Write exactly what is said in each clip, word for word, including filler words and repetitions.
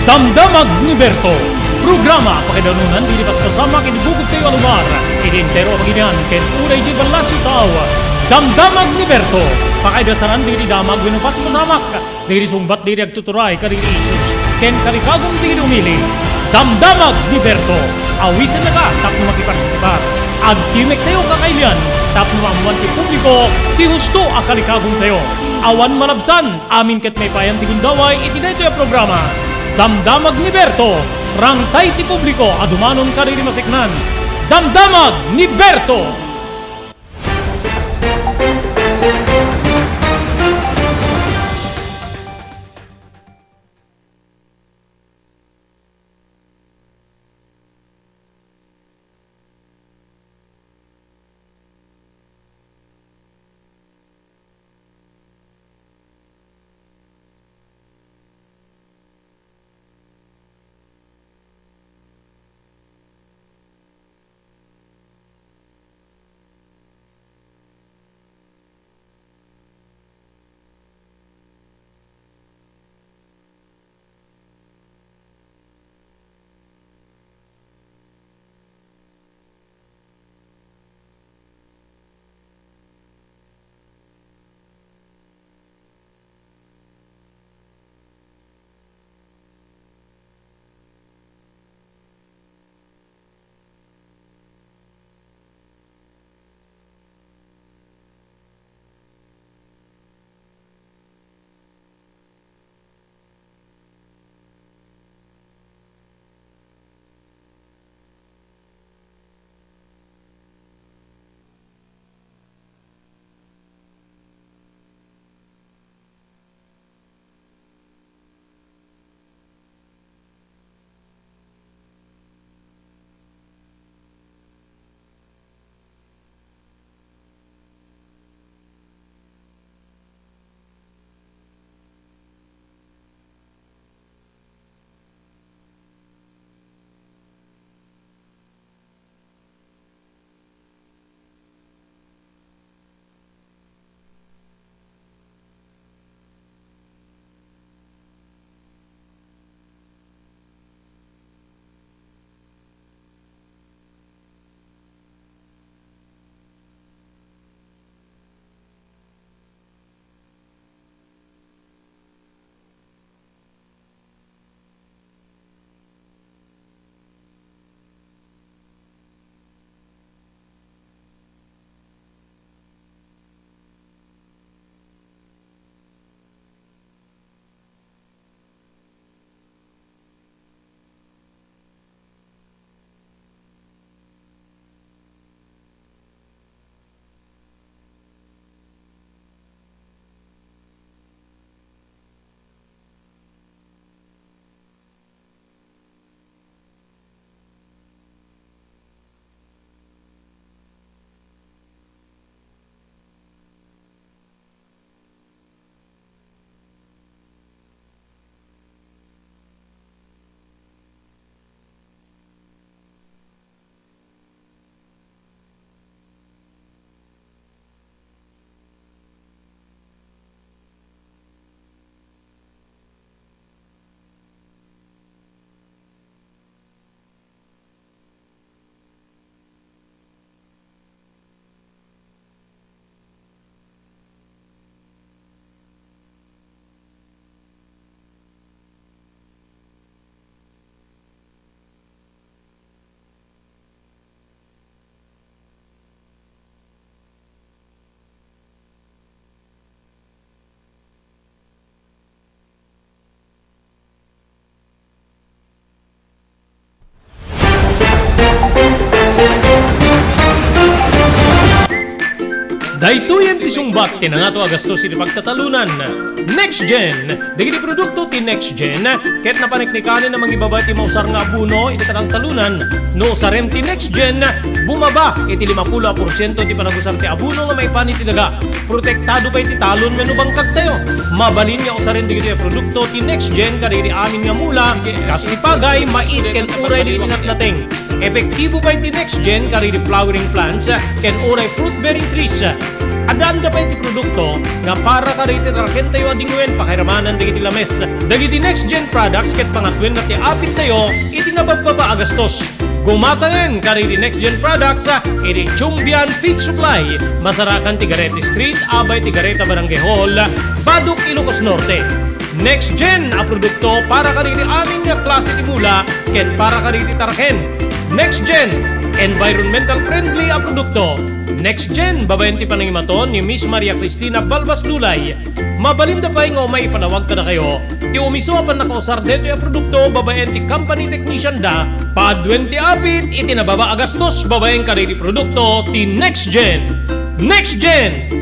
Damdamag ni Berto, programa pakaidanunan dagiti paspasamak iti bukod tayo a lugar, iti entero a pagilian ken uray idiay ballasiw tao. Damdamag ni Berto, pakaidasanan dagiti damag wenno paspasamak, dagiti sungbat dagiti agtuturay kadagiti issues ken kalikagum dagiti umili. Damdamag ni Berto, awisennaka tapno makipartisipar. Agtimek tayo kakailian tapno maammuan ti publiko ti husto a kalikagum tayo. Awan malabsan, amin ket maipayan ti gundaway iti daytoy a programa. Damdamag ni Berto, rangtay ti publiko a dumanon kadagiti maseknan. Damdamag ni Berto! Daytoyen ti sungbat ti nangato a gastos iti pagtatalunan. Next Gen. Dagiti produkto ti Next Gen ket napaneknekanen a mangibaba ti mausar nga abono iti kataltalunan. No usarem ti Next Gen, bumaba iti limapulo a porsiento ti panagusar ti abono nga maipan iti daga. Protektado pay ti talon wenno bangkagtayo. Mabalin nga usaren dagitoy a produkto ti Next Gen kadagiti amin nga mula, kas ti pagay, mais, ken uray dagiti natnateng. Epektibo pay ti Next Gen kadagiti flowering plants ken uray fruit-bearing trees. Addaanda pay ti produkto nga para kadagiti tarakentayo a dingwen pakairamanan dagiti lames. Dagiti Next Gen products ket pangatwenna ti apittayo iti nababbaba a gastos. Gumatangen kadagiti Next Gen products, ah, iti Chumbian Feed Supply, masarakan ti Garete Street, abay ti Gareta Barangay Hall, Badoc, Ilocos Norte. Next Gen a produkto para kadagiti amin nga klase ti mula ken para kadagiti taraken. Next Gen, environmental friendly a produkto. Next Gen, babaen ti panangimaton ni Miss Maria Cristina Balbas Dulay. Mabalinda pay nga umay ipanawag kadakayo ti umiso a pannakausar detoy a produkto babaen ti company technician da. Paduen ti apit iti nababa a gastos babaen kadagiti produkto ti Next Gen. Next Gen!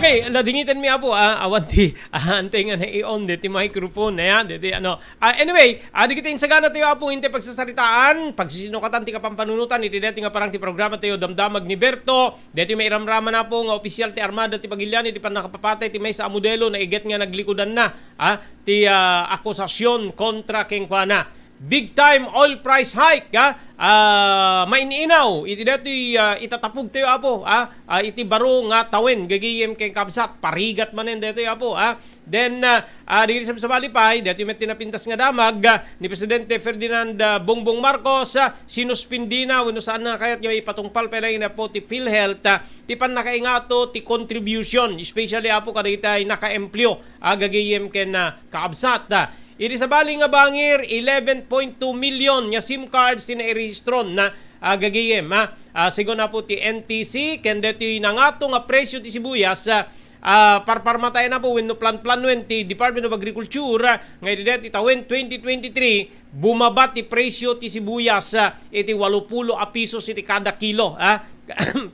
Okay, nadingitan mi, Apo, ah, awan ti, ah, antay nga nai-on deti microphone, ayan, deti, ano. Ah, anyway, ah, dagiti insagana tayo, Apo, intay pagsasaritaan, pagsisinukatan ti kapampanunutan, iti deti nga parang ti programa tayo, Damdamag ni Berto, deti mairamraman, Apo, nga opisyal ti Armada ti Pagilian, iti pannakapapatay ti maysa a modelo, naiget nga naglikudanna, ah, ti, ah, akusasyon kontra kenkuana. Big time oil price hike, ah, ah, main-inaw iti daytoy, ah, itatapog tayo, Apo, ah, ah, iti baro nga tawen, gagayem ken kabsat, parigat manen daytoy, Apo, ah. Then, ah, ah, dagiti sabsabali pay, daytoy met ti napintas nga damag, ah, ni Presidente Ferdinand, ah, Bongbong Marcos, ah, sinuspindina wenno saanna kayat nga ipatungpal pay laeng, Apo, ti PhilHealth, ah, ti pannakaingato ti contribution, especially, Apo, kadagiti nakaempleo, ah, gagayem ken, ah, kaabsat, ah. Iti sabali nga bangir, eleven point two million nga SIM cards ti nairehistro na, ah, gagayem, ah. Ah, segun, Apo, ti N T C, ken deti nangato nga presyo ti sibuyas, ah, ah, parparmataen, Apo, wenno planplanuen ti Department of Agriculture, ah, nga iti deti tawen twenty twenty-three, bumaba ti presyo ti sibuyas, ah, iti walupulo a pisos iti kada kilo, ah.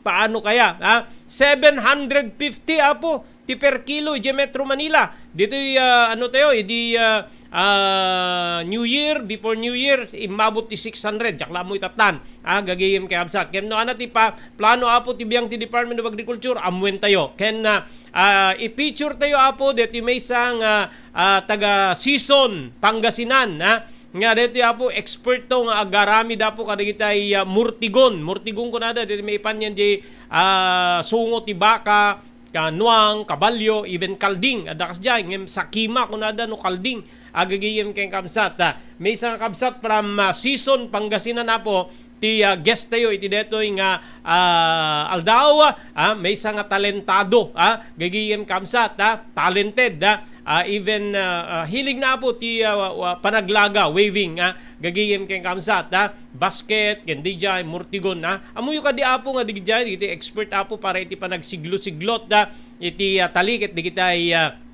Paano kaya, ah? Seven hundred fifty, Apo, ti per kilo idiay Metro Manila. Ditoy, ah, ano tayo, idi, ah, ah, New Year, before New Year, immabot ti six hundred, diak la ammo itattan. Ah, gagayem ken kabsat. Ken no, ana ti pa-, plano, Apo, ti biang ti Department of Agriculture, ammuen tayo. Ken, ah, ah, i-feature tayo, Apo, deti maysa nga, ah, taga Sison, Pangasinan, ah, nga deti, Apo, eksperto nga agaramid, Apo, kadagiti, ah, murtigon. Murtigon kunada, deti maipanyan di, ah, sungo ti baka, kanuang, kabalio, even kalding. Adda kasdiay, ngem sakima kunada no kalding. Agagayem ken kabsat, ah. Maysa nga kabsat from, ah, Sison, Pangasinan, Apo, ti, ah, guest tayo iti detoy nga, ah, aldaw, ah, maysa nga talentado, ah, gagayem kabsat, ah, talented, ah, ah, even, ah, ah, hilig na, Apo, ti, ah, wa-, wa-, panaglaga, weaving, ah, gagayem ken kabsat, ah, basket, ken dijay, murtigon, ah. Ammoyo kadi, Apo, nga dijay, iti expert, Apo, para iti panagsiglo-siglot, ah, iti, ah, tali ket dagiti, ah,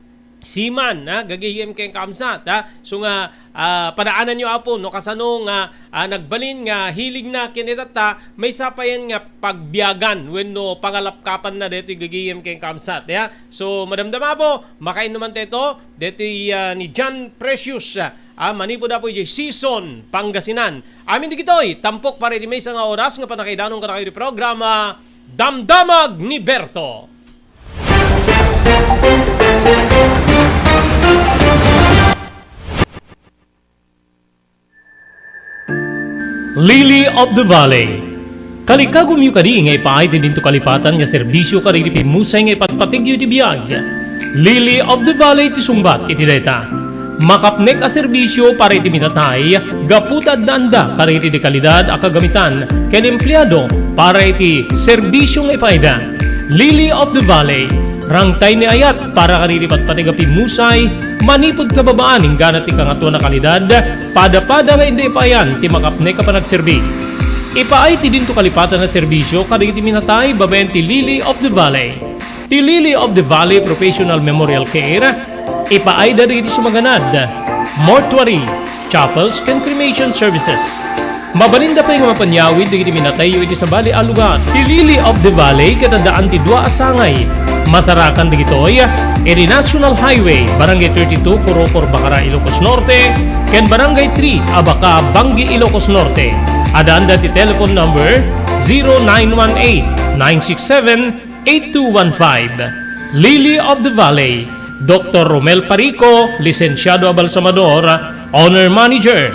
seaman, ah, gagayem ken kabsat, ah. So nga, ah, padaananyo, Apo, no kasano nga, ah, nagbalin nga hilig na ken itatta, maysa payen nga pagbiagan wenno pangalapkapan na detoy gagayem ken kabsat, ya. So, madamdama, Apo, makainnuman tayo detoy, ah, ni John Precious, ah, manipud, Apo, idiay Sison, Pangasinan. Amin dagitoy, tampok para iti maysa nga oras nga pannakaidanon kadakayo ti programa, Damdamag ni Berto. Lily of the Valley. Kalikagumyo kadi nga ipaay ti dinto kalipatan nga serbisyo kadagiti pimmusay nga ipatpategyo iti biag? Lily of the Valley ti sungbat iti dayta. Makapnek a serbisyo para iti minatay gapu ta addaanda kadagiti dekalidad a kagamitan ken empleado para iti serbisyo nga ipaayda. Lily of the Valley, rangtay ni ayat para kadagiti patpateg a pimmusay, manipud kababaan inggana ti kangatoan a kalidad, pada-pada nga inda ipaayan ti makapnek a panagserbi. Ipaay ti dinto kalipatan a serbisyo kadagiti minatay babaen ti Lily of the Valley. Ti Lily of the Valley Professional Memorial Care, ipaayda dagiti sumaganad, mortuary, chapels, ken cremation services. Mabalinda pay nga mapanyawid dagiti minatayyo iti sabali a lugar. Ti Lily of the Valley ket addaan ti dua a sangay. Masarakan dagitoy iti National Highway, Barangay thirty-two, Corocor, Bacara, Ilocos Norte, ken Barangay three, Abaca, Bangui, Ilocos Norte. Addaanda ti telephone number zero nine one eight, nine six seven, eight two one five. Lily of the Valley, Doktor Romel Parico, lisensiado a balsamador, owner manager.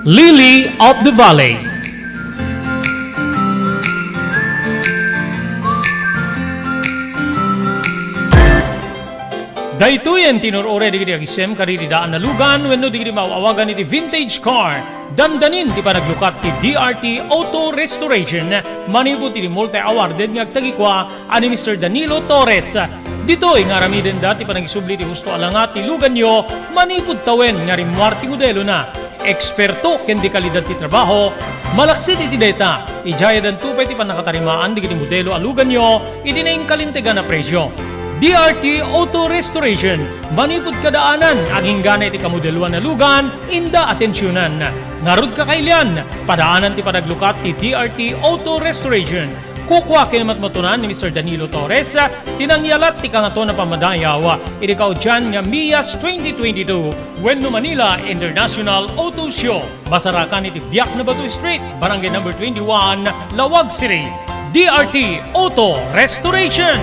Lily of the Valley. Daytoyen ti inur-uray dagiti agisem kadagiti daan a lugan wenno dagiti maaw-awagan iti vintage car. Dandanin ti panaglukat ti D R T Auto Restoration manipud iti multi-awarded nga agtagikua a ni Mister Danilo Torres. Ditoy nga aramidenda ti panagisubli ti husto a langat ti luganyo manipud tawen nga rimmuar ti modelona. Eksperto ken dekalidad ti trabaho, malaksid iti dayta, idiay addanto pay ti pannakatarimaan dagiti modelo a luganyo iti nainkalintegan a presio. D R T Auto Restoration, manipud kadaanan, aginggana iti kamodeloan a lugan, inda atensionan. Ngarud, kakailian, padaanan ti panaglukat ti D R T Auto Restoration. Kukua ken matmatunan ni Mister Danilo Torres ti nangyalat ti Kangatoan a Pammadayaw iti kaudian nga MIAS twenty twenty-two wenno Manila International Auto Show. Masarakan iti Biak na Bato Street, Barangay Number twenty-one, Laoag City. D R T Auto Restoration.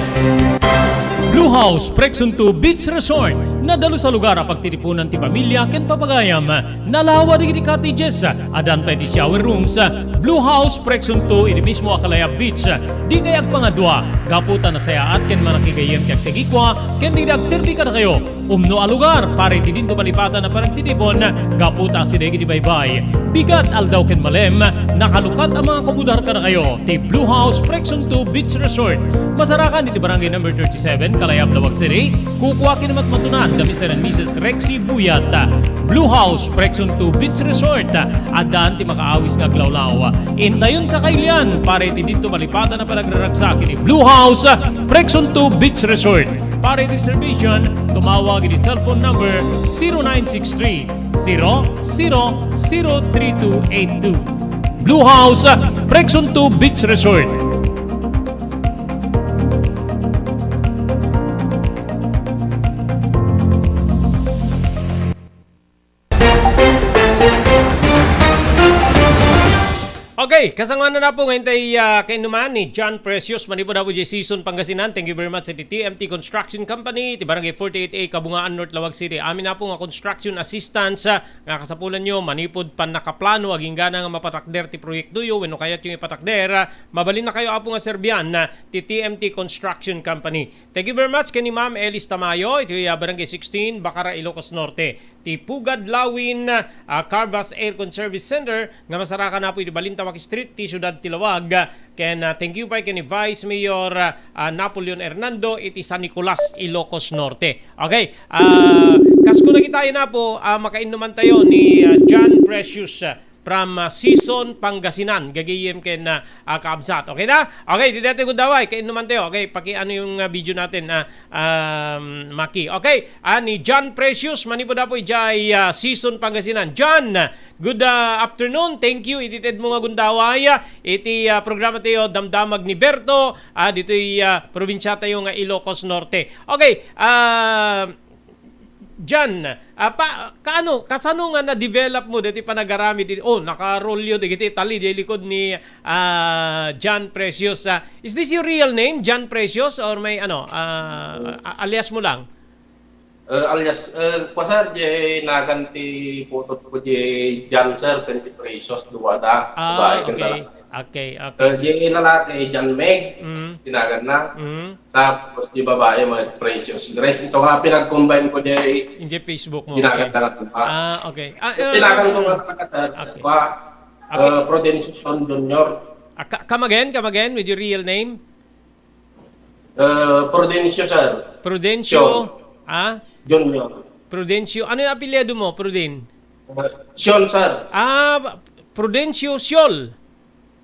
Blue House Prexon two Beach Resort. Nadalus a lugar a pagtitipunan ti pamilya ken papagayam. Nalawa dagiti cottages, addan pay ti shower rooms. Blue House Prexon two iti mismo a Kalayab Beach. Dikay agpangadua, gapu ta nasayaat ken manakigayyem ti agtagikua ken dagiti agserbi kadakayo. Umno a lugar para iti dinto malipatan a panagtitipon, gapu ta asideg iti baybay. Bigat, aldaw ken malem, nakalukat a mga kumudar kadakayo ti Blue House Prexon two Beach Resort. Masarakan iti Barangay Number thirty-seven, Kalayab, Laoag City. Kukua ken matmatunan da Mister and Missus Rexy Buyat. Blue House Prexon two Beach Resort. Addan ti makaawis nga aglawlaw. Intayon, kakailian para iti dinto malipatan a panagraragsak iti Blue House Prexon two Beach Resort. Para iti reservation, tumawag iti cellphone number zero nine six three, zero zero zero three two eight two. Blue House, Prexon two Beach Resort. Okay, kasangoanan, Apo, nga intay, ah, kainuman ni John Precious, manipud Apo jay Season, Pangasinan. Thank you very much sa T M T Construction Company, ti Barangay forty-eight A, Kabungaan North, Laoag City. Amin, Apo, nga construction assistance, ah, nga kasapulanyo, manipud pannakaplano, aginggana nga mapatakder ti proyektoyo, wenno kayatyo nga ipatakder, ah, mabalinna kayo, Apo, nga serbian, ah, ti T M T Construction Company. Thank you very much ken ni Ma'am Elis Tamayo, iti, ah, Barangay sixteen, Bacara, Ilocos Norte. Ti Pugad Lawin, ah, Carvas Aircon Service Center nga masarakan, Apo, iti Balintawak Street, ti siudad ti Laoag. Ken, ah, thank you pay ken ni Vice Mayor, ah, ah, Napoleon Hernando iti San Nicolas, Ilocos Norte. Okay, ah, kas kunana, Apo, ah, makainnumantayo ni, ah, John Precious, ah, from, ah, Sison, Pangasinan, gagayem ken, ah, ah, kaabsat. Okay na? Okay, ti daytoy gundaway, kainnumantayo. Okay, pakiano yung, ah, video natin, ah, um, Maki. Okay, ah, ni John Precious, manipud, Apo, idiay, ah, Sison, Pangasinan. John, good, ah, afternoon. Thank you iti tedmo nga gundaway, ah, iti, ah, programa tayo, Damdamag ni Berto, ah, ditoy, ah, probinsya tayo nga Ilocos Norte. Okay, ah, John, ah, pa, kaano, kasano nga na-develop mo ditoy panagaramid? Oh, nakarolyo dagiti tali di likod ni, ah, John Precious. Ah, is this your real name, John Precious, or may, ano, ah, a-, alias mo lang? Eh, alias, eh, kwa, sir, jay nagan ti putod ko, jay John, sir, ken ti Precious, dua da. Ah, babae ken lalaki. Okay, okay, okay. Eh, jay lalaki, John Meg, mm, ti naganna. Mm. Tapos, di babae, may Precious Grace. Ito nga, pinag-combine ko, di, in the Facebook mo, di nagan, okay, talaga. Ah, okay. Ah, eh, tinagan ko, eh, nga talaga, sir. Okay. Kwa, okay. Eh, Prudencio Son Junior. Ah, ka-, come again, come again with your real name? Eh, Prudencio, sir. Prudencio, Sion. Ah? Junior. Prudencio. Ano yung apelyido mo, Pruden? Eh, Sion, sir. Ah, Prudencio Siol.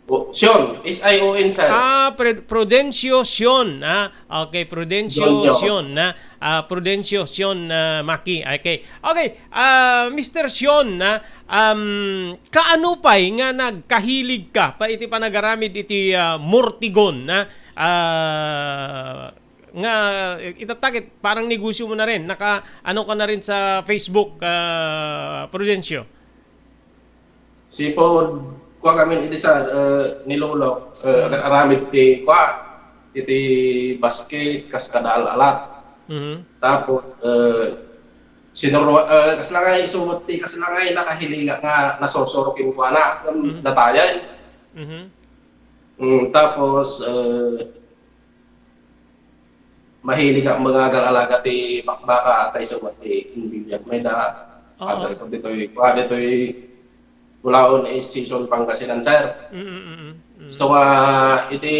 Oh, Sion. S I O N, sir. Ah, Pre-, Prudencio Sion. Ah, okay, Prudencio Junior. Sion, ah. Ah, Prudencio Sion, ah, Maki. Okay. Okay, ah, Mister Sion, ah, um, kaano pay nga nagkahilig ka pa iti panagaramid iti, ah, Mortigon, ah? Ah, nga itatta ket parang negosyo mo na rin, naka-ano ka na rin sa Facebook, ah, Prudencio? Sipud, kua, kami idi sa, eh, ni Lolo, eh, mm, aramid ti, kua, iti basket, kas kada al-alat. Mhm. Tapos, eh, sinurwa-, eh, kasla nga isu met ti, kasla nga nakahiligak nga nasursuro kenkuana, ngem Mm. natayen. Mhm. Mm, tapos, eh, mahilig ak mangagal-alaga ti bakbaka, ta isu met ti inbibiag mi da. Oo. Father ko ditoy, kua ditoy, Bulaon is Sison, Pangasinan, sir. Mm, mm, mm, mm. So, ah, iti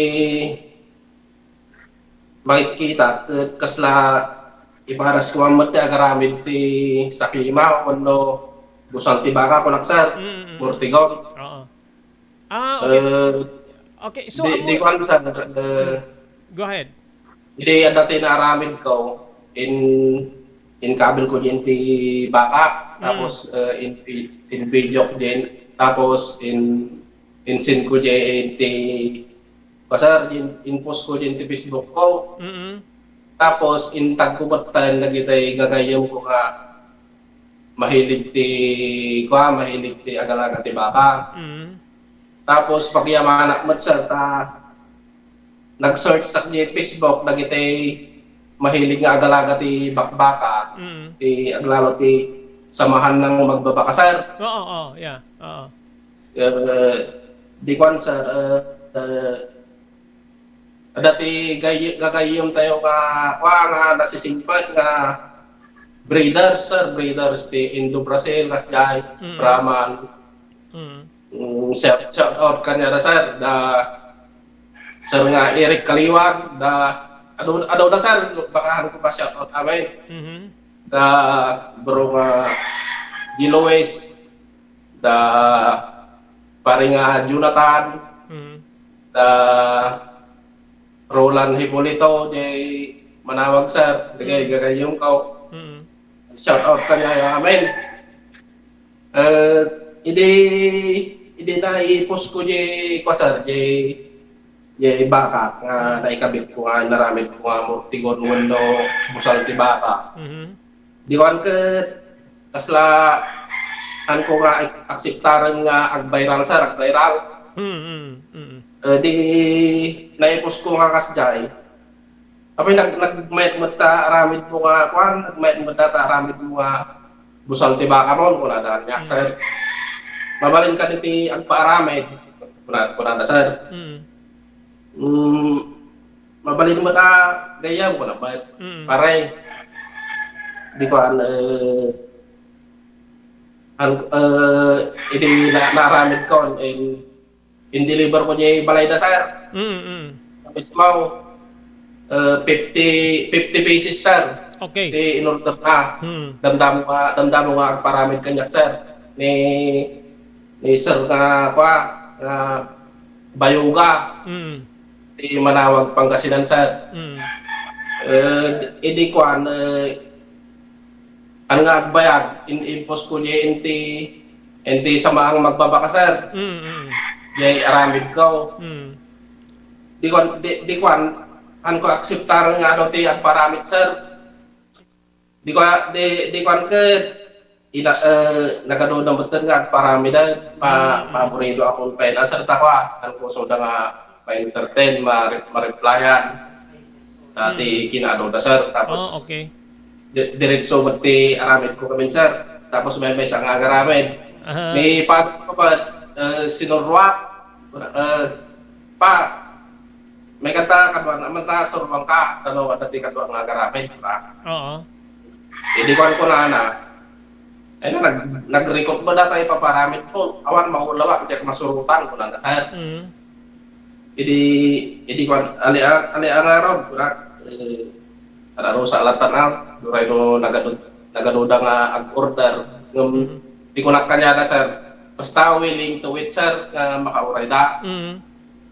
makikita ket kasla ipadas ko met ti agaramid ti sakima wenno busal ti baka, kunak, sir. Mm, mm, mm. Mortigon. Oo. Ah, okay. Eh, Okay, so, di, amo di kuan, sir, eh, Go ahead. Iti adda ti naaramid ko, in, inkabil ko diay ti baka, Mm. tapos, eh, in, in video ko diay, tapos in, in-send ko diay ti, basta in, in-post ko diay ti Facebook ko. Mm-mm. Tapos, intag ko met dagiti gagayyem ko nga mahilig ti, kua, mahilig ti agalaga ti baka. Mm. Tapos, pagyamanak met, sir, ta nag-search sak diay Facebook dagiti mahilig nga agalaga ti bakbaka, Mm. ti aglalo ti samahan ng magbabaka, sir. Oo, oo, yeah. Oo. Eh, di kuan, sir, eh, eh, adda ti gay-, gagayyem tayo nga, kua, nga nasisingpet nga breeders, sir, breeders ti Indo-Brazil, kasjay, Mm. Brahman. Mm. Mm, shout, shout out kaniada, sir. Da, sir nga Eric Kaliwag, da, adu, adu da, sir, baka han ko pa shout out amin. Mhm. Da, bro nga G. Luis, da, pare nga Jonathan, Mm. da, Roland Hipolito, jay manawag, sir, dagay Mm. gagayyem ko. Mm. Shout out kaniada amin. Eh, idi, idi naipost ko jay, kua, sir, jay, jay baka nga naikabit ko nga, inaramid ko nga mortigon wenno busal ti baka. Mhm. Di kuan ket kasla han ko nga ak-, akseptaren nga ag-viral, sir, ag-viral. Mm, mm, mm. Eh, di naipost ko nga kasjay. Apay nag-, nagmayat met ta aramid mo nga, kuan, nagmayat met ta aramid mo nga busal ti baka mo, kunada kaniak, Mm. sir. Mabalin kadi ti agpaaramid, kuna-, kunada, sir. Mm. Mm, mabalin met a gayyem, kuna met. Mm. Pare, di kuan, eh, an-, eh, idi na-, naaramid ko, in, in-deliver ko diay balayda, sir. Mm, mm. Mismo, eh, fifty, fifty pieces, sir. Okay. Ti in-order na. Mm. Damdamo nga, damdamo nga agparamid kaniak, sir. Ni, ni sir nga, kua, nga Bayuga. Mm. Ti Manawag, Pangasinan, sir. Mm. Eh, idi kuan, eh, An nga agbayag, in-, in-post ko diay inti, inti samaang magbabaka, sir. Mm, mm. Diay aramid ko. Mm. Di kuan, di, di kuan, han ko akseptar nga adu ti agparamid, sir. Di ko, di, di kuan ket, ina, eh, nagaduda met nga agparamid, eh. Pa-, Mm, mm. Paborido akon pay, ah, sir, ta kua, han ko suda nga pa-entertain, ma-, ma-replyan. Dati Mm. kinaduda, sir. Tapos, Oh, okay. di-, diretso met ti aramid ko kami, sir. Tapos may, maysa nga agaramid. Aha. Ni Padre ko pa, eh, sinurwa. Eh, pa, may kanta, kadua naman ta, surwang ka. Ano, dati kadua nga agaramid, pa. Oo. Idi kuan ko na, na, ay na, nag-, nag-record ba data ipaparamid ko? Awan, maulaw, diak masurutan, kunana, sir. Mm. Idi, idi kuan, ali a-, ali a nga ron, kuna, eh, ala ro sa alatan, ah, duray no nagadu-, nagaduda nga ag-order. Ngem, Mm. di ko na kanyada, sir. Basta willing to wait, sir, nga makauray da. Mm.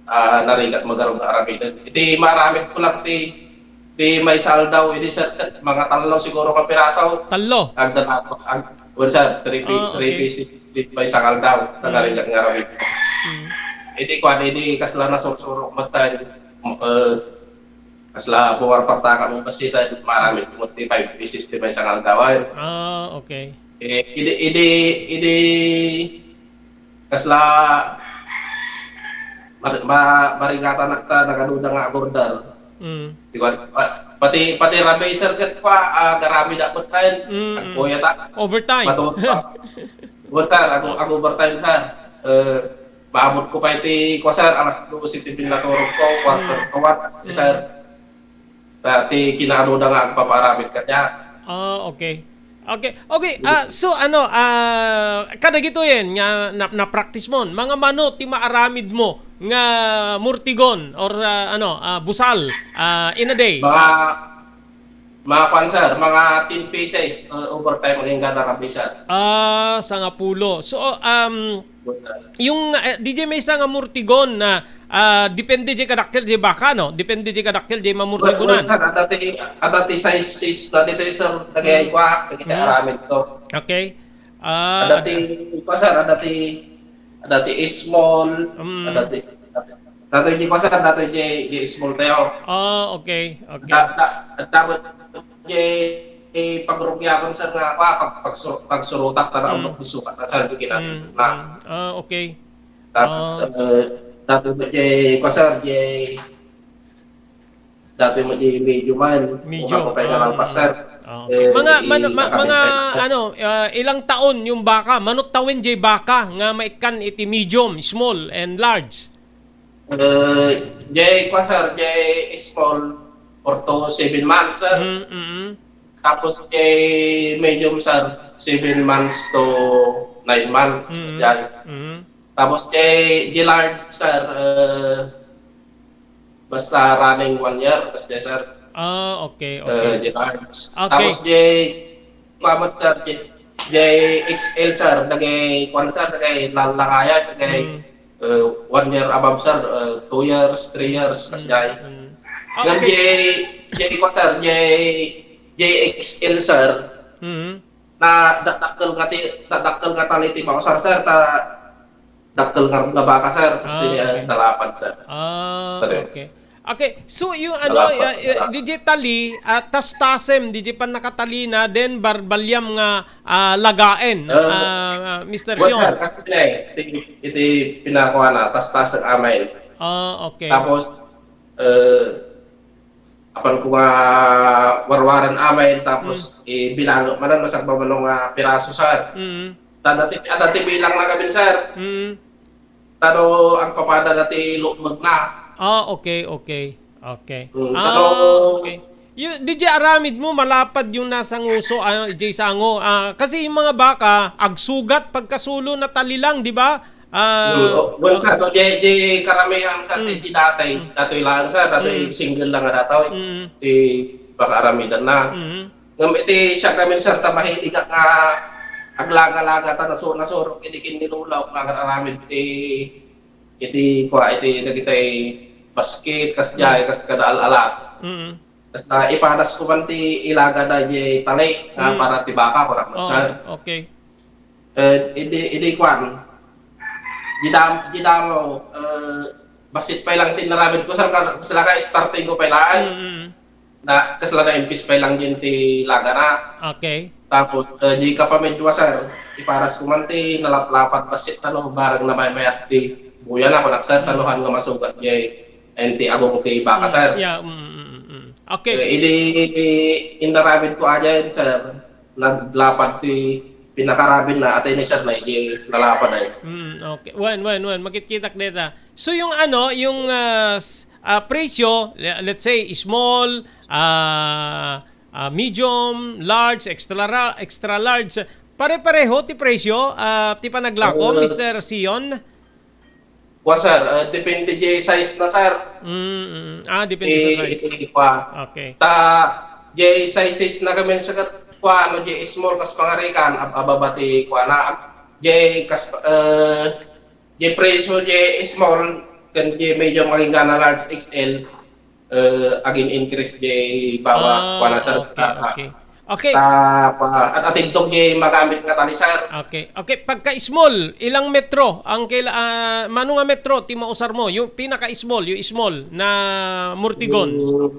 Ah, narigat magarog nga aramiden. Iti maaramid ko lang ti, ti maysa aldaw, idi, sir, ket mga tallo siguro nga piraso. Tallo? Agda na, ag-, well, sir, three pi-, Ah, three okay. pieces, di maysa aldaw, Mm. narigat nga aramid. Mm. Iti kuan, iti kasla nasursuro, met, eh, kasla pumarpartaka mo basita, maaramid ko ti five pieces ti maysa aldaw, ay. Ah, okay. Eh, idi, idi, idi, kasla mar-, ma-, marigatan ak ta nagaduda nga order. Mm. Di ba, ah, Pati, pati rabi, sir, ket kua, ah, agaramid met tayo. Mm, mm. Agkuyat, ah. Overtime. Matuod pa. Wen, sir, ag-, ag-overtime, sir. Eh, maabot ko pa iti, kua, sir, alas dose ti binaturog ko, quarter to one, as, sir. Ta, ti kinaduda nga agpapaaramid kaniak. Ah, okay. Okay. Okay, ah, so, ano, ah, kadagitoyen nga na, na-practice mo, mga mano ti maaramid mo nga murtigon or, ah, ano, ah, busal, ah, in a day? Mga, mga kwan, sir, mga ten pieces, uh, overtime ang inggana rabi, sir. Ah, sangapulo. So, um, yung, eh, D J, maysa nga murtigon na, ah, depende di kadakkel di baka, no? Depende di kadakkel di mamurtigonan. Well, well, sir, adda ti, adda ti sizes na dito, sir, dagay kwa, dagay aramid to. Okay. Ah, adda ti, kwa, sir, adda ti, adda ti small, mm, adda ti, adda ti, datoy di, kwa, sir, datoy di, di small tayo. Ah, okay, okay. Da, da, da, di, di pagrugyakon, sir, nga, kwa, pag, pagsur-, pagsurutak, tara, mm, ang magsukat na, sir, di kinatulog na. Mm, mm. Ah, okay. Tapos, ah, eh, datoy met jay, kwa, sir, jay, datoy met jay medium man. Medium, kung mapapay ka lang, ah, pa, sir. Ah, okay. Eh, mga, i-, mano-, ma-, mga, ano, ah, ilang taon yung baka? Mano tawen jay baka nga maikkan iti medium, small, and large? Eh, jay, kwa, sir, jay small, four to seven months, sir. Mm, mm, mm. Tapos jay medium, sir, seven months to nine months, mm, jay. Mm. Tapos jay, jay large, sir, eh, basta running one year, basta, sir. Ah, okay, eh, okay. Jay large. Okay. Tapos jay, pamat, sir, jay, jay X L, sir, dagay, kwan, sir, dagay lalakaya, dagay, mm, eh, one year above, sir, eh, two years, three years, kas, mm, jay. Mm. Ngem okay. Jay, jay, kwan, sir, jay, jay X L, sir. Mm. Na, da-, dakkel nga ti, da-, dakkel nga tali ti mausar, sir, ta dakkel nga, nga baka, sir, kasi, ah, okay, eh, nalapad, sir. Ah, basta, okay. Okay, so yung ano, nalapad, ah, eh, nalapad. Di jay tali, ah, tastasem, di jay pannakatalina, then bar-, baliam nga, ah, lagaen, ah, ah, Mister Sion. Well, sir, kasi, eh, iti, iti pinakuana, tastasem amin. Ah, okay. Tapos, eh, apan ko nga warwaran amin, tapos, mm, eh, bilang manan, masagba man nga piraso, sir. Mm. Tanda ti, tanda ti bilang na kami, sir. Mm. Tano ang papada na ti lukmag na. Ah, okay, okay. Okay. Mm, ah, tano, okay. Yung, di jay aramid mo, malapad yung nasanguso, ah, jay sango. Ah, kasi yung mga baka, agsugat pagkasulo na tali lang, di ba? Ah, mm, oh, well, ah, no, di, di karamihan kasi, mm, di dati, mm, dati lang, sir, dati, mm, single lang nga dati, mm, di pakaaramidan na. Mm. Ngem iti siak ngamin, sir, ta mahilig nga aglaga-laga ta nasu-, nasurok idi ken ni Lola nga agar-aramid iti, iti, kua, iti dagitay basket, kas, mm, jay, kas kada al-alat. Mm. Basta ipadas ko man ti ilaga da jay tali nga, mm, para ti baka, kunak man, oh, sir. Okay. Eh, idi, idi kwan, di dam-, di damo, eh, bassit pay lang ti inaramid ko, sir, ka-, sila ka starting ko pay laeng. Mm, mm. Na, kasla na impis pay lang din ti lagana. Okay. Tapos, eh, di kapamidwa, sir, iparas ko man ti nalaplapat bassit, ano, bareng na may mayat ti buya na, kunak, sir, mm, tanuhan nga masugat jay, and ti agong ti baka, mm, sir. Yeah, mm, mm, mm, mm. Okay. Eh, idi inaramid ko aja, sir, naglapad ti pinakarabi na, atay ni sir na, iti nalapad ay. Mm, okay. Wen, wen, wen. Makitkitak deta. So, yung ano, yung, ah, s-, ah, presyo, le-, let's say, small, ah, ah, medium, large, extra ra-, extra large, pare-pareho ti presyo, ah, ti panaglako, eh, Mister Sion? Kuan, sir, ah, depende jay size na, sir. Mm, mm. Ah, depende sa size. Eh, eh, kuan. Okay. Ta, jay sizes na kami sa kat-, kuan, no, jay small kas pangarikan, ab-, ababa ti kuan na. Jay kas, eh, jay presyo, jay small, ken jay medium, agingga na large X L. Eh, agin-increase jay bawa, ah, kuana, sir, okay, ah, okay. Okay. Ah, pa, at atintog jay magamit nga tali, sir. Okay. Okay, pagka small, ilang metro ang kaila-, ah, mano nga metro ti mausar mo? Yung pinaka small, yung small na murtigon. Mm,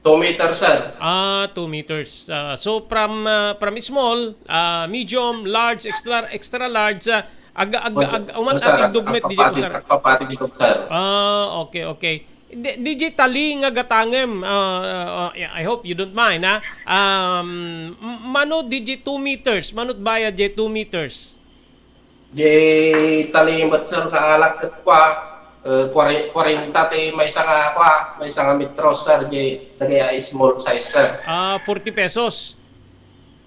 two meter, sir. Ah, two meters. Ah, so from, ah, from small, ah, medium, large, extra, extra large, ah, ag-, ag-, ag-, umat, sir, ating dugmet di agpapati-, usar. Agpapati dito, sir. Ah, okay, okay. Di, di jay tali nga gatangem, ah, ah, ah, I hope you don't mind, ha? Um, m-, mano di jay two meters, mano bayad jay two meters? Jay tali met, sir, nga alak ket kua, eh, kware-, kwarenta ti maysa nga kua, maysa nga metro, sir, jay dagay a small size, sir. Ah, forty pesos.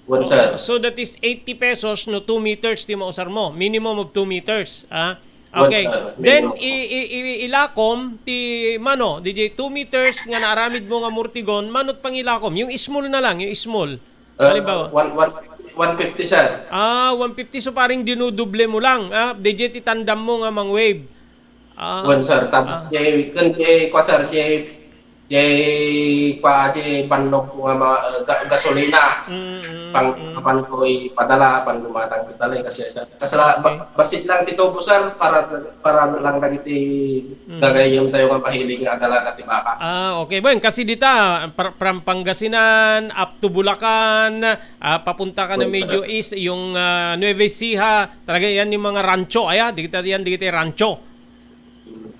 Wen, sir. So that is eighty pesos no two meters ti mausar mo. Minimum of two meters, ah. Wen, okay. Sir. Then, minimum. I, i, i, ilakom ti mano, di jay two meters nga naaramid mo nga murtigon, mano't pangilakom? Yung small na lang, yung small. Uh, halimbawa? One, one, one fifty, sir. Ah, one fifty. So, parang dinudoble mo lang. Ah, di jay ti tandam mo nga mang-wave. Ah, Wen, sir. Tapos, ah. Jay, kun jay, kwa, sir, jay, jay, kwa, jay bannog ko nga ma-, ga-, gasolina. Mm, mm, pang, mm. Apan ko ipadala, apan gumatang ko dali kasi, sir. Kasla-, ba-, Okay. Basit lang ti tubo, sir, para, para lang dagiti Mm. gagayyem tayo nga mahilig nga agalaga ti baka. Ah, okay. Bueno, kasi dita, pra-, from Pangasinan, up to Bulacan, ah, papunta ka na Wen, sir. Medyo east, yung, ah, Nueva Ecija, talaga yan yung mga rancho, aya, digita yan, digita rancho.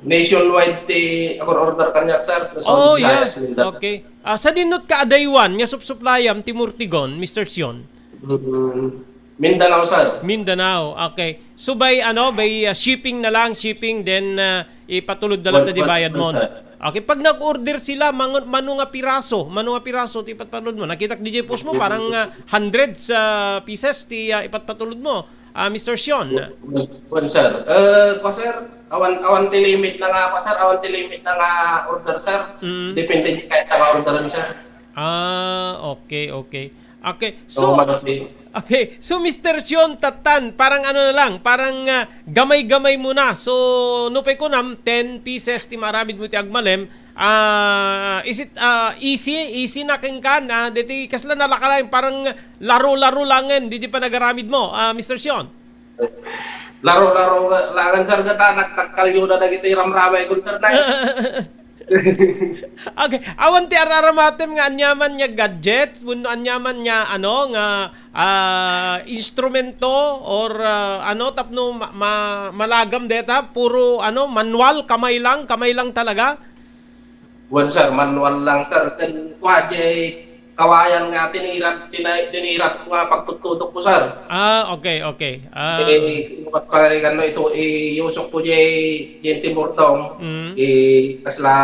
Nationwide ti agur-order kaniak, sir. Luzon, Oh, yeah. Visayas, Mindanao. Okay. Ah, sadinot ka adaywan nga supsuplayam ti Murtigon, Mister Sion? Mm, Mindanao, sir. Mindanao. Okay. So by, ano, by, ah, shipping na lang, shipping, then, ah, ipatulod na lang Wen-, ta di wen-, bayad mo. Wen, sir. Okay, pag nag-order sila, mang-, mano nga piraso, mano nga piraso ti ipatpatulod mo? Nakitak di jay post mo, parang, ah, hundreds, ah, pieces ti, ah, ipatpatulod mo, ah, Mister Sion. Wen, wen, sir. Eh, kwa, sir, Awan, awan ti limit na nga, sir. Awan ti limit na nga order, sir. Mm. Depende di kaya nga orderan, sir. Ah, okay, okay. Okay. So, So, mano ti- okay. So, Mister Sion, tattan, parang ano na lang, parang, ah, gamay-gamay mo na. So, no pay kunam, ten pieces ti maramid mo ti agmalem. Ah, is it, ah, easy? Easy na kenka, ah, deti kasla nalakalain, parang laro-laro langen, di, di pa nagaramid mo, ah, Mister Sion? Laro-laro nga, langan, sir, gata, nag-, nagkalyo na dagiti ramramay kun, sir, nay. Okay. Awan ti ar-aramatem nga anyaman nga gadget, wenno anyaman nga, ano, nga, ah, instrumento or, ah, ano, tapno ma-, ma-, malagam deta, puro, ano, manual, kamay lang, kamay lang talaga? Wen, sir, manual lang, sir. Ken kua, jay kawayan nga tinirad, tinay-, tinirad ko nga pagtutudok ko, sir. Ah, okay, okay. Ah. Eh, ket parigan no ito, iyusok ko jay, jay ti murtong, Mm. eh, kasla,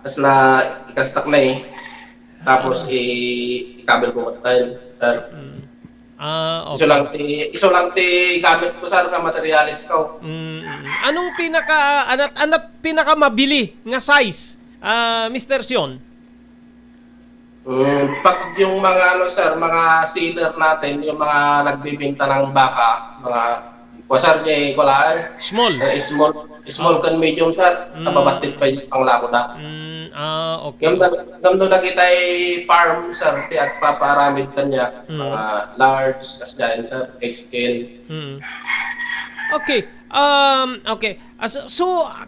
kasla ikastak na eh. Tapos, Ah. eh, ikabel ko met tayo, sir. Mm. Ah, Isu okay. lang ti, isu lang ti gamit ko, sir, nga materialis ko. Mm, mm. Anong pinaka, anat-, anat pinakamabili nga size, ah, Mister Sion? Mm, pag yung mga, ano, sir, mga seller natin, yung mga nagbebenta ng baka, mga, kwa, sir, di, wala, eh. Small. Eh, small, small Ah. kan medium, sir. Mm. Nababatit pa yung panglako na. Mm, ah, okay, Gamno, okay. gamno na kita farm, sir, ti agpapaaramid kanya. Mm. Mga large, kas dyan, sir, extend. Mm. Okay. Um, okay. Ah, so, so,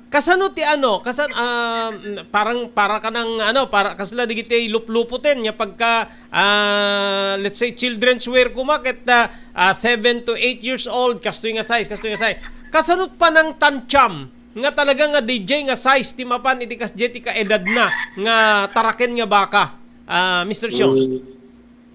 kasano ti ano? Kasan-, um, parang, para ka ng, ano, para kasla digiti lupluputin nga pagka, ah, let's say, children's wear kuma ket, ah, ah, seven to eight years old, kastoy nga size, kastoy nga size. Kasano pa ng tantiam nga talaga nga D J nga size ti mapan iti kasdiay ti kaedad na nga taraken nga baka, ah, Mister Sion? Mm.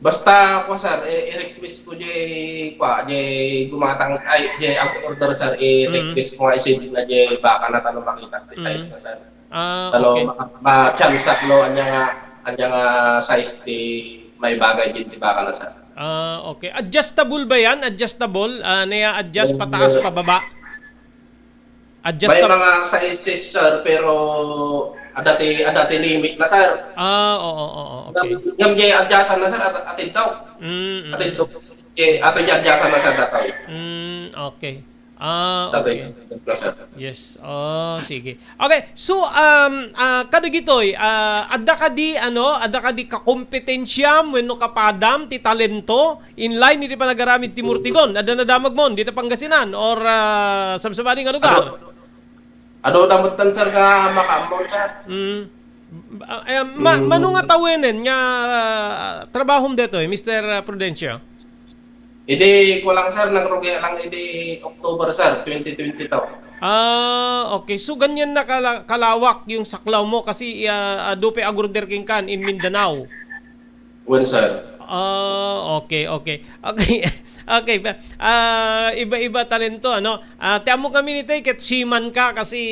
Basta, kwa, sir, i-, i-request ko jay, kwa, jay gumatang, ay, jay ag-order, sir, Mm. i-request ko nga isin na jay baka na tano makita, ti Mm. size na, sir. Ah, Tano okay. ma-, ma-chance ak, no, anya nga, anya nga size ti maibagay din ti baka na, sir. Ah, okay. Adjustable ba yan? Adjustable? Ah, naya-adjust Yes, pataas, sir. pababa? Adjust May ka mga sizes, sir, pero adda ti, adda ti limit na, sir. Ah, oo, oo, okay. Ngam, ngam, jay adjustan na, sir, at, atid daw. Mm, mm. Atid daw. Eh, ato jay adjustan na, sir, dataw. Mm, okay. Ah, Dataw okay. yung sir. Yes. Oh, sige. Okay. So, um, ah, kadagitoy, ah, adda kadi, ano, adda kadi kakompetensiam wenno kapadam ti talento in line iti panagaramid ti Murtigon? Adda nadamagmon dita Pangasinan or, ah, sabsabali nga lugar? Adu, adu damutan, sir, nga makaammo, sir. Mm. Ah, eh, ma-, Mm. mano nga tawenen nga, ah, trabahom detoy, Mister Prudencio? Idi ko lang, sir, nagrugi lang idi October, sir, twenty twenty-two. Ah, okay. So, ganyan na kala-, kalawak yung saklaw mo kasi, ah, ah, dupe agorder ken kan in Mindanao. Wen, sir. Ah, okay, okay. Okay. Okay, ba, ah, iba-iba talento, ano? Ah, ti ammok ngamin iti ket seaman ka kasi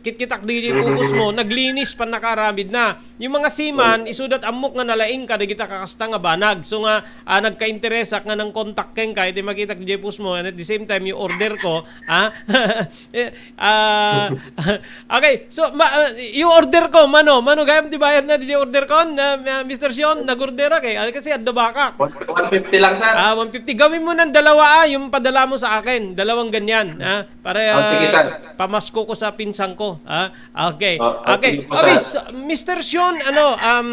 kitkitak D J Pupus mo, naglinis pannakaaramid na. Yung mga seaman, isudat ammok nga nalaing ka dagita kakasta nga banag. So nga, ah, nagka-interesak nga nang contact kenka, iti makitak D J Pupus mo, and at the same time, you order ko, ah, Eh, ah, okay. So, ma-, ah, yung order ko, mano, mano gayam ti bayad na di order ko, na, na Mister Sion, nag-order ka, eh. Ah, kasi adda baka. One, one fifty lang, sir. Ah, one fifty. Gawin mo ng dalawa, ah, yung padala mo sa akin. Dalawang ganyan, ah, para, ah, sige, sir. Pamasko ko sa pinsang ko, ah. Okay. Oh, okay. Okay, po, okay, sir. So, Mister Sion, ano, um,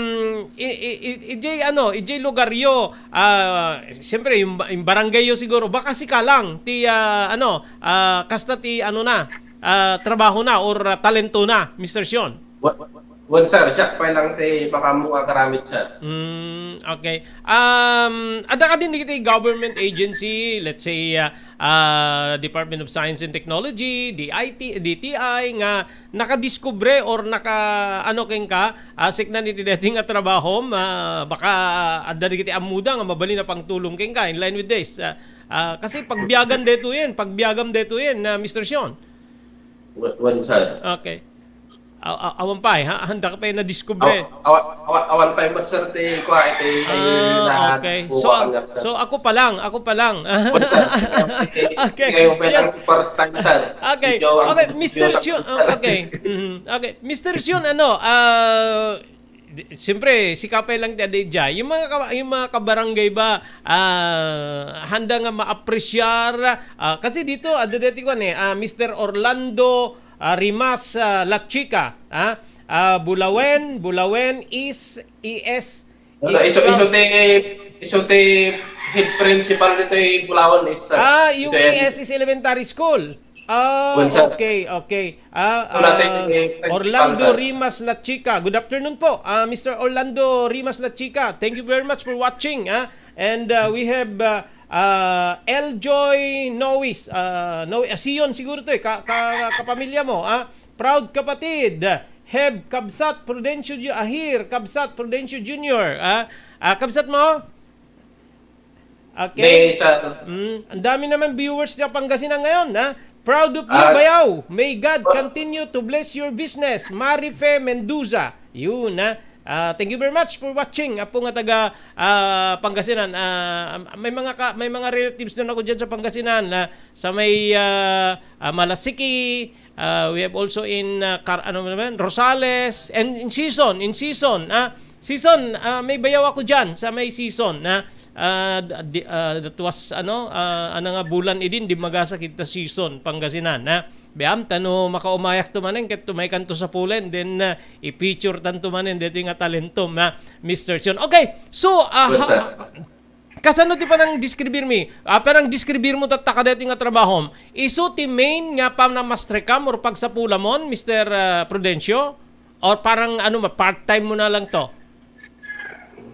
i-, i-, i-, ijay, ano, ijay lugaryo, ah, siyempre, yung, yung barangay yo siguro, baka sika lang, ti, ah, ano, ah, kasta ti ano na, ah, trabaho na or, ah, talento na, Mister Sion? Wa-, wen, sir, siak pay lang ti makammo nga agaramid, sir. Mm, okay. Um, adda kadin dagiti government agency, let's say, ah, ah, Department of Science and Technology, D I T, D T I, nga nakadiskubre or naka, ano, kenka, ah, siknan iti daytoy nga trabaho, ah, baka, ah, adda dagiti ammoda nga mabalin a pangtulong kenka in line with this. Ah, Ah, kasi pagbiagan detoyen, pagbiagam detoyen, ah, Mister Sion. Wa-, wen, sir. Okay. Aw-, aw-, awan pay, ha? Handa ka pay nadiskubre. Aw-, awan, awan, awan pay met, sir, ti kua, iti, ah, na-, okay. So, kuha a-, niya, sir. So, ako pa lang, ako pa lang. Wen, sir. Okay. Kayo pa lang. Yes. First time, sir. Okay. Medyo ang Okay, video Mister sa Sion, sir. Okay. Mhm. Okay. Mister Sion, ano, ah, Di, siyempre, sika pay lang ti adda idiay. Yung mga ka-, yung mga kabarangay ba, ah, handa nga maapresyar, ah, kasi dito, adda dati kuwan eh, ah, Mister Orlando, ah, Rimas, ah, La Chica, ah, ah, Bulawen, Bulawen East, E S, Ano, East iso, iso Block. Ti, iso ti head principal ditoy Bulawen is, ah, Ah, yung ito yan. E S is elementary school. Ah, Wen, sir. Okay, okay. Ah, Wala ah, tayong principal, Orlando sir. Rimas La Chica. Good afternoon po, ah, Mister Orlando Rimas La Chica. Thank you very much for watching, ah. And, ah, we have, ah, ah, Eljoy Nois, ah, No-, ah, Sion siguro to eh. Ka-, ka-, kapamilya mo, ah. Proud kapatid. Heb Kabsat Prudencio Ju-, Ahir, Kabsat Prudencio Junior, ah. Ah, kabsat mo? Okay. May isa. Mm, ang dami naman viewers sa Pangasinan ngayon, ha? Proud of you, Ah. Bayaw. May God continue to bless your business. Marife Mendoza. Yun, ha? Ah, thank you very much for watching. Apo nga taga, ah, Pangasinan. Ah, may mga ka-, may mga relatives doon ako dyan sa Pangasinan, ha? Sa may, ah, ah, Malasiki, Uh, we have also in, uh, Car-, ano naman, Rosales, and in Sison, in Sison, ah, Sison, ah, may bayaw ako dyan sa may Sison, ah, ah, di, ah, that was, ano, ah, ano nga bulan idin, di magasa kita Sison, Pangasinan, ah. Biam, tano makaumayak to manen, ket tumay kanto sa Pulen, then, ah, i-feature tanto manen, dito nga talentom, ah, Mister Chon. Okay, so, ah, What's ha-, that? Kasano ti panang describir mi? Ah, panang describir mo tatta kadaytoy nga trabahom. Isu ti main nga panamastrekam or pagsapulamon, Mister, ah, Prudencio? Or parang ano ma, part-time mo na lang to?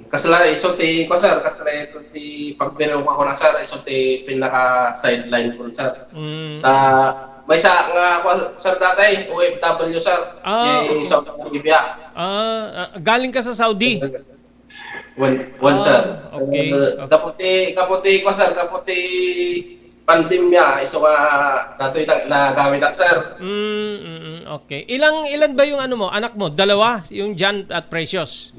Kasla isu ti, kwa, sir, kasla ito ti pagbiro ko na, sir, isu ti pinaka sideline ko, sir. Mm. Ta, maysa nga, kwa, sir, dati, O F W, sir. Ah, Di Saudi Arabia. Ah, ah, galing ka sa Saudi? Wen, wen, sir. Ah, okay. Eh, kaputi, kaputi ko, sir, kaputi pandemya, isu nga datoy na, nagawidak, sir. Mm, mm, mm, okay. Ilang, ilan ba yung ano mo, anak mo? Dalawa, yung Jan at Precious?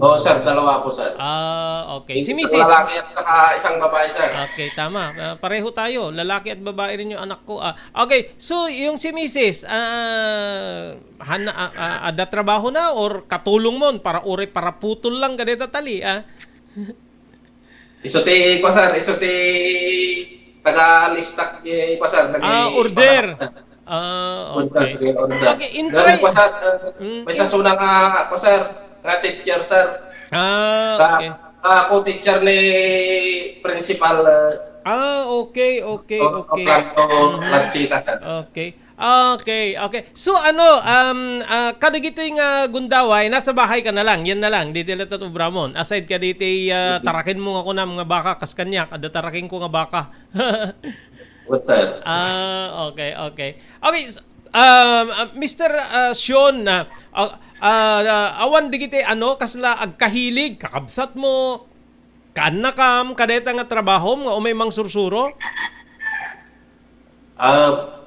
Oo, sir, dalawa po, sir. Ah, okay. Si Isang misis? Lalaki at saka isang babae, sir. Okay, tama. Ah, pareho tayo. Lalaki at babae rin yung anak ko. Ah, okay, so yung si misis, ah, Han-, a, a, adda trabaho na or katulong mon para uray para putol lang kadeta tali, ah? Isu ti, kwa, sir, isu ti taga-listak ti, kwa, sir, nag- Ah, order. Ah, Order, okay. Order. Okay, in Dahil, pri- kwa, sir, eh, Mm, may in- sasuna nga, kwa, sir, nga teacher, sir. Ah, Ka-, okay. Ako, teacher ni principal, eh, Ah, okay, okay, o-, okay. Orlando Mhm. Lachica, sir. Okay. Okay, okay. So, ano, um, ah, kadagitoy nga gundaway, nasa bahay ka na lang, yan na lang, ditoy latta ubramon. Aside kaditoy, ah, Mhm. taraken mo nga kunam nga baka, kas kaniak, adda taraken ko nga baka. What's up? Ah, okay, okay. Okay, s-, um, ah, Mister, ah, Sean, ah, ah, ah, awan digiti, ano, kasla agkahilig, kakabsat mo, kaannakam, kadayta nga trabahom nga umay mangsursuro? Ah,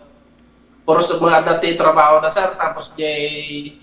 puros mga adda ti trabaho na, sir, tapos jay,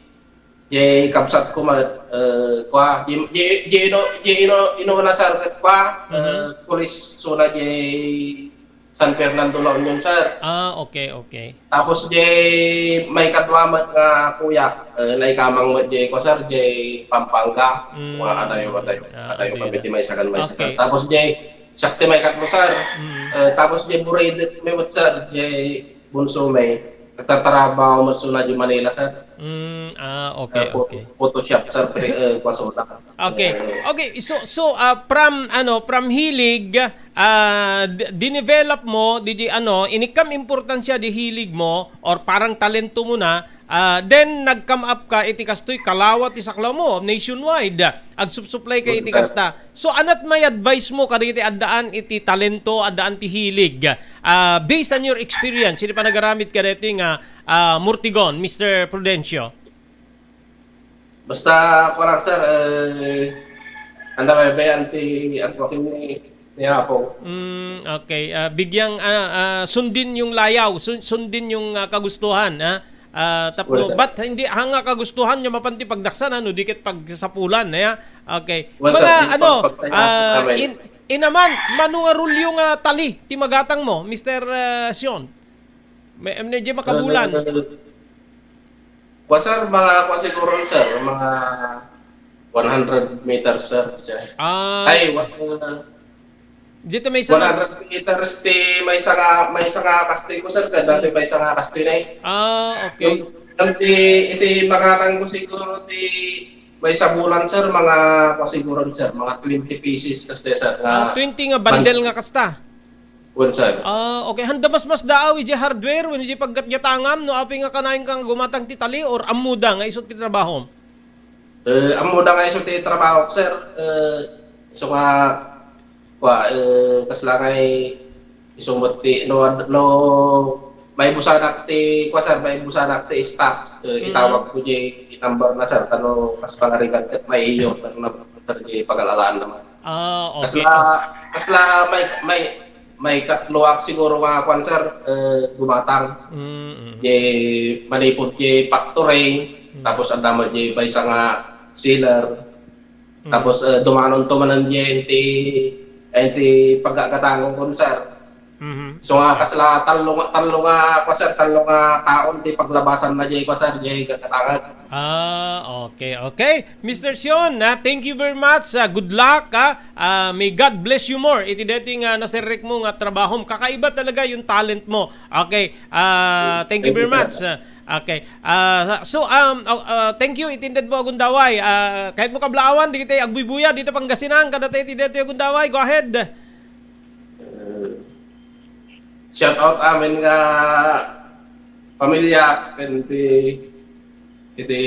jay kabsat ko met, eh, kwa, jay, jay, jay ino, jay ino, ino na, sir, ket kwa, Mhm. eh, pulis suna jay San Fernando, La Union, sir. Ah, okay, okay. Tapos jay maikadua met nga kuyak, eh, naikamang met jay kwa, sir, jay Pampanga. So, Mm. nga adayo, adayo, Ah, adayo adayo kami na. ti maysa ken maysa, sir. Okay. Tapos jay, siak ti maikatlo, sir. Mm. Eh, tapos jay buridek mi met, sir, jay bunso mi. Nagtatrabaho met suna jay Manila, sir. Mm, ah, okay, Eh, photo-, okay. Photoshop, sir, pre-, eh, kwa suna. Okay. Eh, Okay, so, so, ah, from, ano, from hilig, ah, d-, dinevelop mo, di, di, ano, inikkam importansya di hilig mo, or parang talento mo na, ah, then nag-come up ka iti kastoy, kalawa ti saklaw mo, nationwide, agsupsuplay ka iti Good, sir. kasta. So, anat may advice mo kadagiti addaan iti talento, addaan ti hilig, ah, based on your experience, iti panagaramid kadaytoy nga, ah, Murtigon, Mister Prudencio? Basta, kuwan, sir, eh, anda may bayan ti agwakin ni, ni Apo. Mm, okay. Ah, bigyang, ah, ah, sundin yung layaw, sun-, sundin yung, ah, kagustuhan, ah. Ah, tapno, Well, sir. But hindi, hanga kagustuhan niya mapan ti pagdaksan, ano, di ket pagsapulan, ya. Okay. Well, Mga, sir, ano, pag-, pag-, ah, pag-, in, inaman, mano nga rulyo nga tali, ti magatang mo, Mister, ah, Sion? May, ano, di makabulan? Eh, Kwa, sir, mga kwa siguro, sir, mga one hundred meters, sir, siya. Ah. Ay, wa-, uh, Dito may isa one hundred meters ti maysa nga, maysa nga kastoy ko, sir, kada ti maysa nga kastoy na eh. Ah, okay. Yung, yung ti, iti magatang ko siguro ti maysa bulan, sir, mga kwa siguro, sir, mga twenty pieces kastoy, sir, nga Ah, twenty nga bundle nga kasta? Wen, sir. Ah, okay. Handa masmasdaaw iti hardware wenno iti paggatgatangam no apay nga kanayon ka nga gumatang ti tali or ammoda nga isu ti trabahom? Eh, ammoda nga isu ti trabahok, sir. Eh, isu nga, kwa, eh, kasla nga i-, isu met ti, no, no, maibusanak ti, kwa, sir, maibusanak ti stocks. Eh, Mm. itawag ko di number na, sir, kano kas pangarigan ket maiyo, kano na, sir, di pagalalaan naman. Ah, okay. Kasla, kasla may, may, may katloak siguro nga kwan, sir, eh, gumatang. Mm, mm. Di manipod di factory, Mm. tapos adda met di maysa nga sealer. Mm. Tapos, eh, dumanon to manen di enti, enti pagkakatangon kon, sir. Mhm. So, nga kasla tallo nga, tallo nga, kwa, sir, tallo nga taon ti paglabasan na jay, kwa, sir, jay gagatangan. Ah, okay, okay. Mister Sion, ah, thank you very much. Ah, good luck, ah. Ah, may God bless you more. Iti deti nga naserrek mo nga trabahom. Kakaiba talaga yung talent mo. Okay. Ah, thank you Thank very you, much. sir. Ah, okay. Ah, so, um, oh, ah, thank you, itinded mo, Agundaway. Ah, kahit mo kablaawan, di kita agbuybuya dito Pangasinan, kada tayo iti deti Agundaway. Go ahead. Eh, shout out amin nga pamilya, ken ti, iti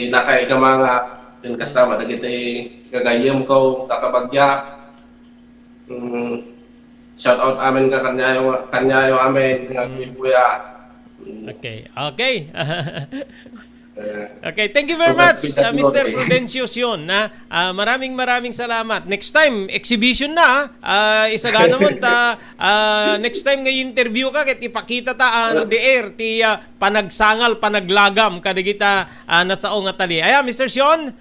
nakaikamanga, ken kasta, madagiti gagayyem ko, kakabagya. Mm, shout out amin nga kanyayo, kanyayo amin nga Mm. kuya. Mm. Okay. Okay. Eh, Okay, thank you very much, uh, Mister Prudencio Sion, na, ah, maraming, maraming salamat. Next time, exhibition na, ah, isagana mo ta, ah, next time nga i-interview ka, ket ipakita ta on the air ti, ah, panagsangal, panaglagam, kadagita, ah, nasao nga tali. Aya, Mister Sion?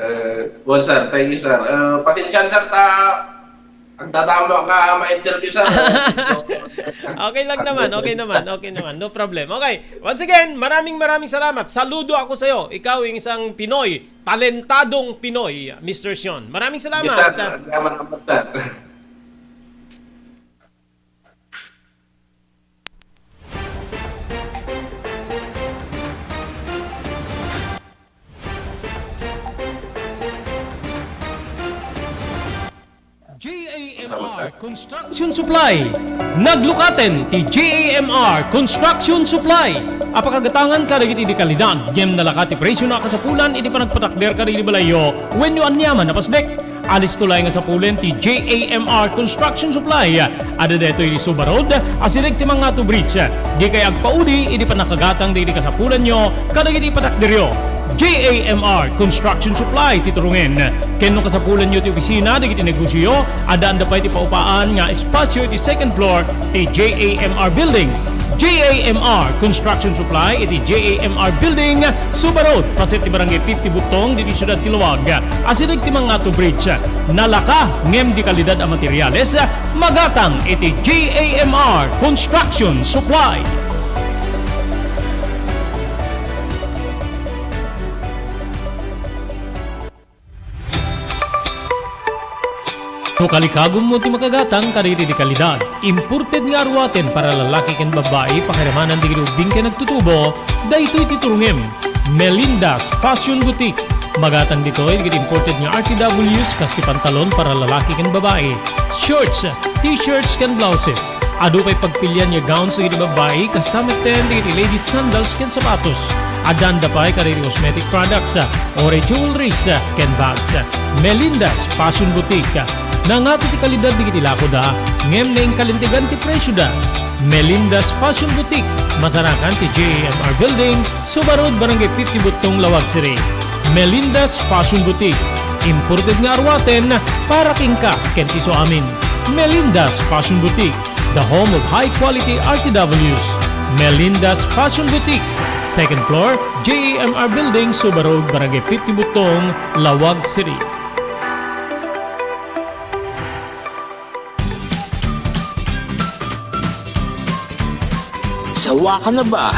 Eh, well, sir, thank you, sir. Eh, pasensya na, sir, ta agdadamo ka ma-interview, sir. Okay lang naman, okay naman, okay naman. No problem. Okay. Once again, maraming, maraming salamat. Saludo ako sa'yo. Ikaw yung isang Pinoy, talentadong Pinoy, Mister Sion. Maraming Yes, salamat. sir. Maraming salamat, sir. J A M R Construction Supply. Naglukaten ti J A M R Construction Supply a pakagatangan kadagiti di kalidad ngem nalaka ti presio na kasapulan iti panagpatakder kadagiti balayyo wenno aniaman a pasdek. Alisto laeng nga sapulen ti J A M R Construction Supply. Adda daytoy iti Suba Road, asideg ti Mangato Bridge. Dikay agpaudi idi pannakagatang dagiti kasapulanyo kadagiti patakderyo. J A M R Construction Supply ti turongen. Ken no kasapulanyo ti opisina dagiti negosioyo, addaanda pay ti paupaan nga espasio iti second floor ti J A M R Building. J A M R Construction Supply iti J A M R Building, Suba Road, paset ti Barangay fifty Butong, ditoy siudad ti Laoag. Asideg ti Mangato Bridge. Nalaka ngem di kalidad a materials, magatang iti J A M R Construction Supply. No kalikagummo ti makagatang kadagiti di kalidad, imported nga aruaten para lalaki ken babbai, pakiramanan dagiti ubbing ken agtutubo, daytoy ti turongem. Melinda's Fashion Boutique. Magatang ditoy dagiti imported nga R T Ws kas ti pantalon para lalaki ken babbai, shorts, t-shirts ken blouses. Adu pay pagpilian nga gowns dagiti babbai, kasta metten dagiti ladies sandals ken sapatos. Addaanda pay kadagiti cosmetic products, uray jewelries, ken bags. Melinda's Fashion Boutique. Nangato ti kalidad dagiti lakoda, ngem naingkalintegan ti presioda. Melinda's Fashion Boutique, masarakan ti J A M R Building, Suba Road, Barangay fifty Butong, Laoag City. Melinda's Fashion Boutique, imported nga aruaten para kenka ken ti isuamin. Melinda's Fashion Boutique, the home of high quality R T Ws. Melinda's Fashion Boutique, second floor, J A M R Building, Suba Road, Barangay fifty Butong, Laoag City. Sawa ka na ba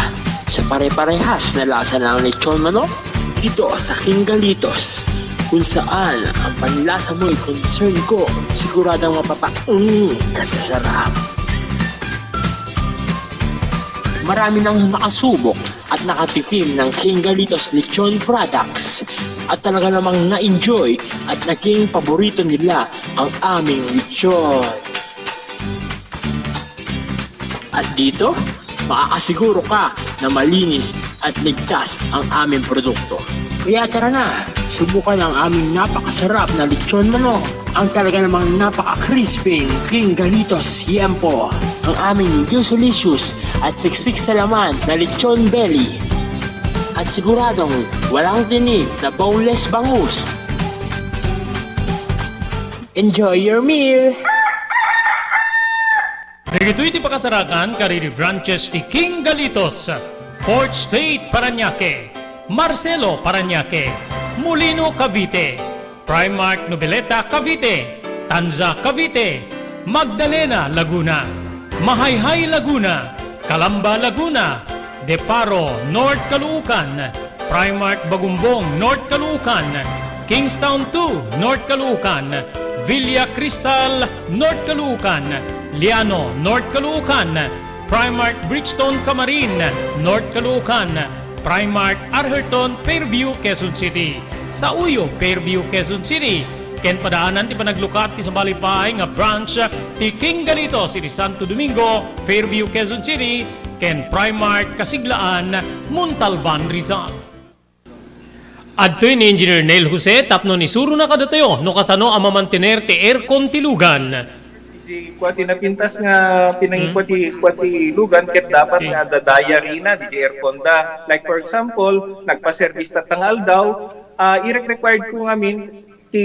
sa pare-parehas na lasa ng lechon manok? Dito sa King Galitos, kung saan ang panlasa mo'y concern ko, siguradong mapapaung ka sa sarap. Marami nang nakasubok at nakatikim ng King Galitos Lechon Products at talaga namang na-enjoy at naging paborito nila ang aming lechon. At dito, makakasiguro ka na malinis at ligtas ang aming produkto. Kaya tara na, subukan ang aming napakasarap na lechon manok, ang talaga namang napaka-crispy King Galitos Yempo, ang aming juicy-licious at siksik sa laman na lechon belly, at siguradong walang tinik na boneless bangus. Enjoy your meal! Dagitoy ti pakasarakan kadagiti branches ti King Galitos, Fourth Street, Parañaque, Marcelo, Parañaque, Molino, Cavite, Primark, Noveleta, Cavite, Tanza, Cavite, Magdalena, Laguna, Mahayhay, Laguna, Calamba, Laguna, De Paro, North Caloocan, Primark Bagumbong, North Caloocan, Kingstown two, North Caloocan, Villa Cristal, North Caloocan, Liano, North Caloocan, Primark Bridgestone Camarin, North Caloocan, Primark Arherton, Fairview, Quezon City, Sauyo, Fairview, Quezon City, ken padaanan ti panaglukat ti sabali pay nga branch ti King Galitos iti Santo Domingo, Fairview, Quezon City, ken Primark Kasiglaan, Montalban, Rizal. Adtoy ni Engineer Neil Jose tapno isurona kadatayo no kasano a mamantener ti aircon ti lugan. Iti kua ti napintas nga pinangikua ti kua ti lugan ket dapat nga adda diary na iti aircon da. Like for example, nagpa-service tatta nga aldaw, ah, irek-required ko ngamin ti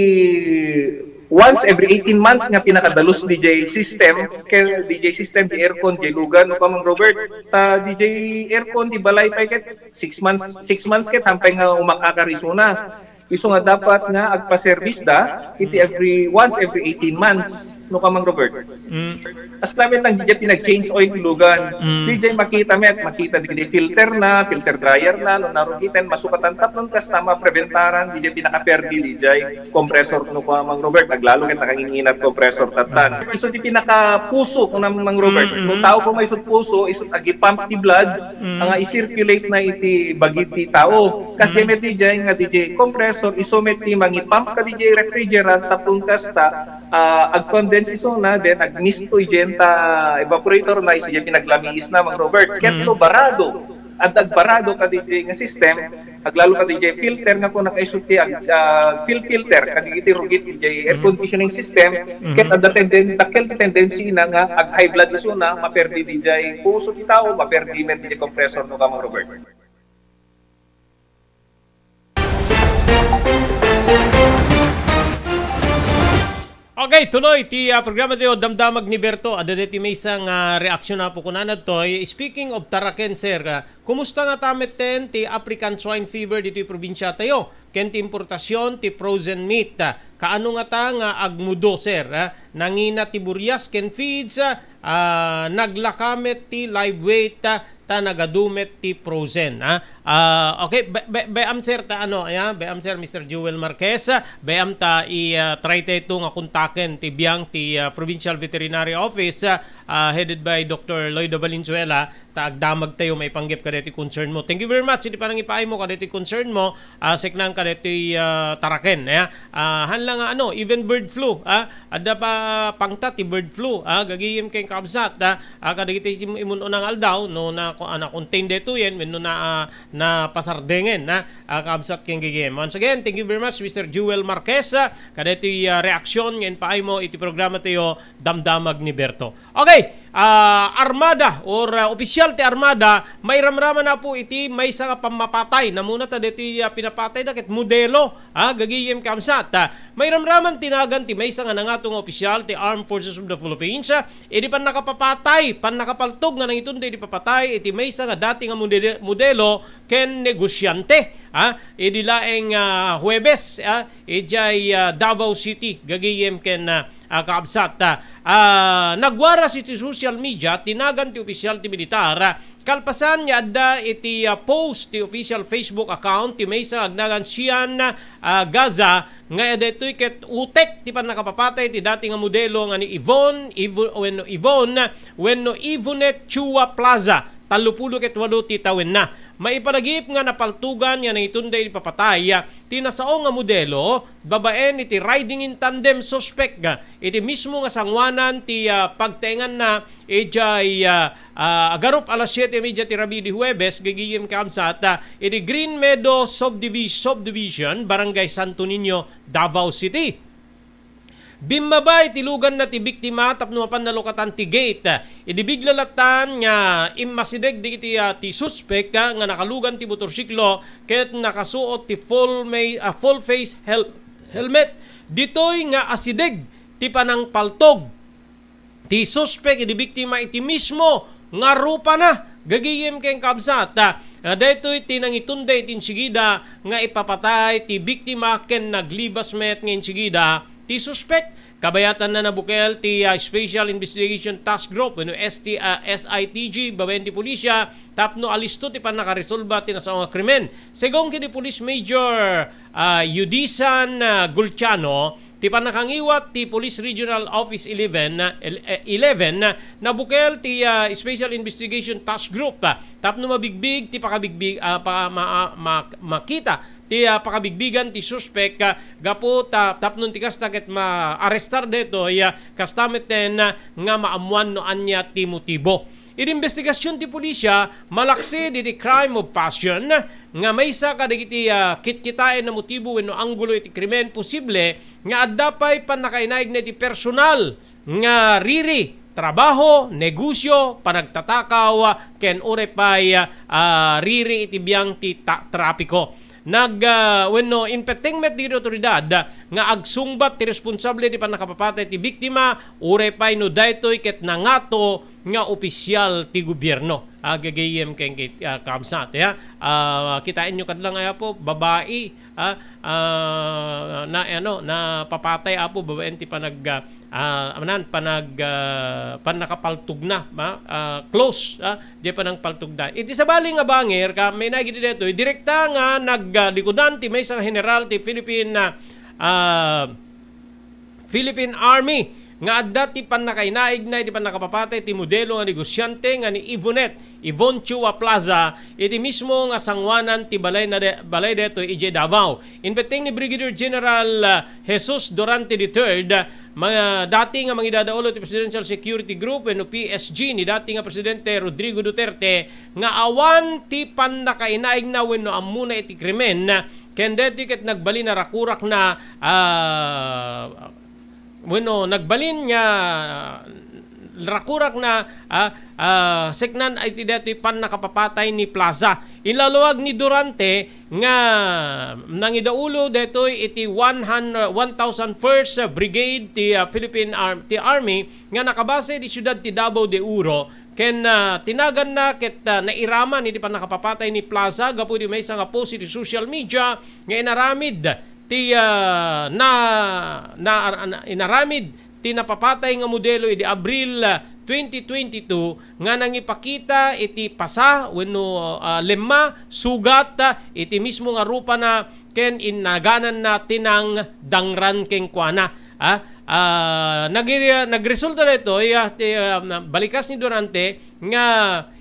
once every eighteen months nga pinakadalus D J system, kay D J system, di aircon, di lugan, no, Kamang Robert? Ta D J aircon, di balay pay ket six months, six months ket hampay nga umakakar isuna. Isu nga dapat nga agpa-service da, iti every, once every eighteen months, no, Kamang Robert? Mm. As lamet lang, di pinag-change oil ti lugan. Mm. Di makita met, makita di filter na, filter dryer na, no, narugiten, masukatan tapnon kasta mapreventaran, di pinaka-perdi, di compressor, no, Kamang Robert, aglalo ket nakanginginat compressor tattan. Isu ti pinakapuso, no, Mang Robert, mm, no, tao ko nga isut puso, isut agi-pump ti blood, mm, nga i-circulate na iti bagi ti tao. Kasi mm, met di nga di compressor, isu met ti mangi-pump ka di refrigerant, tapon kasta, ah, ag-condense isuna, then ag-mist to idiay ta evaporator na, isu diay pinaglamiis na, Mang Robert. Ket mm, no barado, at agbarado ka di nga system, Aglalo ka diay filter nga kung nakaisut ti ag-, ah, fil-, filter, kadagiti rugit diay air Mhm. conditioning system, Mhm. ket adda tenden-, dakkel ti tendency na nga ag-high blood isuna, maperdi diay puso ti tao, maperdi met diay compressor no ka, Mang Robert. Okay, tuloy ti, ah, programa tayo, Damdamag ni Berto. Adda ti maysa nga reaksyon na po kunana toy. Speaking of Taraken, sir, ah, kumusta nga ta metten ti African swine fever ditoy probinsya tayo? Ken ti importasyon ti frozen meat, ah, kaano nga ta nga agmudo, sir, ah? Nangina ti burias ken feeds, ah, naglaka met ti live weight, ah, ta nagadu met ti frozen, ah. Ah, okay, be-, be-, be-am, sir, ta ano, ya, be-am, sir, Mister Jewel Marquez, ah, be-am ta i, ah, try tayo nga kontaken ti biang ti, ah, Provincial Veterinary Office, ah, ah, headed by Doctor Lloyda Valenzuela, ta agdamag tayo maipanggep kadaytoy concern mo. Thank you very much iti panangipaaymo kadaytoy concern mo, ah, seknan kadaytoy, ah, Taraken, ya. Ah, han la nga ano, even bird flu, ah, adda pa pangta ti bird flu, ah, gagayem ken kabsat, ah, ah, kadagiti im-, imun-unang aldaw, no, na, ah, na-contain daytoyen, wenno na, ah, napasardengen, ah, ah, kabsat ken gagayem. Once again, thank you very much, Mister Jewel Marquez, ah, kadaytoy, ah, reaksyon nga ipaaymo iti programa tayo, Damdamag ni Berto. Okay, ah, armada or, ah, opisyal ti armada, mairamraman na po iti maysa nga pammapatay. Namuna ta ditoy, ah, pinapatay da ket modelo, ah, gagayem kabsat. Ah, mairamraman ti nagan ti maysa nga nangato nga opisyal ti Armed Forces of the Philippines, ah, idi pannakapapatay, pannakapaltog nga nangiton da idi papatay iti maysa nga dati nga model-, modelo ken negosyante, ah, idi laeng, ah, Huwebes, ah, idiay, ah, Davao City, gagayem ken, ah, ah, kaabsat. Ah, ah, nagwaras iti social media ti nagan ti opisyal ti militar, ah, kalpasan nga adda iti, ah, post ti official Facebook account ti maysa nga agnagan Sian, ah, Gaza, nga daytoy ket utek ti pannakapapatay ti dati nga modelo nga ni Yvonne, Ivo-, wenno Yvonne, wenno Yvonne Chua Plaza, tallopulo ket walo ti tawenna. Maipalagip nga napaltugan nga nangiton da idi papatay ti nasao nga modelo babaen iti riding in tandem suspect, ah, iti mismo nga sangoanan ti, ah, pagtaenganna idiay, ah, ah, agarup alas siete media ti rabii idi Huwebes, gagayem kabsat, ah, iti Green Meadow Subdivis-, Subdivision, Barangay Santo Niño, Davao City. Bimmaba iti luganna ti biktima tapno mapan nalukatan ti gate. Idi bigla lattan nga immasideg dagiti, ah, ti suspek, ah, nga nakalugan ti motorsiklo ket nakasuot ti full ma-, ah, full face hel-, helmet. Ditoy nga asideg ti panangpaltog ti suspek idi biktima iti mismo nga rupana. Gagayem ken kabsat, ah, daytoy ti nangiton da iti insigida nga ipapatay ti biktima ken naglibas met nga insigida ti suspek. Kabayatanna nabukel ti, ah, Special Investigation Task Group wenno S T, ah, S I T G babaen ti pulisya tapno alisto ti pannakaresolba ti nasao nga krimen. Segun ken ni Police Major, ah, Yudisan, ah, Gulciano, ti pannakangiwat ti Police Regional Office eleven, ah, el-, eh, eleven, ah, nabukel ti, ah, Special Investigation Task Group, ah, tapno mabigbig ti pakabigbig, ah, pa-, ma-, ah, ma-, makita ti, ah, pakabigbigan ti suspek, ah, gapu ta tapno ti kasta ket maarestar daytoy, ah, kasta metten, ah, nga maammuan no ania ti motibo. Iti imbestigasion ti pulisya, malaksid iti crime of passion nga maysa kadagiti, ah, kitkitaen a motibo wenno anggulo iti krimen, posible nga adda pay pannakainaigna iti personal nga riri, trabaho, negosyo, panagtatakaw, ken uray pay, ah, riri iti biang ti ta-, trapiko. Nag, ah, wenno impetteng met dagiti awtoridad nga agsungbat ti responsable ti pannakapapatay ti biktima, uray pay no daytoy ket nangato nga opisyal ti gobierno. Ah, gagayem ken kit-, ah, kabsat, ya. Ah, kitaenyo kadla nga, Apo, babai, ah, ah, na, ano, napapatay, Apo, babaen ti panag-, ah, ah, amanan, panag-, ah, pannakapaltogna, ma-, ah, close, ah, diay panangpaltogna. Iti sabali nga bangir, ka, may nagidi daytoy, direkta nga naglikudan ti maysa nga general ti Philippine, ah, ah, Philippine Army nga adda ti pannakainaigna iti pannakapapatay ti modelo nga negosiante nga ni Yvonette, Yvonne Chua Plaza, iti mismo nga sangoanan ti balay na de-, balay detoy idiay Davao. Inbetting ni Brigadier General, ah, Jesus Durante the third, ah, mga dati nga mangidadaulo ti Presidential Security Group wenno P S G ni dati nga Presidente Rodrigo Duterte nga awan ti pannakainaigna wenno ammona iti krimen, ken detoy ket nagbalin a rakurak na, ah, wenno nagbalin nga rakurak na, ah, ah, seknan iti detoy pannakapapatay ni Plaza. Inlaluag ni Durante nga nangidaulo detoy iti one hundred, one thousand first Brigade ti, ah, Philippine Arm-, ti Army nga nakabase iti siudad ti Davao de Oro ken, ah, tinaganna ket, ah, nairaman iti pannakapapatay ni Plaza gapu iti maysa nga post iti social media nga inaramid ti, ah, na, na, na, inaramid ti napapatay nga modelo idi Abril, ah, twenty twenty-two nga nangipakita iti pasa wenno, ah, lemma, sugat, ah, iti mismo nga rupana ken inagananna ti nangdangran kenkuana. Ah, ah, nagi-, nagresulta daytoy, ah, ti, ah, balikas ni Durante nga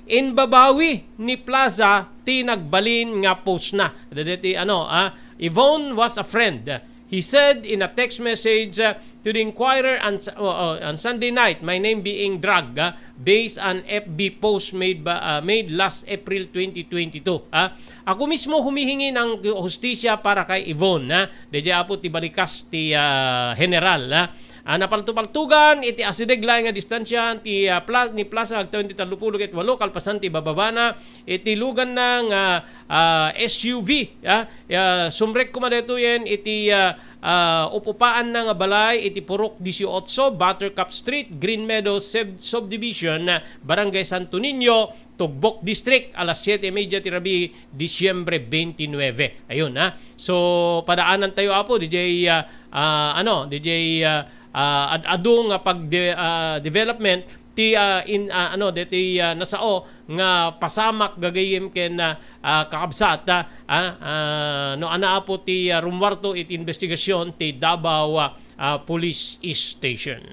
imbabawi ni Plaza ti nagbalin nga postna. Dagiti, ano, ah, Yvonne was a friend, he said in a text message, uh, to the Inquirer on Sa-, oh, oh, on Sunday night, my name being dragged, uh, based on F B post made ba, uh, made last April twenty twenty-two, ah. Ako mismo humihingi ng hustisya para kay Yvonne, ah. Daydiay apo ti balikas ti, ah, general, ah. Ah, napaltupaltugan iti asideg laeng nga distansya ti, ah, pla-, ni Plaza agtawen ti tallopulo ket walo kalpasan ti bababana iti luganna nga, ah, S U V, ah, ah, sumrek koma daytoyen iti, ah, ah, up-upaanna nga balay iti Purok dieciocho, Buttercup Street, Green Meadows Sub-, Subdivision, Barangay Santo Niño, Tugbok District, alas siete y media ti rabii, Disyembre twenty-nine. Ayun, ha. So, padaanan tayo, Apo, D J, ah, ah, ano, D J, ah, ah, ad-adu nga pag-de-, ah, development, ti, ah, in, ah, ano, deti, ah, nasao nga pasamak gagayem ken, ah, ah, kakabsat, ah, ah, ah, no, ania, Apo, ti, ah, rummuarto iti investigasyon ti Davao, ah, ah, Police Station.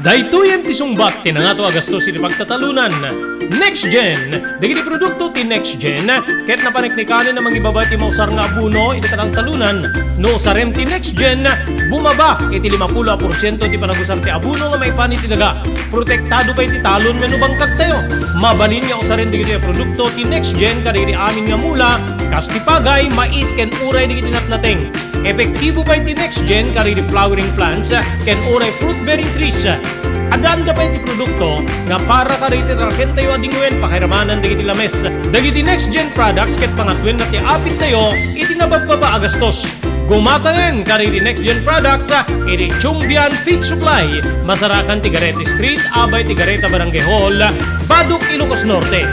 Daytoyen ti sungbat ti nangato a gastos iti pagtatalunan. Next Gen. Dagiti produkto ti Next Gen ket napaneknekanen a mangibaba ti mausar nga abono iti kataltalunan. No usarem ti Next Gen, bumaba iti limapulo a porsiento ti panagusar ti abono nga maipan iti daga. Protektado pay ti talon wenno bangkagtayo. Mabalin nga usaren dagitoy a produkto ti Next Gen kadagiti amin nga mula, kas ti pagay, mais, ken uray dagiti natnateng. Epektibo pay ti Next Gen kadagiti flowering plants ken uray fruit-bearing trees. Addaanda pay ti produkto nga para kadagiti tarakentayo a dingwen pakairamanan dagiti lames. Dagiti Next Gen products ket pangatwenna ti apittayo iti nababbaba a gastos. Gumatayen kadagiti Next Gen products, ah, iti Chumbian Feed Supply, masarakan ti Garete Street, abay ti Gareta Barangay Hall, Badoc, Ilocos Norte.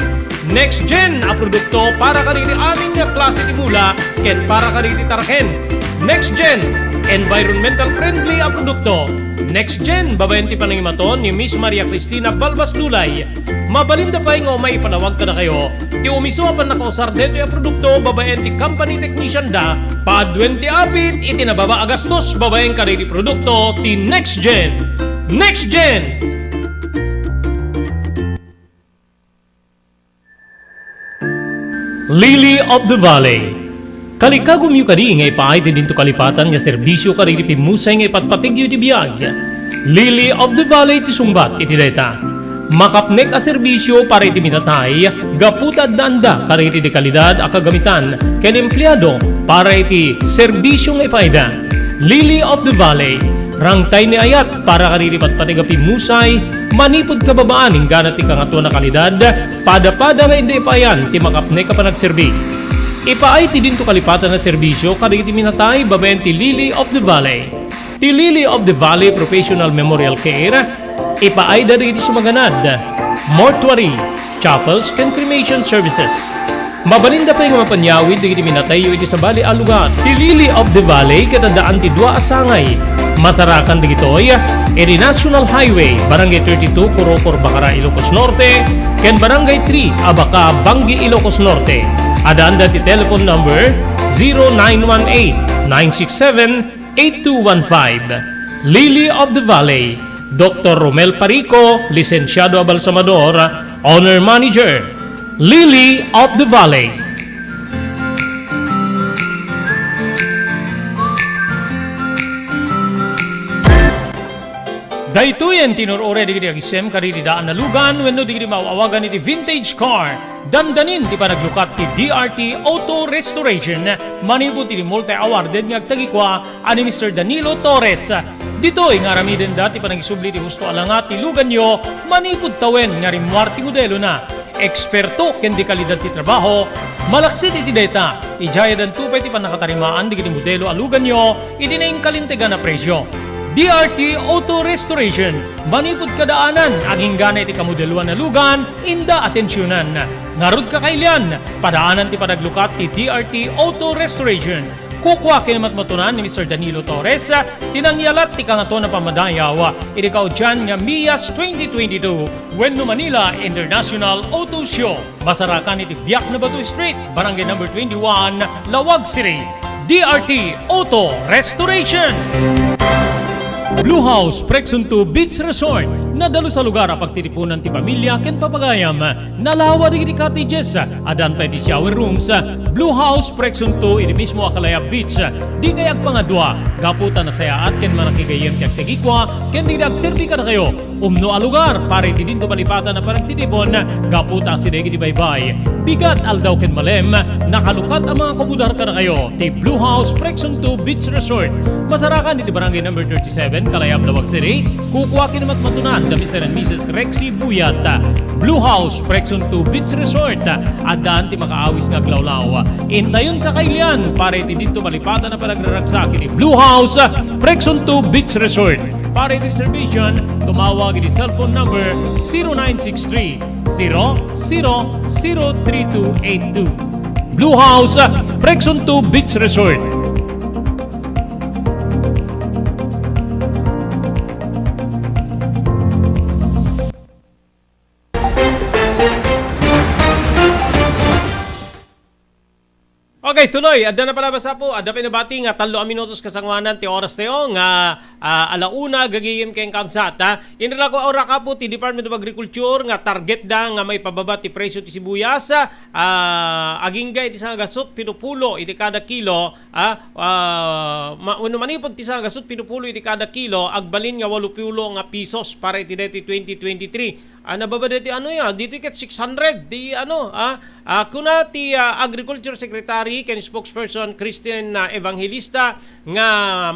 Next Gen a produkto para kadagiti amin nga klase ti mula ken para kadagiti taraken. Next Gen, environmental friendly a produkto. Next Gen, babaen ti panangimaton ni Miss Maria Cristina Balbas Dulay. Mabalinda pay nga umay ipanawag kadakayo ti umiso a pannakausar daytoy a produkto babaen ti company technician da, paaduen ti apit iti nababa a gastos babaen kadagiti produkto ti Next Gen. Next Gen! Lily of the Valley. Kalikagumyo kadi nga ipaay ti dinto kalipatan nga serbisyo kadagiti pimmusay nga ipatpategyo iti biag? Lily of the Valley ti sungbat iti dayta. Makapnek a serbisyo para iti minatay gapu ta addaanda kadagiti de kalidad a kagamitan ken empleado para iti serbisyo nga ipaayda. Lily of the Valley, rangtay ni ayat para kadagiti patpateg a pimmusay, manipud kababaan inggana ti kangatoan a kalidad, padapada nga inda ipaayan ti makapnek a panagserbi. Ipaay ti dinto kalipatan a serbisyo kadagiti minatay babaen ti Lily of the Valley. Ti Lily of the Valley Professional Memorial Care, ipaayda dagiti sumaganad, mortuary, chapels, ken cremation services. Mabalinda pay nga mapanyawid dagiti minatayyo iti sabali a lugar. Ti Lily of the Valley ket addaan ti dua a sangay. Masarakan dagitoy iti National Highway, Barangay thirty-two, Corocor, Bacara, Ilocos Norte, ken Barangay three, Abaca, Bangui, Ilocos Norte. Addaan da ti telephone number zero nine one eight, nine six seven, eight two one five. Lily of the Valley, Doctor Romel Parico, Lisensiado a Balsamador, Owner Manager. Lily of the Valley. Daytoyen ti inur-uray dagiti agisem kadagiti daan a lugan wenno dagiti maaw-awagan iti vintage car. Dandanin ti panaglukat ti D R T Auto Restoration manipud iti multi-awarded nga agtagikua a ni Mister Danilo Torres. Ditoy nga aramidenda ti panangisubli ti husto a langa ti luganyo manipud tawen nga rimmuar ti modelona. Eksperto ken di kalidad ti trabaho, malaksid iti dayta, idiay addanto pay ti pannakatarimaan dagiti modelo a luganyo iti nainkalintegan a presio. D R T Auto Restoration, manipud kadaanan, agingga iti kamodeloan a lugan, inda atensionan. Ngarud, kakailian, padaanan ti panaglukat ti D R T Auto Restoration. Kukua ken matmatunan ni Mister Danilo Torres ti nangyalat ti Kangatoan a Pammadayaw iti kaudian nga Mias twenty twenty-two wenno Manila International Auto Show. Masarakan iti Biak na Bato Street, Barangay Number twenty-one, Laoag City. D R T Auto Restoration. Blue House Prexon two Beach Resort, nadalus a lugar a pagtitipunan ti pamilya ken papagayam. Nalawa dagiti cottages, addan pay ti shower rooms. Blue House Prexon two iti mismo a Kalayab Beach. Dikay agpangadua, gapu ta nasayaat ken manakigayyem ti agtagikua ken dagiti agserbi kadakayo. Umno a lugar para iti dinto malipatan a panagtitipon, gapu ta asideg iti baybay, bigat, aldaw ken malem, nakalukat a mga kumudar kadakayo ti Blue House Prexon two Beach Resort. Masarakan iti Barangay Number thirty-seven, Kalayab, Laoag City. Kukua ken matmatunan da Mister and Missus Rexy Buyat. Blue House Prexon two Beach Resort. Addaan ti makaawis nga aglawlaw. Intayon, kakailian para iti dinto malipatan a panagraragsak iti Blue House Prexon two Beach Resort. Para iti reservation, tumawag iti cellphone number zero nine six three, zero zero zero three two eight two. Blue House, Prexon two Beach Resort. Okay, tuloy. Adda na pala basa po. Adda pinabati nga tallo a minutos kasanguanan ti oras tayo nga, ah, ala una gagayem ken kabsat, ha. Inrako orak po ti Department of Agriculture nga target da nga maipababa ti presyo ti sibuyas, ah, agingga iti sangagasut pinupulo iti kada kilo, ah, ah, ma-, wenno manipud ti sangagasut pinupulo iti kada kilo, agbalin nga walupulo nga pisos para iti daytoy twenty twenty-three. Ah, nababa daytoy ano ya, ditoy ket six hundred, di ano, ah, ah, kuna ti, ah, Agriculture Secretary ken Spokesperson Christine, ah, Evangelista nga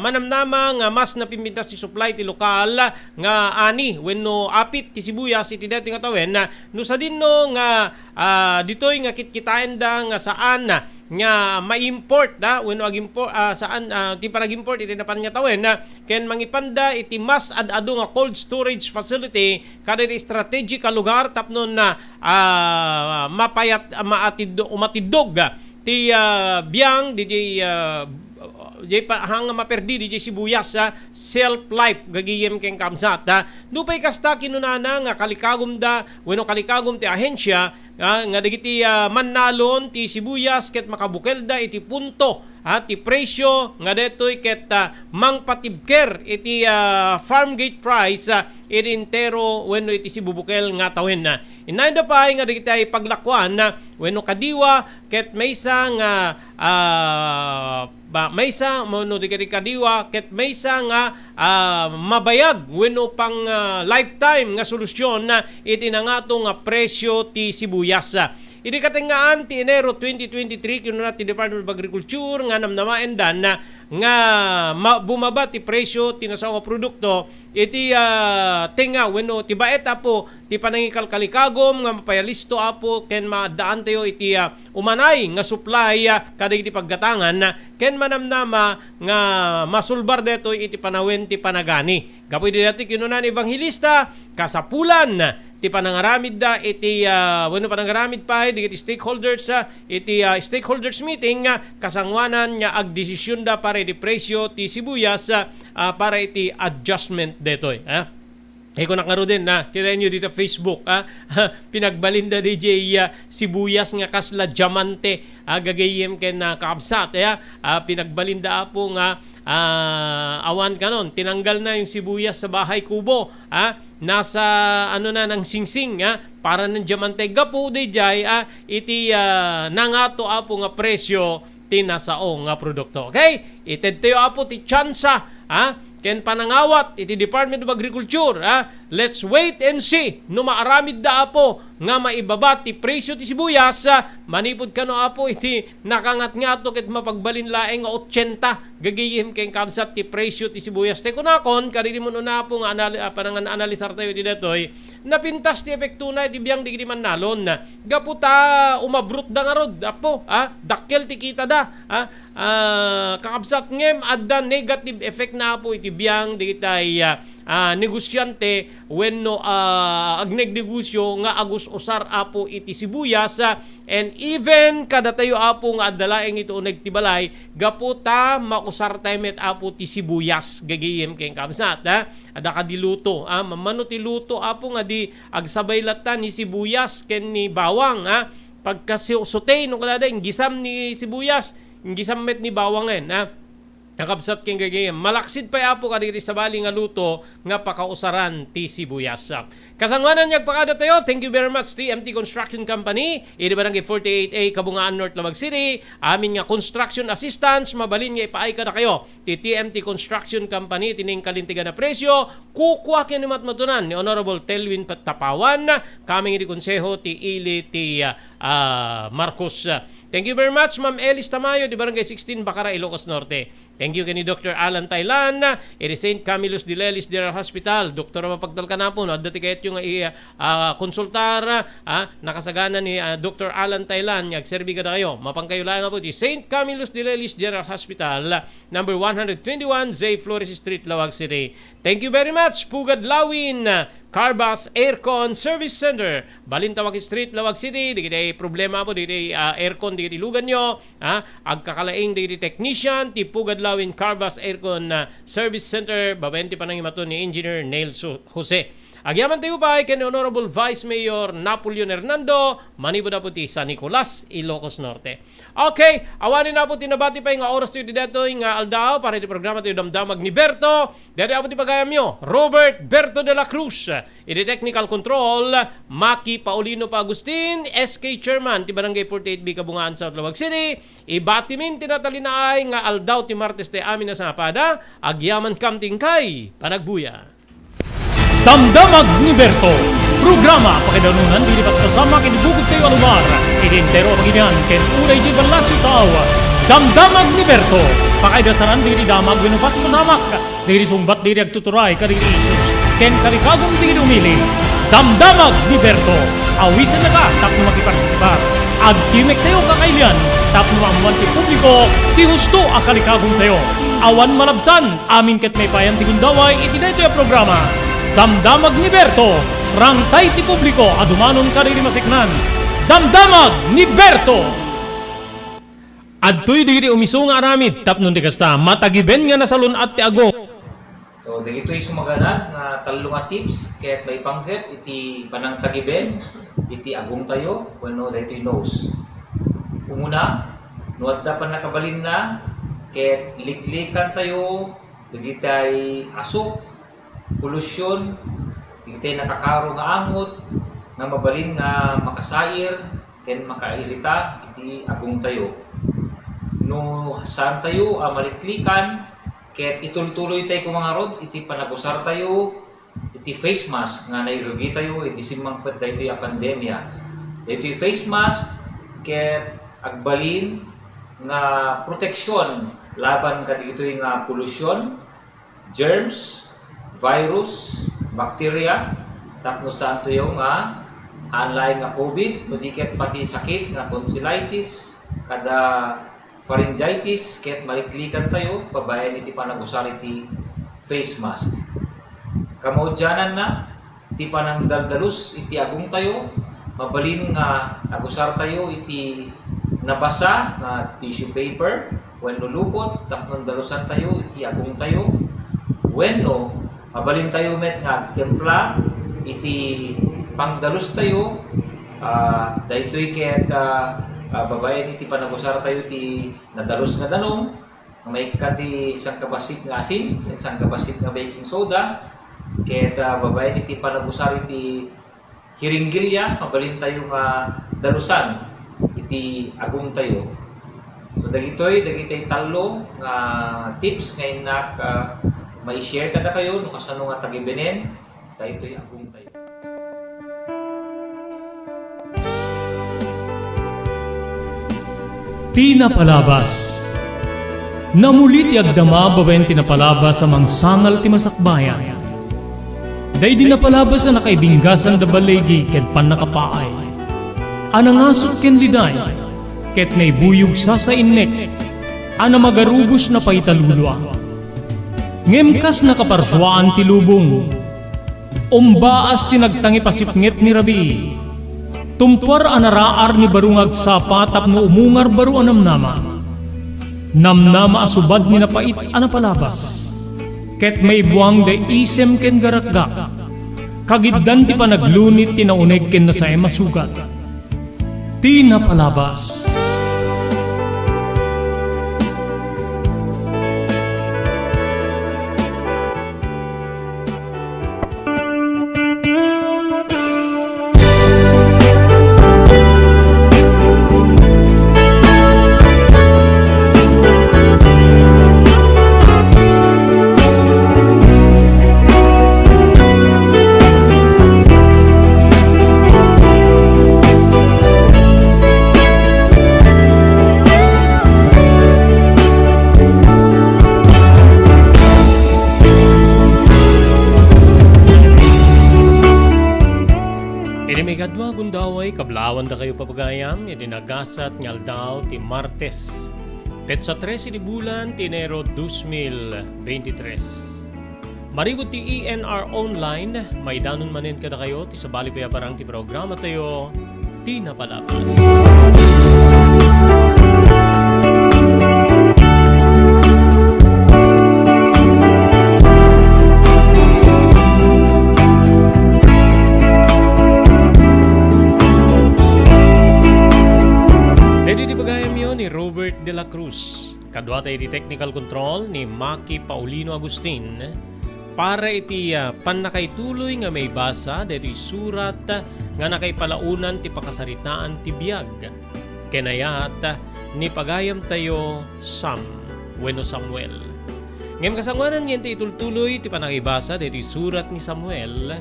manamnama nga mas napimpintas ti supply ti lokal nga ani wenno apit ti sibuyas iti daytoy nga tawen, ah, no sadino nga, ah, ditoy nga kitkitaenda nga saan, ah, nga ma-import da wenno agimpo-, ah, saan, ah, ti panag-import iti napan nga tawen, ah, ken mangipanda iti mas ad-adu nga cold storage facility kadagiti strategic a lugar tapno na, ah, mapayat-, maatiddo-, umatiddog ti, ah, biang didiay, ah, diay pa-, haan nga maperdi didiay sibuyas, ah, shelf life gagayem ken kabsat, ah. Nupay kasta, kinunana nga kalikagumda wenno kalikagum ti ahensya, ah, nga dagiti, ah, mannalon ti sibuyas ket makabukelda iti punto, ah, ti presyo nga daytoy ket, ah, mangpatibker iti, ah, farm gate price, ah, iti entero wenno iti sibubukel nga tawen. Innayda pay nga dagiti paglakuan, ah, wenno kadiwa ket maysa nga, ah, ba, maysa, no, di kadi kadiwa, ket maysa nga, ah, mabayag wenno pang, ah, lifetime nga solusyon, ah, iti nangato nga presyo ti sibuyas. Idi katengngaan ti Enero twenty twenty-three, kinuna ti Department of Agriculture nga namnamaendan nga ma-, bumaba ti presyo ti nasao nga produkto iti, ah, tengnga wenno ti baet, Apo, ti panangikalkalikagum nga mapayalisto, Apo, ken maaddaantayo iti, ah, umanay nga supply, ah, kadagiti paggatangan, ah, ken manamnama nga masulbar daytoy iti panawen ti panagani. Gapu idi daytoy kinuna ni Evangelista, kasapulan ti panangaramidda iti, ah, wenno panangaramid pay dagiti stakeholders, ah, iti, ah, stakeholders meeting, ah, kasanguanan nga agdesisyonda para iti presyo ti sibuyas, ah, ah, para iti adjustment daytoy, ah. Ay, kunak ngaruden, ah, kitaenyo dita Facebook, ah, pinagbalinda D J, ah, sibuyas nga kasla diamante, ah, gagayyem ken, ah, kakabsat, eh, ah, pinagbalinda, apo, nga, ah, awan kanon, tinanggal na yung sibuyas sa bahay kubo, ah, nasa, ano na, nang singsing, ah, para ng diamante. Gapu, D J, ah, iti, ah, nangato, apo, nga presyo, ti nasao nga produkto. Okay? Itedtayo, apo, ti tsansa, ha? Ken panangawat iti Department of Agriculture, ha? Let's wait and see no maaramidda, apo, nga maibaba ti presyo ti sibuyas, ha? Manipud kano, apo, iti nakangatngato ket mapagbalin laeng nga otsenta gagayem ken kabsat ti presyo ti sibuyas. Te kunakon, kadidi met una, apo, nga anali-, ah, panangan-analisar tayo iti datoy, napintas ti epektona iti biang dagiti mannalon. Gapu ta umabrutda ngarud, apo, ah, dakkel ti kitada, ah, ah, kakabsat ngem adda negative effect na, apo, iti biang dagitay, ah, ah, negosiante wenno, ah, agnegnegosio nga agus-usar, apo, iti sibuyas, ah, and even kadatayo, apo, nga adda laeng iti uneg ti balay, gapu ta mausar tayo met, apo, ti sibuyas, gagayem ken kabsat, ah. Adda kadi luto, ah, mammano ti luto, apo, nga di agsabay latta ni sibuyas ken ni bawang, ah. Pagka si-, sauté, no, kunada, inggisam ni sibuyas, inggisam met ni bawangen, ah. Kakabsat ken gagayem. Malaksid pay, apo, kadagiti sabali nga luto nga pakausaran ti sibuyas. Kasangoanan nga agpakada tayo, thank you very much, T M T Construction Company, idi Barangay forty-eight A, Kabungaan, North Laoag City. Amin nga construction assistance, mabalin nga ipaay kadakayo ti T M T Construction Company, ti nangkalintegan a presyo, kukua ken ni matmatunan ni Honorable Telwin Tapawan, coming idi konseho ti ili ti, ah, ah, Marcos. Thank you very much, Ma'am Elis Tamayo, di Barangay sixteen, Bacara, Ilocos Norte. Thank you ken ni Doctor Alan Tailan, iti Saint Camillus de Lelis General Hospital. Doktor, mapagtalkan, apo, no adda ti kayatyo nga i-, ah, konsultar, ah, nakasagana ni, ah, Doctor Alan Tailan nga agserbi kadakayo. Mapankayo laeng, apo, iti Saint Camillus de Lelis General Hospital, number one hundred twenty-one J Flores Street, Laoag City. Thank you very much, Pugad Lawin, Carbas Aircon Service Center, Balintawak Street, Laoag City. Dagiti problema, apo, dagiti, ah, aircon, dagiti luganyo, ah, agkakalaing dagiti technician ti Pugad Lawin Carbas Aircon, ah, Service Center, babaen ti panangimaton ni Engineer Neil Su-, Jose. Agyaman tayo pay ken Honorable Vice Mayor Napoleon Hernando, manipud, apo, ti San Nicolas, Ilocos Norte. Okay, awanen, apo, ti nabati pay nga oras tayo ti daytoy nga aldaw para iti programa tayo Damdamag ni Berto. Daytoy, apo, ti pagayamyo, Robert Berto de la Cruz. Iti technical control, Maki Paulino pa Agustin, S K Chairman ti Barangay forty-eight B, Kabungaan, South Laoag City. Ibatimin ti natalinaay nga aldaw ti Martes ti amin a sangapada, agyaman kam ti inkay panagbuya. Damdamag ni Berto, programa pakaidanunan dagiti paspasamak iti bukod tayo a lugar, iti entero a Pangilinan ken unay diay ballasiw tao. Damdamag ni Berto, pakaidasaran dagiti damag wenno paspasamak dagiti sungbat dagiti agtuturay kadagiti issues ken kalikagum dagiti umili. Damdamag ni Berto, awisennaka tapno makipartisipar. Agtimek tayo kakailian tapno maammoan ti publiko ti husto a kalikagum tayo. Awan malabsan, amin ket maipayan ti gundaway iti daytoy a programa. Damdamag ni Berto, rangtay ti publiko a dumanon kadagiti maseknan. Damdamag ni Berto! Adtoy dagiti umiso nga aramid tapno di kasta, matagiben nga nasalun-at ti agong. So, dagitoy sumaganad nga tallo nga tips ket maipanggep iti panangtagiben iti agongtayo wenno daytoy nose. Umuna, no adda pannakabalinna ket liklikantayo dagitay asuk, polusyon, dagitay nakakaro nga angot nga mabalin nga makasair ken makairita iti agongtayo. No saantayo a maliklikan, ket itultuloytay koma ngarud iti panagusartayo iti face mask nga nairugitayo idi simmangpet daytoy a pandemia. Daytoy face mask ket agbalin nga proteksyon laban kadagitoy nga polusyon, germs, virus, bakterya, tapno saantayo nga haan laeng nga covid, no di ket pati sakit nga tonsillitis, kada pharyngitis, ket maliklikantayo babaen iti panagusar iti face mask. Kamaudiananna, ti panangdaldalus iti agongtayo, mabalin nga agusartayo iti nabasa nga tissue paper wenno lupot tapno dalusantayo iti agongtayo wenno Mabalintayo met nga agtimpla iti pangdalustayo, ah, daytoy ket, ah, ah, babaen iti panagusartayo ti nadalus nga danum, nga maikkat ti sangkabassit nga asin, ken sangkabassit nga baking soda, ket, ah, babaen iti panagusar iti hiringgilya, mabalintayo nga dalusan iti agumtayo. So, dagitoy, dagitoy tallo nga tips nga innak, ah, mai-share kadakayo no kasano nga tagibenen daytoy agumtayo. Ti napalabas. Namuli ti agdama babaen ti napalabas a mangsangal ti masakbayan. Daydi napalabas a nakaibinggasan da baligi ken pannakapaay, a nangasut ken liday, ket naibuyog sasainnek, a namagarubos na paitalulua. Ngem kas nakaparsuaan ti lubong, umbaas ti nagtangipasipnget ni rabii. Tumpuar a naraar ni baro nga agsapa tapno umungar baro a namnama. Namnama a subad ni napait a napalabas. Ket maibuang da isem ken garakgak. Kagiddan ti panaglunit ti nauneg ken nasaem a sugat. Ti napalabas. Iti maikadua a gundaway, kablaawan dakayo, papagayam, iti nagasat nga aldaw ti Martes, petsa tres iti bulan ti Enero dos mil veintitrés. Manipud ti E N R Online, maidanon manen kadakayo ti sabali pay a parang ti programatayo, Ti Napalabas. Daydi ti pagayamyo ni Robert de la Cruz. Kaduata iti technical control ni Maki Paulino Agustin. Para iti, ah, pannakaituloy nga maibasa daytoy surat nga nakaipalaonan ti pakasaritaan ti biag. Ken ayat ni pagayamtayo Sam wenno Samuel. Ngem kasangoanan nga inta itultuloy ti pannakaibasa daytoy surat ni Samuel,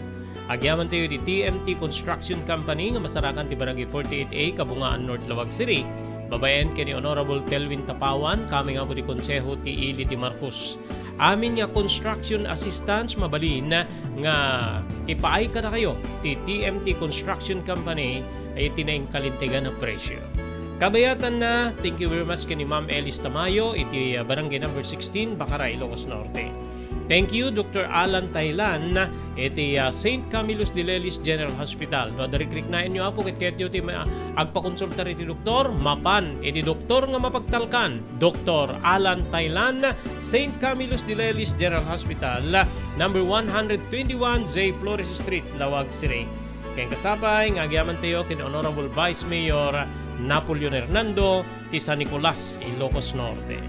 agyamantayo iti T M T Construction Company nga masarakan ti Barangay forty-eight A, Kabungaan, North Laoag City, babaen ken ni Honorable Telwin Tapawan, kami nga apo ti konseho ti ili ti Marcos. Amin nga construction assistance mabalin nga ipaay kadakayo ti T M T Construction Company iti nainkalintegan a presyo. Kabayatanna, thank you very much ken ni Ma'am Elis Tamayo iti, uh, Barangay number sixteen, Bacaray, Ilocos Norte. Thank you, Doktor Alan Taylan, iti, uh, Saint Camillus de Lelis General Hospital. No, adda rikriknaenyo, apo, ket kayatyo ti ma-, agpakonsultar iti doktor, mapan iti doktor nga mapagtalkan, Doktor Alan Taylan, Saint Camillus de Lelis General Hospital, number one hundred twenty-one J Flores Street, Laoag City. Ken kastoy pay nga agyamantayo ken Honorable Vice Mayor Napoleon Hernando ti San Nicolas, Ilocos Norte.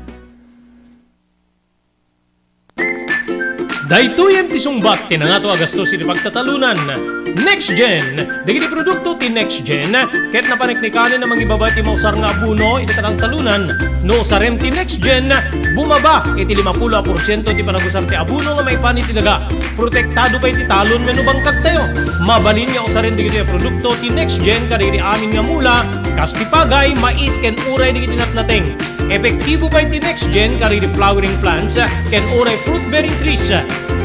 Daytoyen ti sungbat ti nangato a gastos iti pagtatalunan. Next Gen. Dagiti produkto ti Next Gen ket napaniknikanen a mangibaba ti mausar nga abono iti katangtalunan. No usarem ti Next Gen, bumaba iti limapulo a porsiento ti panagusar ti abono nga maipan iti daga. Protektado pay ti talon wenno bangkagtayo. Mabalin nga usaren dagitoy a produkto ti Next Gen kadagiti amin nga mula, kas ti pagay, mais, ken uray dagiti natnateng. Epektibo pay ti Next Gen kadagiti flowering plants ken uray fruit-bearing trees.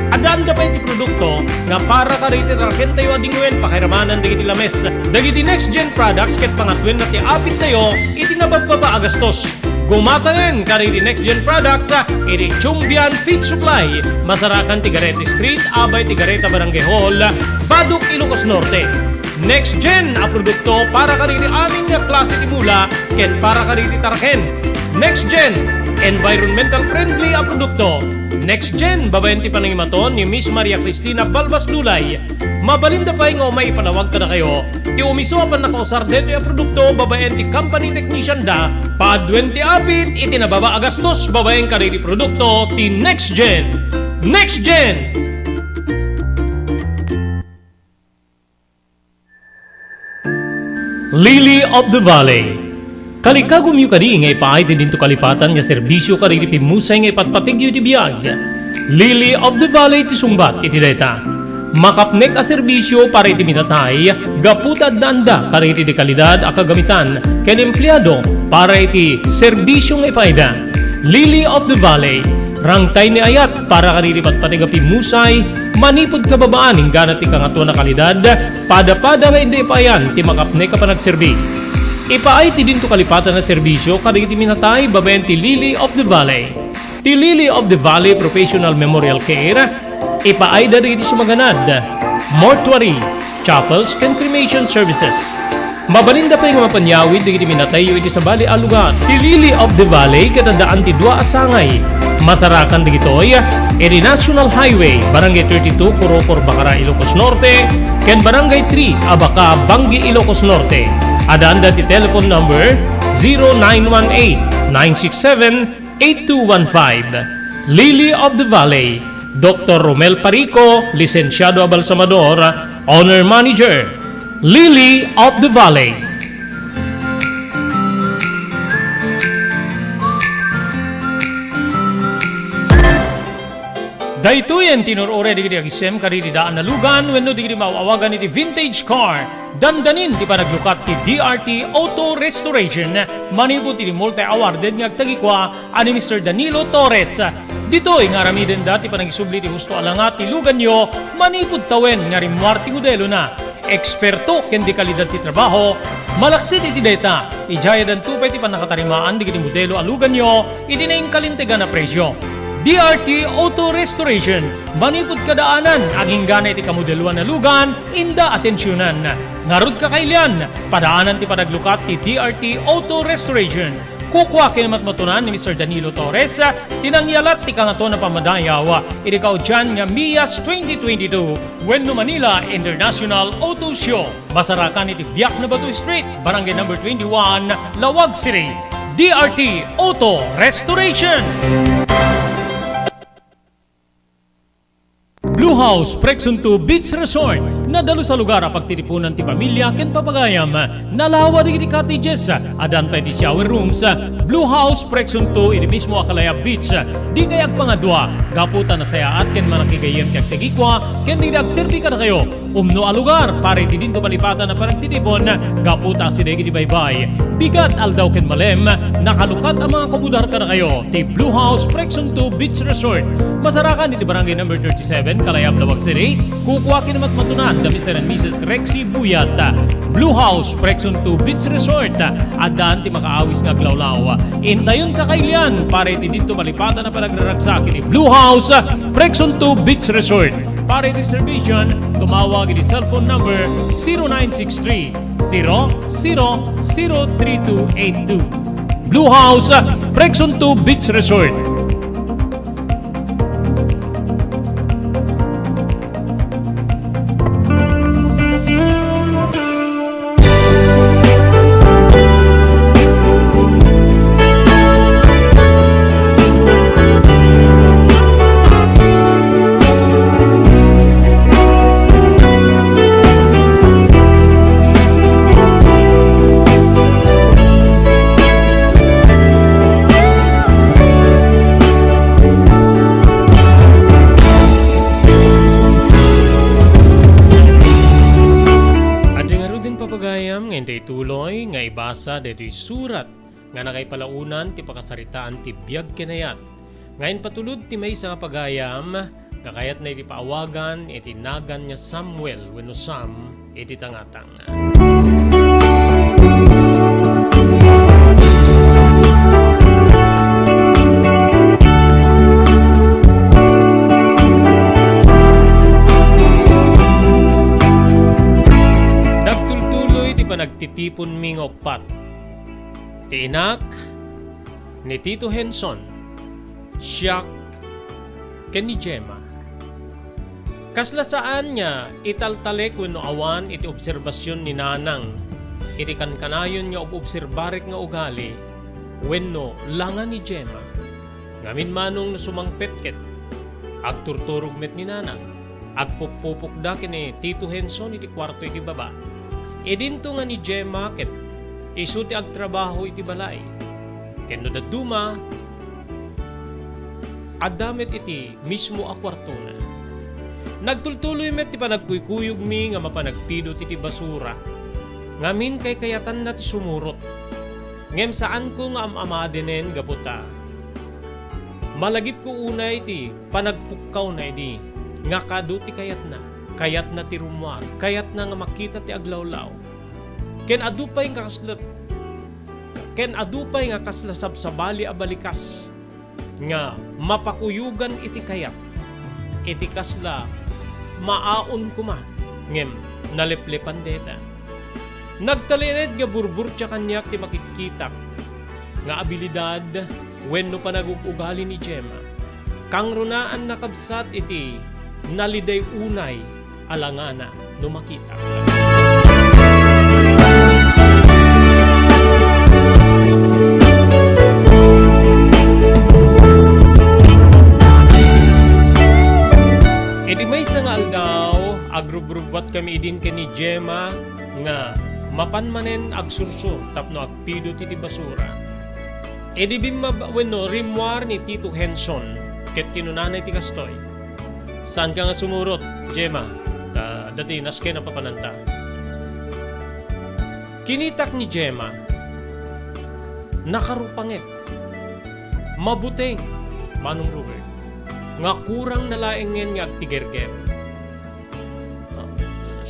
Addaanda pay ti produkto nga para kadagiti tarkentayo a dingwen pakairamanan dagiti lames. Dagiti Next Gen products ket pangatwenna ti apittayo iti nababbaba a gastos. Gumatangen kadagiti Next Gen products iti Chumbian Feed Supply, masarakan ti Garete Street, abay ti Gareta Barangay Hall, Badoc, Ilocos Norte. Next Gen a produkto para kadagiti amin nga klase ti mula ken para kadagiti tarken. Next Gen, Environmental friendly a produkto. Next Gen, babaen ti panangimaton ni Miss Maria Cristina Balbas Lulay. Mabalinda pay nga umay ipanawag kadakayo ti umiso a pannakausar daytoy a produkto babaen ti company technician da. Paaduen ti apit iti nababa a gastos babaen kadaydi produkto ti Next Gen. Next Gen! Lily of the Valley. Kalikagumyo kadi nga ipaay ti dinto kalipatan nga serbisio kadagiti pimmusay nga ipatpategyo iti biag. Lily of the Valley ti sungbat iti dayta. Makapnek a serbisio para iti minatay, gapu ta addaanda kadagiti dekalidad a kagamitan ken empleado para iti serbisio nga ipaayda. Lily of the Valley, rangtay ni ayat para kadagiti patpateg a pimmusay, manipud kababaan inggana ti kangatoan a kalidad, pada-pada nga inda ipaayan ti makapnek a panagserbi. Ipaay ti dinto kalipatan a serbisio kadagiti minatay babaen ti Lily of the Valley. Ti Lily of the Valley Professional Memorial Care, ipaayda dagiti sumaganad, mortuary, chapels, ken cremation services. Mabalinda pay nga mapanyawid dagiti minatayyo iti sabali a lugar. Ti Lily of the Valley ket addaan ti dua a sangay. Masarakan dagitoy iti National Highway, Barangay thirty-two, Kurokor, Bacara, Ilocos Norte, ken Barangay three, Abaca, Bangui, Ilocos Norte. Addaanda ti telephone number zero nine one eight, nine six seven, eight two one five. Lily of the Valley, Doktor Romel Parico, lisensiado a balsamador, owner manager. Lily of the Valley. Daytoyen ti inur-uray dagiti agisem kadagiti daan a lugan wenno dagiti maaw-awagan iti vintage car. Dandanin ti panaglukat ti D R T Auto Restoration manipud iti multi-awarded nga agtagikua a ni Mister Danilo Torres. Ditoy nga aramidenda ti panagisubli ti husto a langa ti luganyo manipud tawen nga rimmuar ti modelona. Eksperto ken dekalidad ti trabaho, malaksid iti dayta, idiay addanto pay ti pannakatarimaan dagiti modelo a luganyo iti nainkalintegan a presio. D R T Auto Restoration, manipud kadaanan, agingga iti kamodeloan a lugan, inda atensionan. Ngarud, kakailian, padaanan ti panaglukat ti D R T Auto Restoration. Kukua ken matmatunan ni Mister Danilo Torres ti nangyalat ti kangatoan a pammadayaw iti kaudian nga MIAS twenty twenty-two wenno Manila International Auto Show. Masarakan iti Biak Nabato Street, Barangay Number twenty-one, Laoag City. D R T Auto Restoration. Blue House Prexon two Beach Resort. Nadalus a lugar a pagtitipunan ti pamilya ken papagayam. Nalawa dagiti cottages. Addan pay ti shower rooms. Blue House Prexon two iti mismo a Kalayab Beach. Dikay agpangadua, gapu ta nasayaat ken manakigayyem ti agtagikua ken dagiti agserbi kadakayo. Umno a lugar para iti dinto malipatan a panagtitipon gapu ta asideg iti baybay, bigat, aldaw ken malem, nakalukat a mga kumudar kadakayo ti Blue House Prexon two Beach Resort. Masarakan iti Barangay Number thirty-seven, Kalayab, Laoag City. Kukua ken matmatunan da Mister and Missus Rexy Buyat. Blue House Prexon two Beach Resort. Addan ti makaawis nga aglawlaw. Intayon, kakailian para iti dinto malipatan a panagraragsak iti Blue House Prexon two Beach Resort. Para iti reservation, tumawag iti cellphone number zero nine six three, zero zero zero three two eight two. Blue House, Prexon two Beach Resort. Adu ngaruden, papagayam, nga intay tuloy nga ibasa daytoy surat nga nakaipalaonan ti pakasaritaan ti biag ken ayat, nga impatulod ti maysa nga pagayam nga kayatna iti paawagan iti nagan nga Samuel wenno Sam iti tangatang. Nagtultuloy ti panagtitiponmi nga uppat. Ti inak ni Tito Henson, siak ken ni Gemma. Kasla saan nga italtalek wenno awan iti obserbasion ni nanang iti kankanayon nga ob-obserbarek nga ugali wenno langa ni Gemma. Ngamin manong no sumangpet ket agturturog met ni nanang, agpuppupokda ken ni Tito Henson iti kuarto iti baba. Idinto nga ni Gemma ket isu ti agtrabaho iti balay. Ken no dadduma, adda met iti mismo a kuartona. Nagtultuloy met ti panagkuykuyogmi nga mapan agpidut iti basura. Ngamin kaykayatanna ti sumurot. Ngem saanko nga am-amadenen gapu ta malagipko unay ti panagpukkawna idi nga kadu ti kayatna. Kayatna ti rummuar, kayatna nga makita ti aglawlaw. Ken adu pay nga kasla, ken adu pay nga kasla sabsabali a balikas nga mapakuyogan iti kayat, iti kasla maaon koma, ngem naleplepan dayta. Nagtalinaed nga burburtia kaniak ti makikkitak nga abilidad wenno panagug-ugali ni Gemma. Kangrunaan nakabsat iti naliday unay a langana no makita. Iti maysa nga aldaw, agrubrubuatkami idin ken ni Gemma nga mapan manen agsursur tapno agpidut iti basura. Idi bimmaba wenno rimmuar ni Tito Henson ket kinunana iti kastoy, "Saanka nga sumurot, Gemma, ta adda ti nasken a papananta." Kinitak ni Gemma, nakarupanget, mabuteng, Manong Robert, nga kurang na laengen nga agtigerger. "Ah,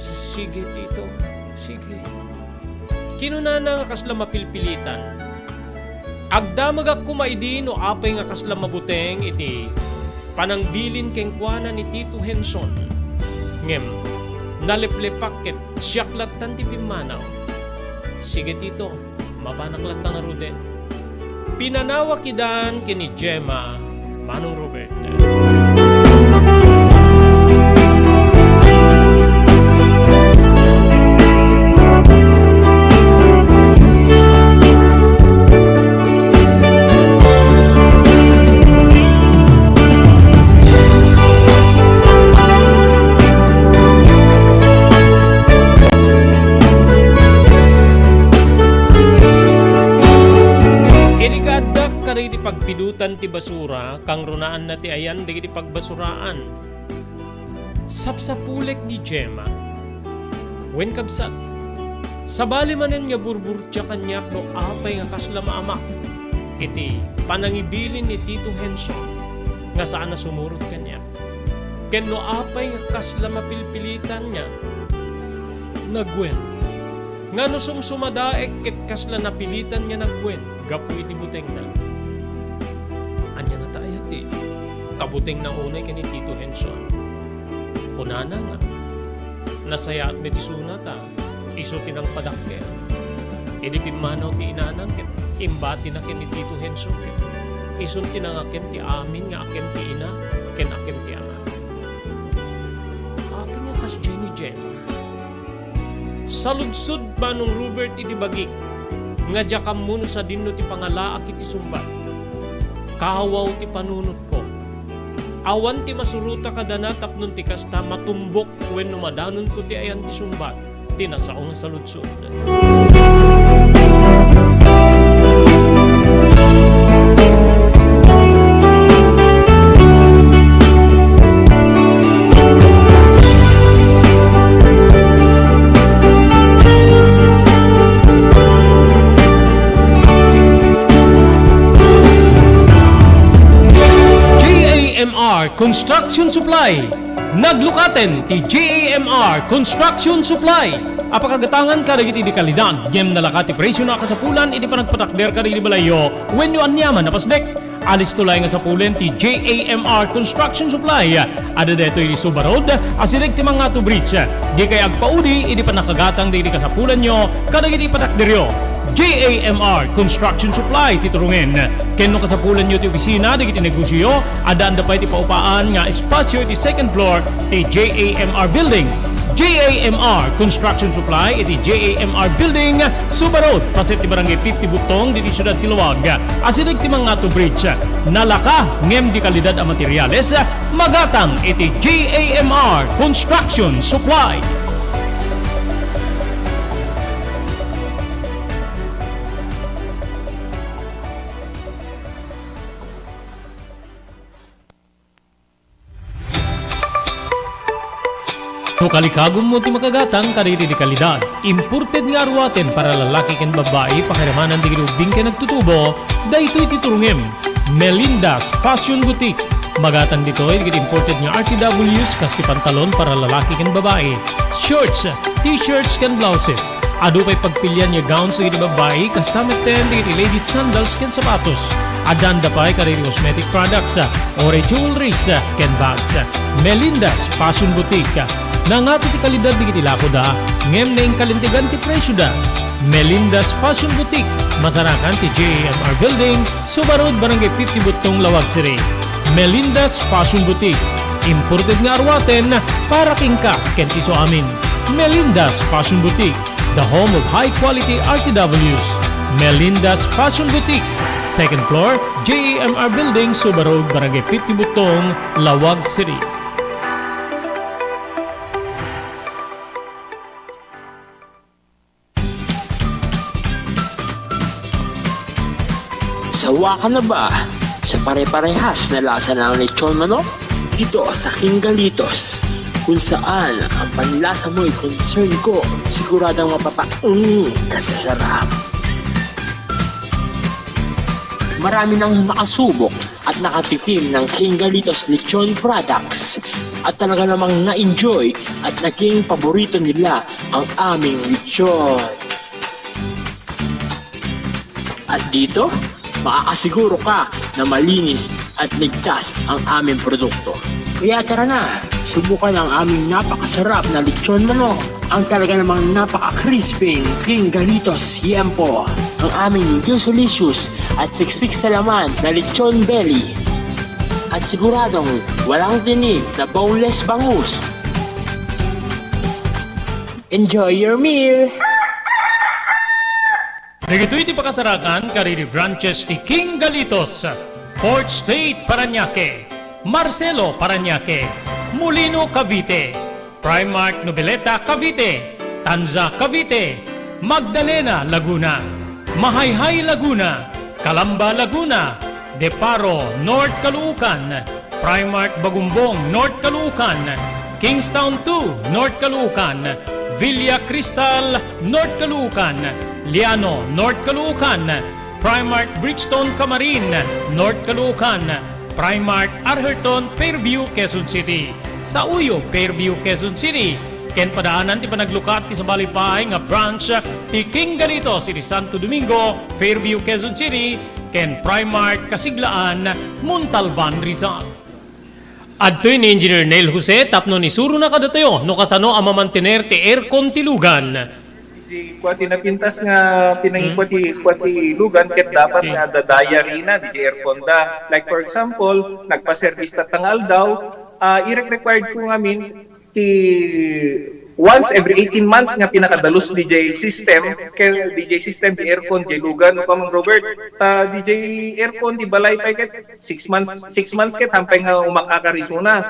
sige, Tito, sige." Kinunana nga kasla mapilpilitan. Agdamagak koma idi no apay nga kasla mabuteng iti panangbilin kenkuana ni Tito Henson. Ngem, naleplepak ket siak lattan ti pimmanaw. "Sige, Tito, mapanak latta ngaruden." Pinanawak idan ken ni Gemma, Manong Robert. Idi kaaddak kadagiti pagpidutan ti basura, kangrunaanna ti ayan dagiti pagbasuraan. Sapsapulek ni Gemma. Wen, kabsat, sabali manen nga burburtia kaniak no apay nga kasla maamak iti panangibilin ni Tito Henson nga saan a sumurot kaniak. Ken no apay nga kasla mapilpilitan nga nagwen. Nga no sumsumadaek ket kasla napilitan nga nagwen gapu iti butengna. Ania ngata aya ti kabutengna unay ken ni Tito Henson? Kunana nga, nasayaat met isuna ta isu ti nangpadakkel. Idi pimmanaw ti inana ket imbatina ken ni Tito Henson ket isun ti nangakem ti amin nga akem ti ina ken akem ti ama. Apay nga kasdiay ni Gemma? Saludsod, Manong Robert, iti bagik nga diak ammo no sadino ti pangalaak iti sungbat. Kawaw ti panunotko. Awan ti masurota kadana tapno ti kasta matumbok wenno madanonko ti ayan ti sungbat ti nasao nga saludsod. J A M R Construction Supply. Naglukaten ti J A M R Construction Supply a pakagatangan kadagiti di kalidad ngem nalaka ti presio a kasapulan iti panagpatakder kadagiti balayyo wenno aniaman a pasdek. Alisto laeng a sapulen ti J A M R Construction Supply. Adda daytoy iti Suba Road, asideg ti Mangato Bridge. Dikay agpaudi iti pannakagatang dagiti kasapulanyo kadagiti patakderyo. J A M R Construction Supply ti turungen. Ken no kasapulanyo ti opisina dagiti negosioyo, addaanda pay ti paupaan nga espasio iti second floor ti J A M R Building. J A M R Construction Supply iti J A M R Building, Suba Road, paset ti Barangay fifty Butong, diti siudad ti Laoag. Asideg ti Mangato Bridge, nalaka ngem di kalidad a materials, magatang iti J A M R Construction Supply. No kalikagummo ti makagatang kadagiti di kalidad, imported nga aruaten para lalaki ken babbai, pakiramanan dagiti ubbing ken agtutubo, daytoy ti turungem. Melinda's Fashion Boutique. Magatang ditoy dagiti imported nga R T Ws kas ti pantalon para lalaki ken babbai, shorts, t-shirts ken blouses. Adu pay pagpilian nga gowns dagiti babbai, kasta metten dagiti ladies sandals ken sapatos. Addaanda pay kadagiti cosmetic products, uray jewelries, ken bags. Melinda's Fashion Boutique. Nangato ti kalidad dagiti lakoda, ngem naingkalintegan ti presioda. Melinda's Fashion Boutique, masarakan ti J A M R Building, Suba Road, Barangay fifty Butong, Laoag City. Melinda's Fashion Boutique. Imported nga aruaten para kenka ken ti isuamin. Melinda's Fashion Boutique, the home of high quality R T Ws. Melinda's Fashion Boutique, second floor, J A M R Building, Suba Road, Barangay fifty Butong, Laoag City. Sawa ka na ba sa pare-parehas na lasa ng lechon manok? Dito sa King Galitos, kung saan ang panlasa mo'y concern ko, siguradong mapapa-, mm, kasasarap. Marami nang nakasubok at nakatikim ng King Galitos Lechon Products at talaga namang na-enjoy at naging paborito nila ang aming lechon. At dito, makakasiguro ka na malinis at ligtas ang aming produkto. Kaya tara na, subukan ang aming napakasarap na lechon manok, ang talaga namang napaka-crispy King Galitos Yempo, ang aming juicy-licious at siksik sa laman na lechon belly. At siguradong walang tinik na boneless bangus. Enjoy your meal! Dagitoy ti pakasarakan kadagiti branches ti King Galitos, Fourth Street, Parañaque, Marcelo, Parañaque, Molino, Cavite, Primark, Noveleta, Cavite, Tanza, Cavite, Magdalena, Laguna, Mahayhay, Laguna, Calamba, Laguna, Deparo, North Caloocan, Primark Bagumbong, North Caloocan, Kingstown two, North Caloocan, Villa Cristal, North Caloocan, Liano, North Caloocan, Primark Bridgestone Camarin, North Caloocan, Primark Arherton, Fairview, Quezon City, Sauyo, Fairview, Quezon City, ken padaanan ti panaglukat ti sabali pay nga branch ti King Galitos iti Santo Domingo, Fairview, Quezon City, ken Primark Kasiglaan, Montalban, Rizal. Adtoy ni Engineer Neil Jose tapno isurona kadatayo no kasano a mamantener ti aircon ti lugan. Di kua ti napintas nga pinangikua ti, kua ti lugan ket dapat nga adda diary na di aircon da. Like for example, nagpa-service ta nga aldaw, ah, irek-required ko ngamin ti once every eighteen months nga pinakadalus D J system, kay D J system di aircon di lugan, no, Kamang Robert, ta D J aircon di balay pay ket six months, six months ket hampay nga umakakar isuna.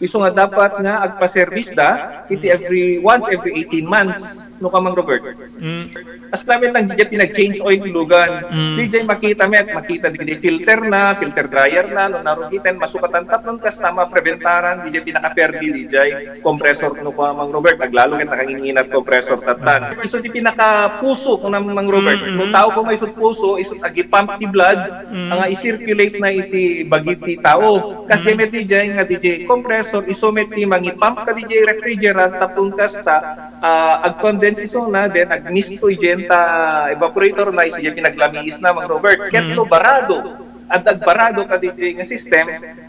Isu nga dapat nga agpa-service da iti every, once every eighteen months, no, Kamang Robert. Mm. As namin lang, di jay pinag-change oil ti lugan. Mm. Di jay makita met, makita di, di filter na, filter dryer na, no, narugiten, masukatan tapnon kasta mapreventaran, di jay pinaka-perdi, di jay compressor, no, Kamang Robert, aglalo ket nakanginginat compressor tatan. Isu ti pinakapuso, no, Mang Robert. Mm, mm. No tao ko nga isut puso, isut agi-pump ti blood, mm, nga i-circulate na iti bagi ti tao. Kas mm, met di jay nga di jay compressor, isu met ti mangi-pump ka di jay refrigerant, tapno kasta, ah, ag-condense isuna, then agmisto idiay ta evaporator na, isu diay pinaglamiis na, Mang Robert. Ket mm, no barado, Adda agbarado kadi jay nga system,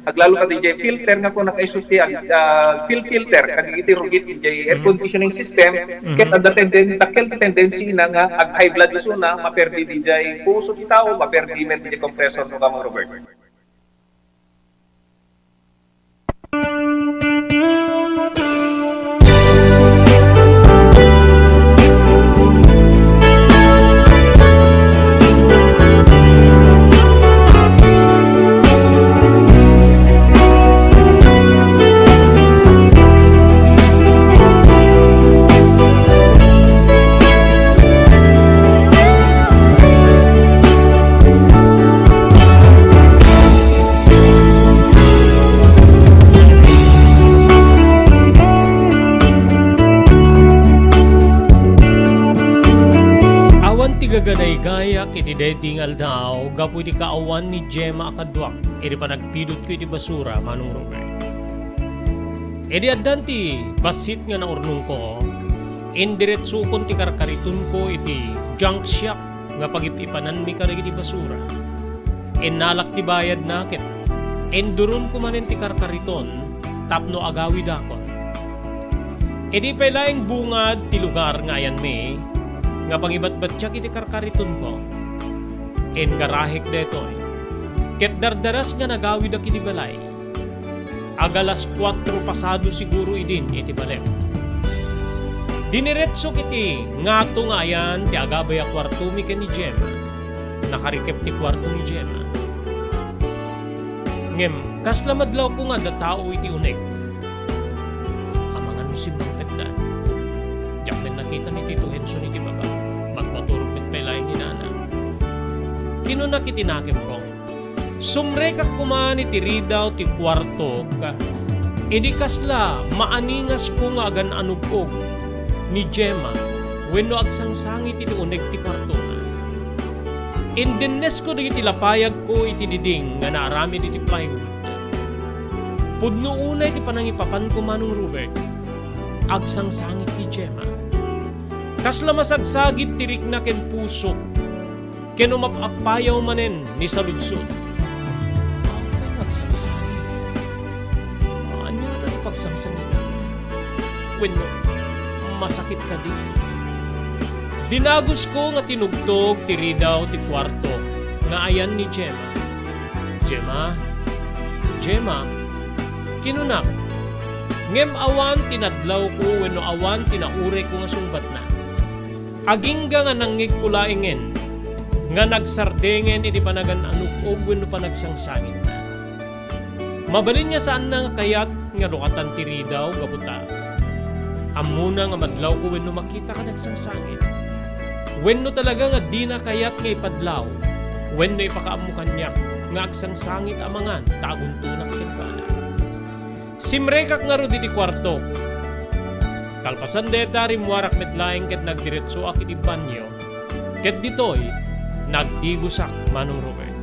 aglalo kadi jay filter nga kuna kaiso ti ag-, ah, fuel filter, kadi iti rugit jay air conditioning system, ket adda tenden-, dakkel ti tendency na nga ag-high blood isuna, maperdi di jay puso ti tao, maperdi met di jay compressor no ka, Mang Robert. Awan ti gaganaygayak iti daydi nga aldaw gapu iti kaawan ni Gemma a kaduak iti panagpidutko iti basura, Manong Robert. Idi addan ti bassit nga naurnongko, indiretsokon ti karkaritonko iti junk shop nga pagip-ipananmi kadagiti basura. Innalak ti bayadna ket induronko manen ti karkariton tapno agawidakon. Idi pay laeng bungad ti lugar nga ayanmi nga pangibatbatiak iti karkaritonko, ingarahek daytoy ket dardaras nga nagawidak iti balay. Ag-alas kuatro pasado siguro idin iti balem. Diniretsok iti ngato nga ayan ti agabay a kuartomi ken ni Gemma. Nakarikep ti kuarto ni Gemma. Ngem, kasla madlawko nga adda tao iti uneg. Amangan no simmangpetda. Diak met nakita ni Tito Henson iti baba. Magmaturog met pay laeng ni Nana. Kinunak iti nakemko, sumrekak koman iti ridaw ti kuartok, idi kasla maaningasko nga agan-anug-og ni Gemma wenno agsangsangit iti uneg ti kuartona. Indennesko dagiti lapayagko iti diding nga naaramid iti plywood. Pudno unay ti panangipapanko, Manong Robert. Agsangsangit ni Gemma. Kasla masagsagit ti rikna ken pusok. Ken umap-appayaw manen ni saludsod. Apay nga agsangsangit? Ania ti pagsangsangit? Wenno, masakit kadi? Dinagusko nga tinugtog ti ridaw ti kuarto nga ayan ni Gemma. "Gemma, Gemma," kinunak. Ngem awan ti nadlawko wenno awan ti naurayko nga sungbatna. Agingga nga nangngegko laengen nga nagsardengen iti panagan-anug-og wenno panagsangsangitna. Mabalin nga saanna nga kayat nga rukatan ti ridaw gapu ta ammona nga madlawko wenno makita nga nagsangsangit. Wenno talaga nga dina kayat nga ipadlaw wenno ipakaammo kaniak nga agsangsangit a mangan ta aguntonak kenkuana. Simrekak ngarud iti kuartok. Kalpasan dayta, rimmuarak met laeng ket nagdiretsoak iti banio. Ket ditoy, nagdigosak, Manong Robert.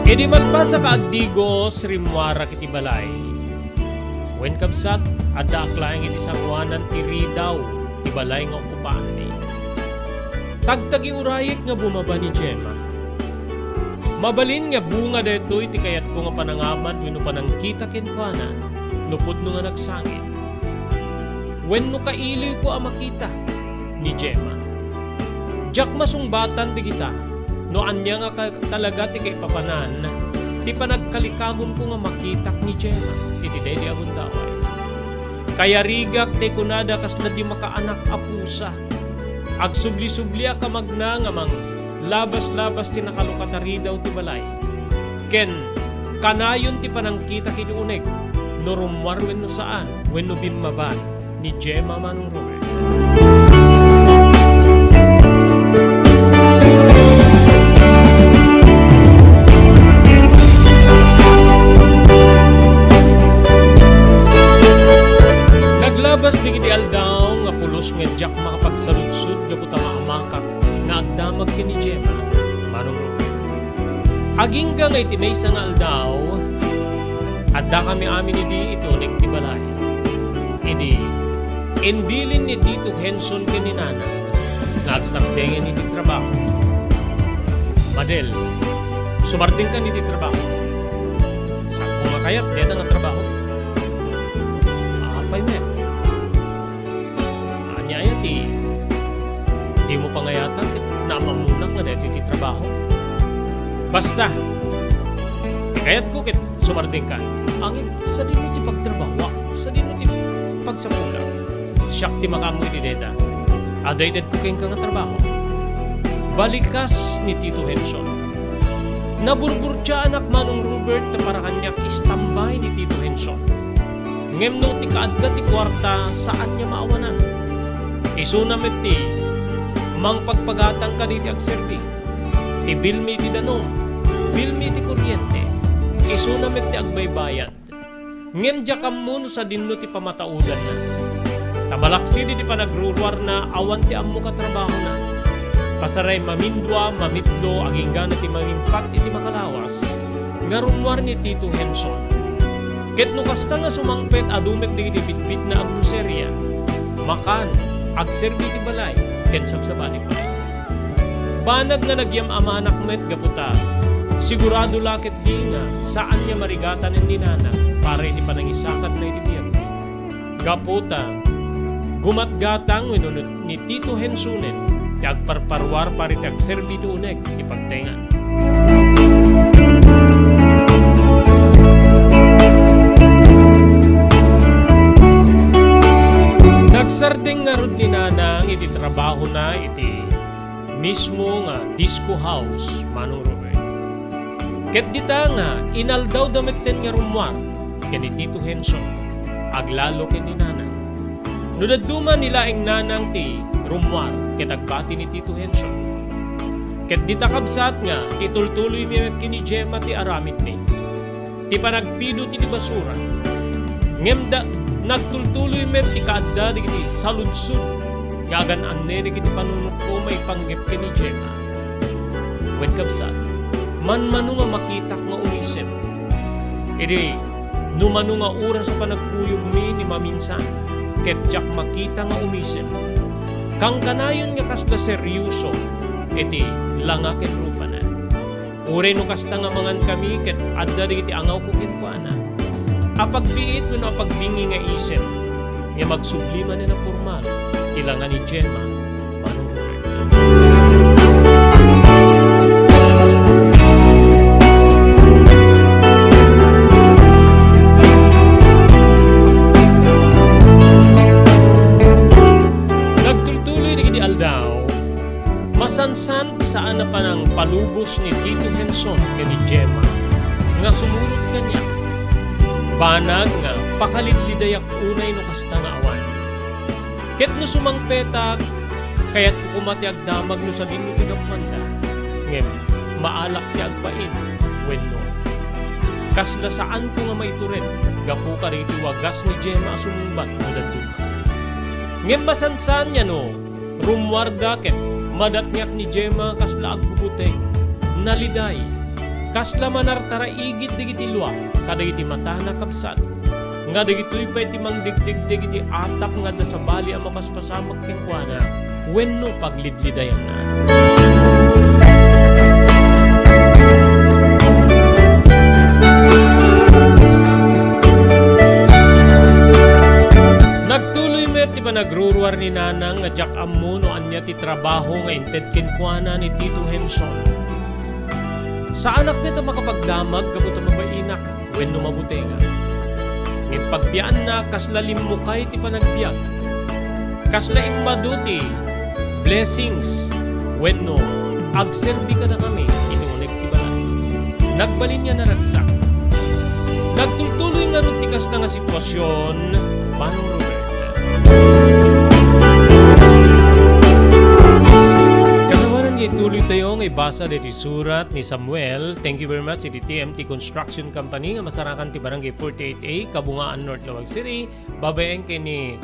Idi malpasak a agdigos, rimmuarak iti balay. Wen, kabsat, addaak laeng iti sangoanan ti ridaw ti balay nga okupaanmi. Tagtagiurayek nga bumaba ni Gemma. Mabalin nga bunga daytoy ti kayatko nga panangamad wenno panangkita kenkuana no pudno nga nagsangit. Wenno kailoyko a makita ni Gemma. Diak masungbatan dagita no ania nga ka-, talaga ti kaipapanan ti panagkalikagonko nga makitak ni Gemma iti daydi a gundaway. Kayarigak ti kunada kasla di makaanak a pusa. Agsubli-subliak a magna nga manglabas-labas ti nakalukataridaw ti balay. Ken kanayon ti panangkitak iti uneg no rummuar wenno saan wenno bimmaban ni Gemma, Manong Robert. Naglabas dagiti aldaw nga pulos nga diak makapagsaludsod gapu ta maamakak nga agdamag ken ni Gemma, Manong Robert. Agingga nga iti maysa nga aldaw, Addakami amin idi iti uneg ti balay. Idi, imbilin ni Tito Henson ken ni Nana nga agsardengen iti trabaho. "Madel, sumardengkan iti trabaho." "Saanko nga kayat dayta nga trabaho." "Apay met?" "Ania aya ti dimo pangayatan ket naammonak nga daytoy ti trabaho?" "Basta, ti kayatko ket sumardengka. Ngem sadino ti pagtrabahoak? Sadino ti pagsapulak? Siak ti makaammo iti dayta. Adda itedko kenka nga trabaho." Balikas ni Tito Henson. Naburburtiaanak, Manong Robert, ta para kaniak istambay ni Tito Henson. Ngem no ti kaadda ti kuarta, saan nga maawanan. Isuna met ti mangpagpagatang kadagiti agserbi. Ti bilmi iti danum, bilmi iti kuryente, isuna met ti agbaybayad. Ngem diak ammo no sadino ti pamataudanna. Ta malaksid iti panagruruarna, awan ti ammo katrabahona. Pasaray mamindua, mamitlo, agingga ti mamimpat iti makalawas nga rummuar ni Tito Henson. Ket no kasta nga sumangpet, adu met dagiti bitbitna a groseria, makan, agserbi iti balay, ken sabsabali pay. Banag nga nagyam-amanak met gapu ta sigurado la ketdi nga saan nga marigatanen ni Nana para iti panangisakatna iti biag. Gapu ta gumatgatang wenno ni Tito Hensonen ti agparparuar para iti agserbi iti uneg iti pagtengan. Nagsardeng ngarud ni Nanang iti trabahona iti mismo nga disco house, Manong Robert. Ket dita nga inaldawda metten nga rummuar ken ni Tito Henson, aglalo ken ni Nanang. No dadduma ni laeng Nanang ti rummuar ket agbati ni Tito Henson. Ket dita, kabsat, nga itultuloymi met ken ni Gemma ti aramidmi. Ti panagpido ti basura. Ngem da, nagtultuloy met ti kaadda dagiti saludsod nga agan-annene iti panunotko maipanggep ken ni Gemma. Wen, kabsat, manmano nga makitak nga umisem. Idi, no mano nga oras a panagkuyogmi ni maminsan, ket diak makita nga umisem. Kankanayon nga kasla serioso iti langa ken rupana. Uray no kasta nga mangankami ket adda dagiti angawko kenkuana. Apagbiit wenno apagbingi nga isip, ngem agsubli manen a pormal ti langa ni Gemma, Manong Robert. Nagtultuloy dagiti aldaw, masansan saan a panangpalubos ni Tito Henson ken ni Gemma nga sumurot kaniak. Banag nga pakalidlidayak unay no kasta nga awan. Ket no sumangpetak, kayatko koma ti agdamag no sadino ti gapuanda. Ngem maalak ti agbain wenno kasla saanko nga maitured gapu kadagiti wagas ni Gemma a sumungbat no dadduma. Ngem masansan nga no rummuarda ket madatngiak ni Gemma kasla agbubuteng, naliday, kasla manartaraigid dagiti lua kadagiti matana, kabsat, nga dagitoy pay ti mangdegdegdeg iti atap nga adda sabali a mapaspasamak kenkuana wenno paglidlidayanna. Nagtuloy met ti panagruruar ni Nanang nga diak ammo no ania ti trabaho nga inted kenkuana ni Tito Henson. Saanak met a makapagdamag gapu ta mabainak wenno mabutengak. Ngem pagbiaanna, kasla limmukay ti panagbiag. Kasla immadu ti blessings wenno agserbi kadakami iti uneg ti balay. Nagbalin nga naragsak. Nagtultuloy ngarud ti kasta nga situasion, Manong Robert. Kasawanan nga ituloy tayo nga ibasa daytoy surat ni Samuel. Thank you very much iti T M T Construction Company nga masarakan ti Barangay forty-eight A, Kabungaan, North Laoag City, babaen ken ni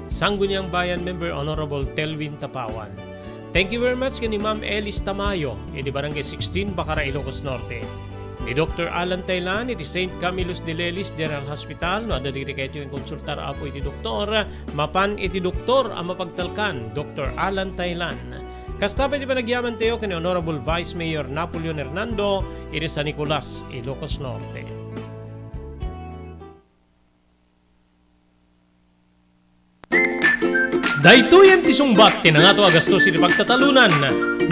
Sangguniang Bayan Member Honorable Telvin Tapawan. Thank you very much ken ni Ma'am Elis Tamayo, iti Barangay sixteen, Bacara, Ilocos Norte. ni Doktor Alan Taylan iti Saint Camillus de Lelis General Hospital. No adda dagiti kayatyo a konsultar, Apo, iti doktor, mapan iti doktor a mapagtalkan, Doktor Alan Taylan. Kasta pay ti panagyamantayo ken ni Honorable Vice Mayor Napoleon Hernando iti San Nicolas, Ilocos Norte. Daytoyen ti sungbat ti nangato a gastos iti pagtatalunan.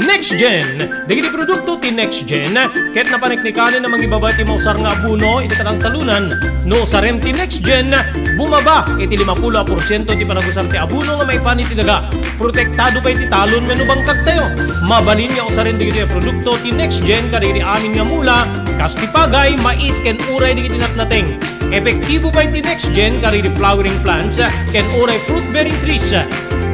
Next Gen. Dagiti produkto ti Next Gen ket napaneknekanen a mangibaba ti mausar nga abono iti katangtalunan. No usarem ti Next Gen, bumaba iti limapulo a porsiento ti panagusar ti abono nga maipan iti daga. Protektado pay ti talon wenno bangkagtayo. Mabalin nga usaren dagitoy a produkto ti Next Gen kadagiti amin nga mula, kas ti pagay, mais, ken uray dagiti natnateng. Epektibo pay ti Next Gen kadagiti flowering plants ken uray fruit-bearing trees.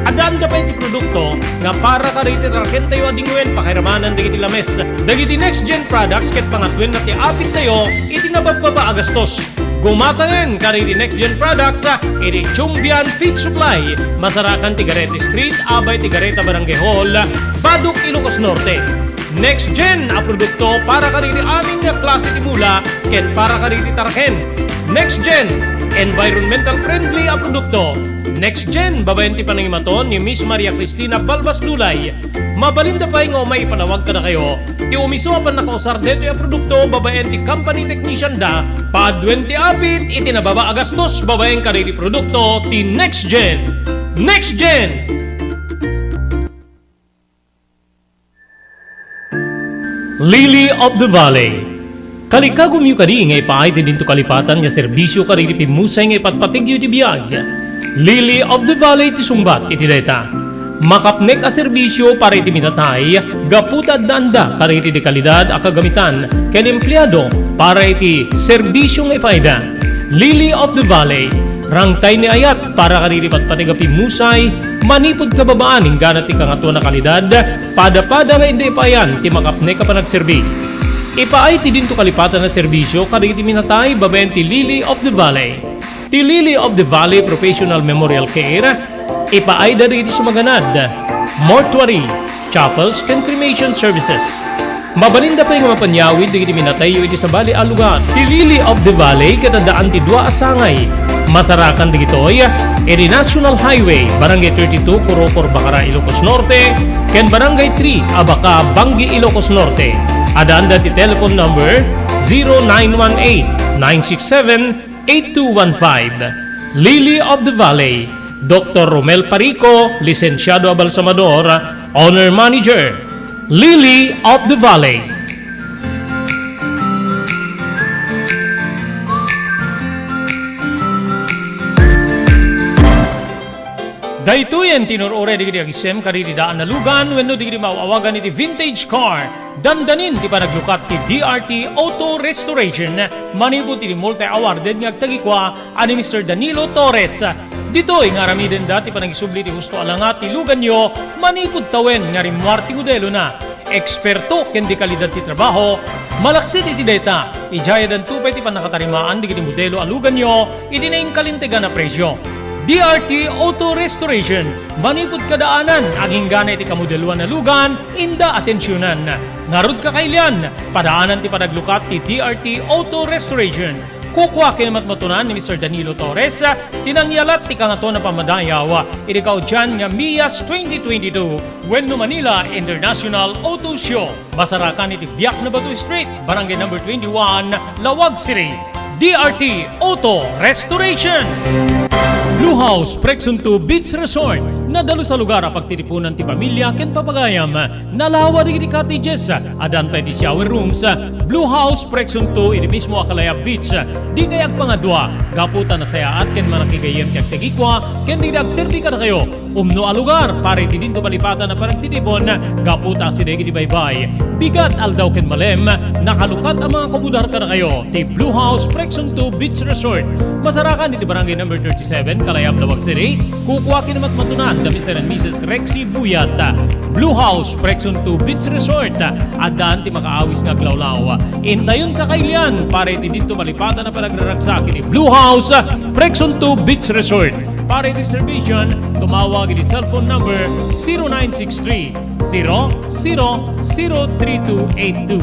Addaanda pay ti produkto nga para kadagiti tarakentayo a dingwen pakairamanan dagiti lames. Dagiti Next Gen products ket pangatuenna ti apittayo iti nababbaba a gastos. Gumatangen kadagiti Next Gen products iti Chumbian Feed Supply, masarakan ti Gareta Street, abay ti Gareta Barangay Hall, Badoc, Ilocos Norte. Next Gen a produkto para kadagiti amin nga klase ti mula ken para kadagiti taraken. Next Gen, environmental friendly a produkto. Next Gen, babaen ti panangimaton ni Miss Maria Cristina Balbas Dulay. Mabalinda pay nga umay ipanawag kadakayo ti umiso a pannakausar daytoy a produkto babaen ti company technician da, paduen ti apit iti nababa a gastos babaen kadagiti produkto ti Next Gen. Next Gen! Lily of the Valley. Kalikagumyo kadi nga ipaay ti dinto kalipatan nga serbisio kadagiti pimmusay nga ipatpategyo iti biag. Lily of the Valley ti sungbat iti dayta. Makapnek a serbisio para iti minatay gapu ta addaanda kadagiti dekalidad a kagamitan ken empleado para iti serbisio nga ipaayda. Lily of the Valley, rangtay ni ayat para kadagiti patpateg a pimmusay, manipud kababaan inggana ti kangatoan a kalidad, pada-pada nga inda ipaayan ti makapnek a panagserbi. Ipaay ti dinto kalipatan a serbisio kadagiti minatay babaen ti Lily of the Valley. Ti Lily of the Valley Professional Memorial Care, ipaayda dagiti sumaganad, mortuary, chapels, ken cremation services. Mabalinda pay nga mapanyawid dagiti minatayyo iti sabali a lugar. Ti Lily of the Valley ket addaan ti dua a sangay. Masarakan dagitoy iti National Highway, Barangay thirty-two, Corocor, Bacara, Ilocos Norte, ken Barangay three, Abaca, Bangui, Ilocos Norte. Addaanda ti telephone number zero nine one eight, nine six seven, eight two one five. Lily of the Valley, Doktor Romel Parico, lisensiado a balsamador, owner manager. Lily of the Valley. Daytoyen ti inur-uray dagiti agisem kadagiti daan a lugan wenno dagiti maaw-awagan iti vintage car. Dandanin ti panaglukat ti D R T Auto Restoration manipud iti multi-awarded nga agtagikua a ni Mister Danilo Torres. Ditoy nga aramidenda ti panangisubli ti husto a langat ti luganyo manipud tawen nga rimmuar ti modelona. Eksperto ken dekalidad ti trabaho, malaksid iti dayta, idiay addanto pay ti pannakatarimaan dagiti modelo a luganyo iti nainkalintegan a presio. D R T Auto Restoration, manipud kadaanan, aginggana iti kamodeloan a lugan, inda atensionan. Ngarud, kakailian, padaanan ti panaglukat ti D R T Auto Restoration. Kukua ken matmatunan ni Mister Danilo Torres ti nangyalat ti Kangatoan a Pammadayaw iti kaudian nga MIAS twenty twenty-two wenno Manila International Auto Show. Masarakan iti Biak na Bato Street, Barangay number twenty-one, Laoag City. D R T Auto Restoration. Blue House Preksunto Beach Resort. Nadalus a lugar a pagtitipunan ti pamilia ken papagayam. Nalawa dagiti cottages, addan pay ti shower rooms. Blue House Preksunto iti mismo a Kalayab Beach. Dikay agpangadua, gapu ta nasayaat ken manakigayyem ti agtagikua ken dagiti agserbi kadakayo. Umno a lugar para iti dinto malipatan a panagtitipon, gapu ta asideg iti baybay, bigat, aldaw ken malem, nakalukat a mga kumudar kadakayo ti Blue House Preksunto Beach Resort. Masarakan iti Barangay number thirty-seven, Kalayab, Laoag City. Kukua ken matmatunan da Mister and Missus Rexy Buyat. Blue House Preksunto Beach Resort. Addaan ti makaawis nga aglawlaw. Intayon, kakailian para iti dinto malipatan a panagraragsak iti Blue House Preksunto Beach Resort. Para iti reservation, tumawag iti cellphone number zero nine six three, zero zero zero three two eight two.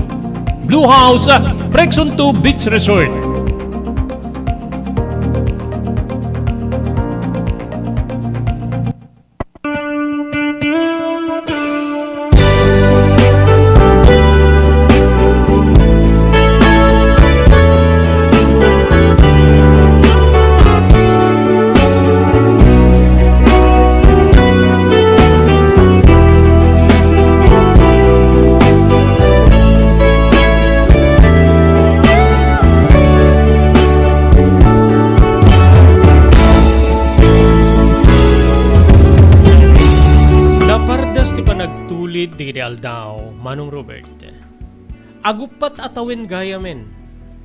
Blue House, Prexon two Beach Resort. Napardas ti panagtulid dagiti aldaw, Manong Robert. Aguppat a tawen gayamen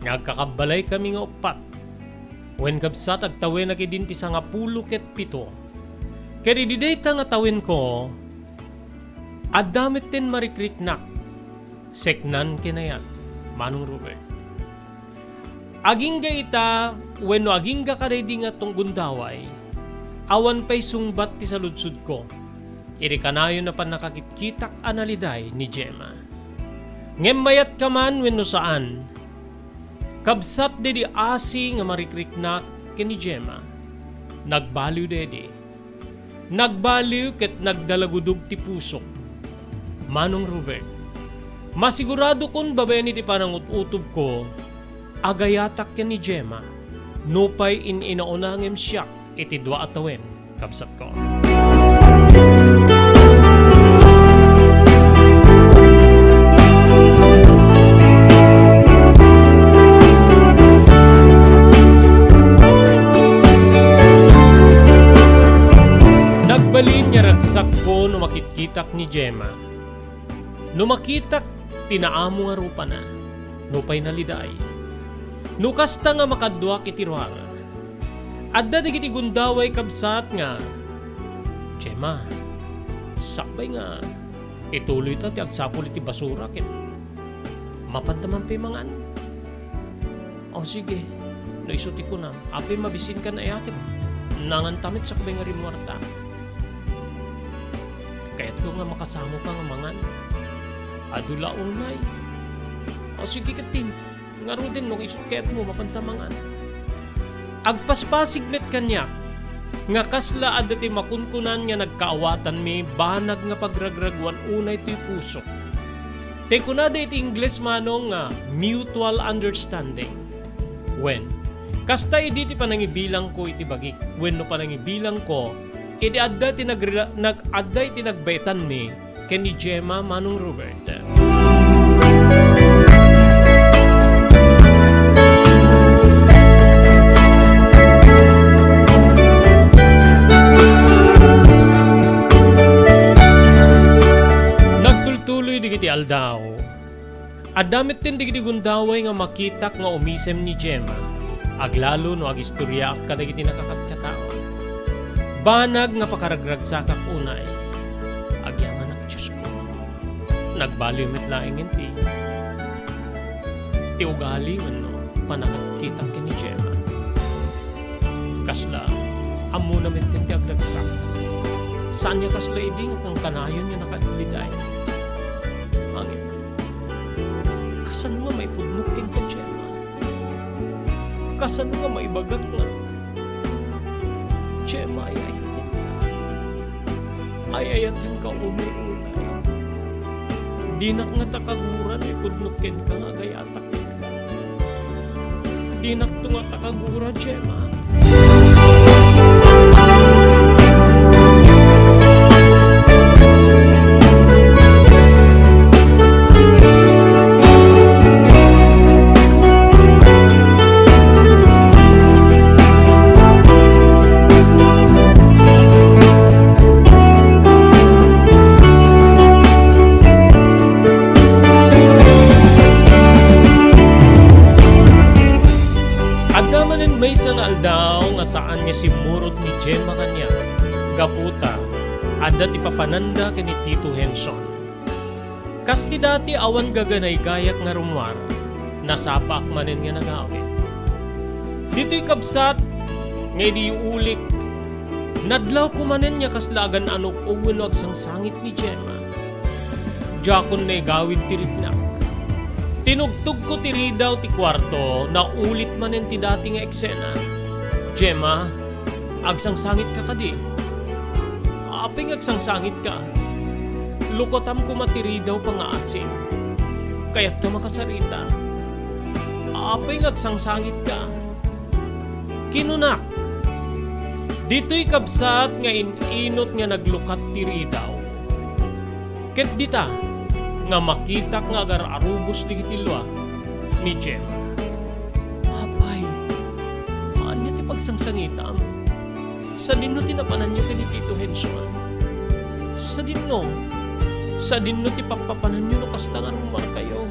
nga agkakabbalaykami nga uppat. Wen kabsat, agtawenak idin ti sangapulo ket pito. Ket idi dayta nga tawenko, adda metten marikriknak, seknan ken ayat, Manong Robert. Agingga ita wenno agingga kadaydi nga tunggon daway, awan pay sungbat ti saludsodko. Iti kanayon a pannakakitkitak a naliday ni Gemma. Ngem mayat ka man wenno saan, kabsat daydi asi nga marikriknak ken ni Gemma, nagbaliw daydi. Nagbaliw ket nagdalagudog ti pusok. Manong Robert, masiguradokon babaen iti panangut-utobko, agayatak ken ni Gemma, nupay in-inauna ngem siak iti dua a tawen, kabsatko. Nagbalin nga ragsakko no makitkitak ni Gemma. No makitak ti naamo nga rupana, nupay naliday. No kasta nga makaduak iti ruar, adda dagiti gundaway, kabsat, nga, "Gemma, sakbay nga ituloyta ti agsapul iti basura ket mapanta man pay mangan." O, sige. No isu ti kunam, apay, mabisinkan aya ket nanganta met sakbay nga rimmuarta? Kayatko nga makasamoka nga mangan. Adu la unay. O, sige ketdin. Ngaruden, no isu kayatmo, mapanta mangan. Agpaspasig met kaniak nga kasla adda ti makunkunan nga nagkaawatanmi, banag nga pagragraguan unay toy pusok. Ti kunada iti Ingles, Manong, nga mutual understanding. Wen, kasta idi ti panangibilangko iti bagik wenno panangibilangko idi adda ti nagrela-, nag-, adda iti nagbaetanmi ken ni Gemma, Manong Robert. Nagtultuloy dagiti aldaw. Adda metten dagiti gundaway nga makitak nga umisem ni Gemma, aglalo no agistoriaak kadagiti nakakatkatawa. Banag nga pakaragragsakak unay. Agyamanak, Diosko. Nagbaliw met laengen ti, ti ugali wenno pannakakitkitak ken ni Gemma. Kasla, ammona metten ti agragsak. Saan nga kasla idi nga kankanayon nga nakaliday. Ngem, kasano nga maipudnok kenka, Gemma? Kasano nga maibagak nga, Gemma, ay-ayatenka? Ay-ayatenka unay-unay. Dinak ngata kagura no ipudnok kenka nga agayatak kenka. Dinakto ngata kagura, Gemma. Adda manen maysa nga aldaw nga saan nga simmurot ni Gemma kaniak, gapu ta adda ti papananda ken ni Tito Henson. Kas ti dati, awan gaganaygayak nga rummuar, nasapaak manen nga nagawid. Ditoy kabsat nga idi yuulik, nadlawko manen nga kasla agan-anok wenno agsangsangit ni Gemma. Diakon naigawid ti riknak. Tinugtogko ti ridaw ti kuarto, naulit manen ti dati nga eksena. "Gemma, agsangsangitka kadi?" "Apay nga agsangsangitka? Lukatam koma ti ridaw pangaasim. Kayatka makasarita. Apay nga agsangsangitka?" Kinunak, "Ditoy kabsat nga in-inut nga naglukat ti ridaw. Ket dita nga makitak nga agar-arubos dagiti lua ni Gemma." "Apay, ania ti pagsangsangitam? Sadinno ti napananyo ken ni Tito Henson? Sadinno? Sadinno ti pappapananyo no kasta nga rumarkayo?"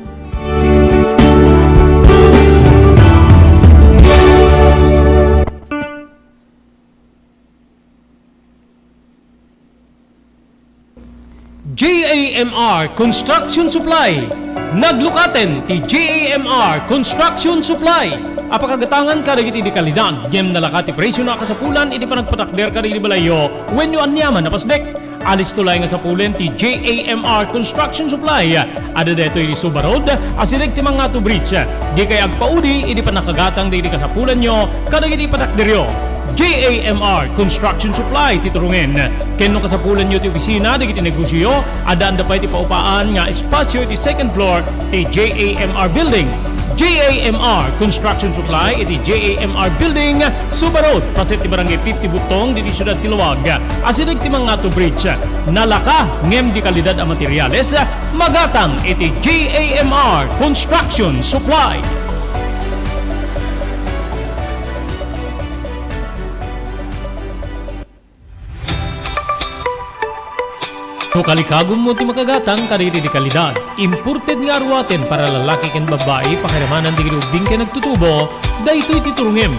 J A M R Construction Supply. Naglukaten ti J A M R Construction Supply. Apakagatangan kadagiti di kalidad, ngem nalaka ti presio a kasapulan iti panagpatakder kadagiti balayyo wenno aniaman a pasdek. Alisto laeng nga sapulen ti J A M R Construction Supply. Adda daytoy iti Suba Road, asideg ti Mangato Bridge. Dikay agpaudi idi pannakagatang dagiti kasapulanyo kadagiti patakderyo. J A M R Construction Supply ti turungen. Ken no kasapulanyo ti opisina dagiti negosioyo, addaan da pay ti paupaan nga espasio iti second floor ti J A M R Building. J A M R Construction Supply iti J A M R Building, Suba Road, paset ti Barangay fifty Butong, ditoy siudad ti Laoag. Asideg ti Mangato Bridge. Nalaka ngem di kalidad a materiales, magatang iti J A M R Construction Supply. No kalikagummo ti makagatang kadagiti di kalidad, imported nga aruaten para lalaki ken babbai, pakiramanan dagiti ubbing ken agtutubo, daytoy ti turungem.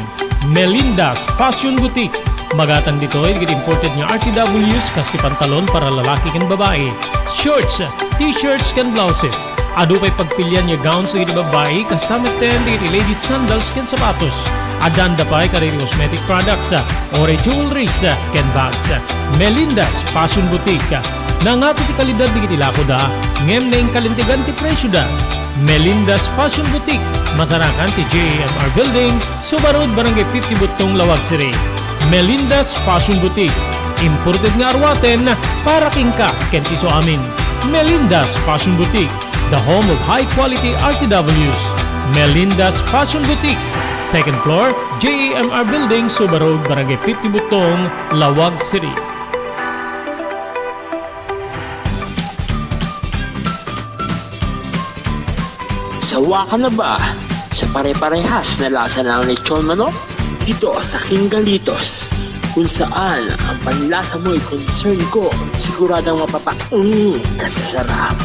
Melinda's Fashion Boutique. Magatang ditoy dagiti imported nga R T Ws kas ti pantalon para lalaki ken babbai, shorts, t-shirts ken blouses. Adu pay pagpilian nga gowns dagiti babbai, kasta metten dagiti ladies sandals ken sapatos. Addaan da pay kadagiti cosmetic products, uray jewelries, ken bags. Melinda's Fashion Boutique. Nangato ti kalidad dagiti lakoda, ngem naingkalintegan ti presioda. Melinda's Fashion Boutique, masarakan ti J A M R Building, Suba Road, Barangay fifty Butong, Laoag City. Melinda's Fashion Boutique, imported nga aruaten para kenka ken ti isuamin. Melinda's Fashion Boutique, the home of high quality R T Ws. Melinda's Fashion Boutique, second floor, J A M R Building, Suba Road, Barangay fifty Butong, Laoag City. Sawa ka na ba sa pare-parehas na lasa ng lechon manok? Dito sa King Galitos, kung saan ang panlasa mo'y concern ko, siguradong mapapaung ka sa sarap.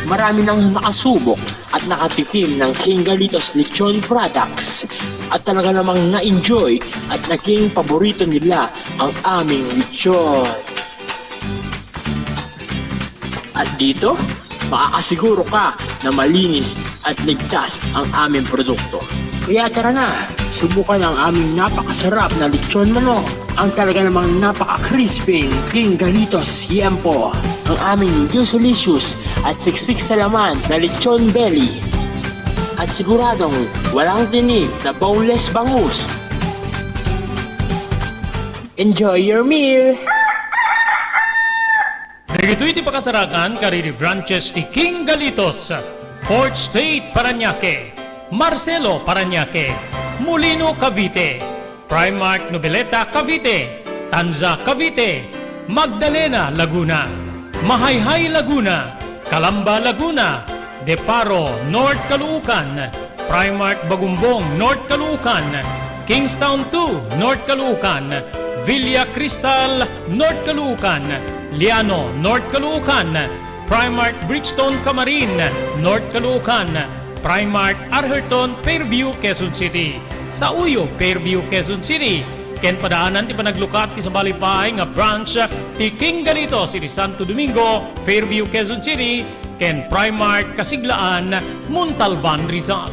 Marami nang nakasubok at nakatikim ng King Galitos Lechon Products at talaga namang na-enjoy at naging paborito nila ang aming lechon. At dito, makakasiguro ka na malinis at ligtas ang aming produkto. Kaya tara na, subukan ang aming napakasarap na lechon manok, ang talaga namang napaka-crispy King Galitos Yempo, ang aming juicy-licious at siksik sa laman na lechon belly. At siguradong walang tinik na boneless bangus. Enjoy your meal! Dagitoy ti pakasarakan kadagiti branches ti King Galitos, Fourth Street, Parañaque, Marcelo, Parañaque, Molino, Cavite, Primark Noveleta, Cavite, Tanza, Cavite, Magdalena, Laguna, Mahayhay, Laguna, Calamba, Laguna, De Paro, North Caloocan, Primark Bagumbong, North Caloocan, Kingstown two, North Caloocan, Villa Cristal, North Caloocan, Liano, North Caloocan, Primark Bridgestone Camarin, North Caloocan, Primark Arherton, Fairview, Quezon City, Sauyo, Fairview, Quezon City, ken padaanan ti panaglukat ti sabali pay nga branch ti King Galitos iti Santo Domingo, Fairview, Quezon City, ken Primark Kasiglaan, Montalban, Rizal.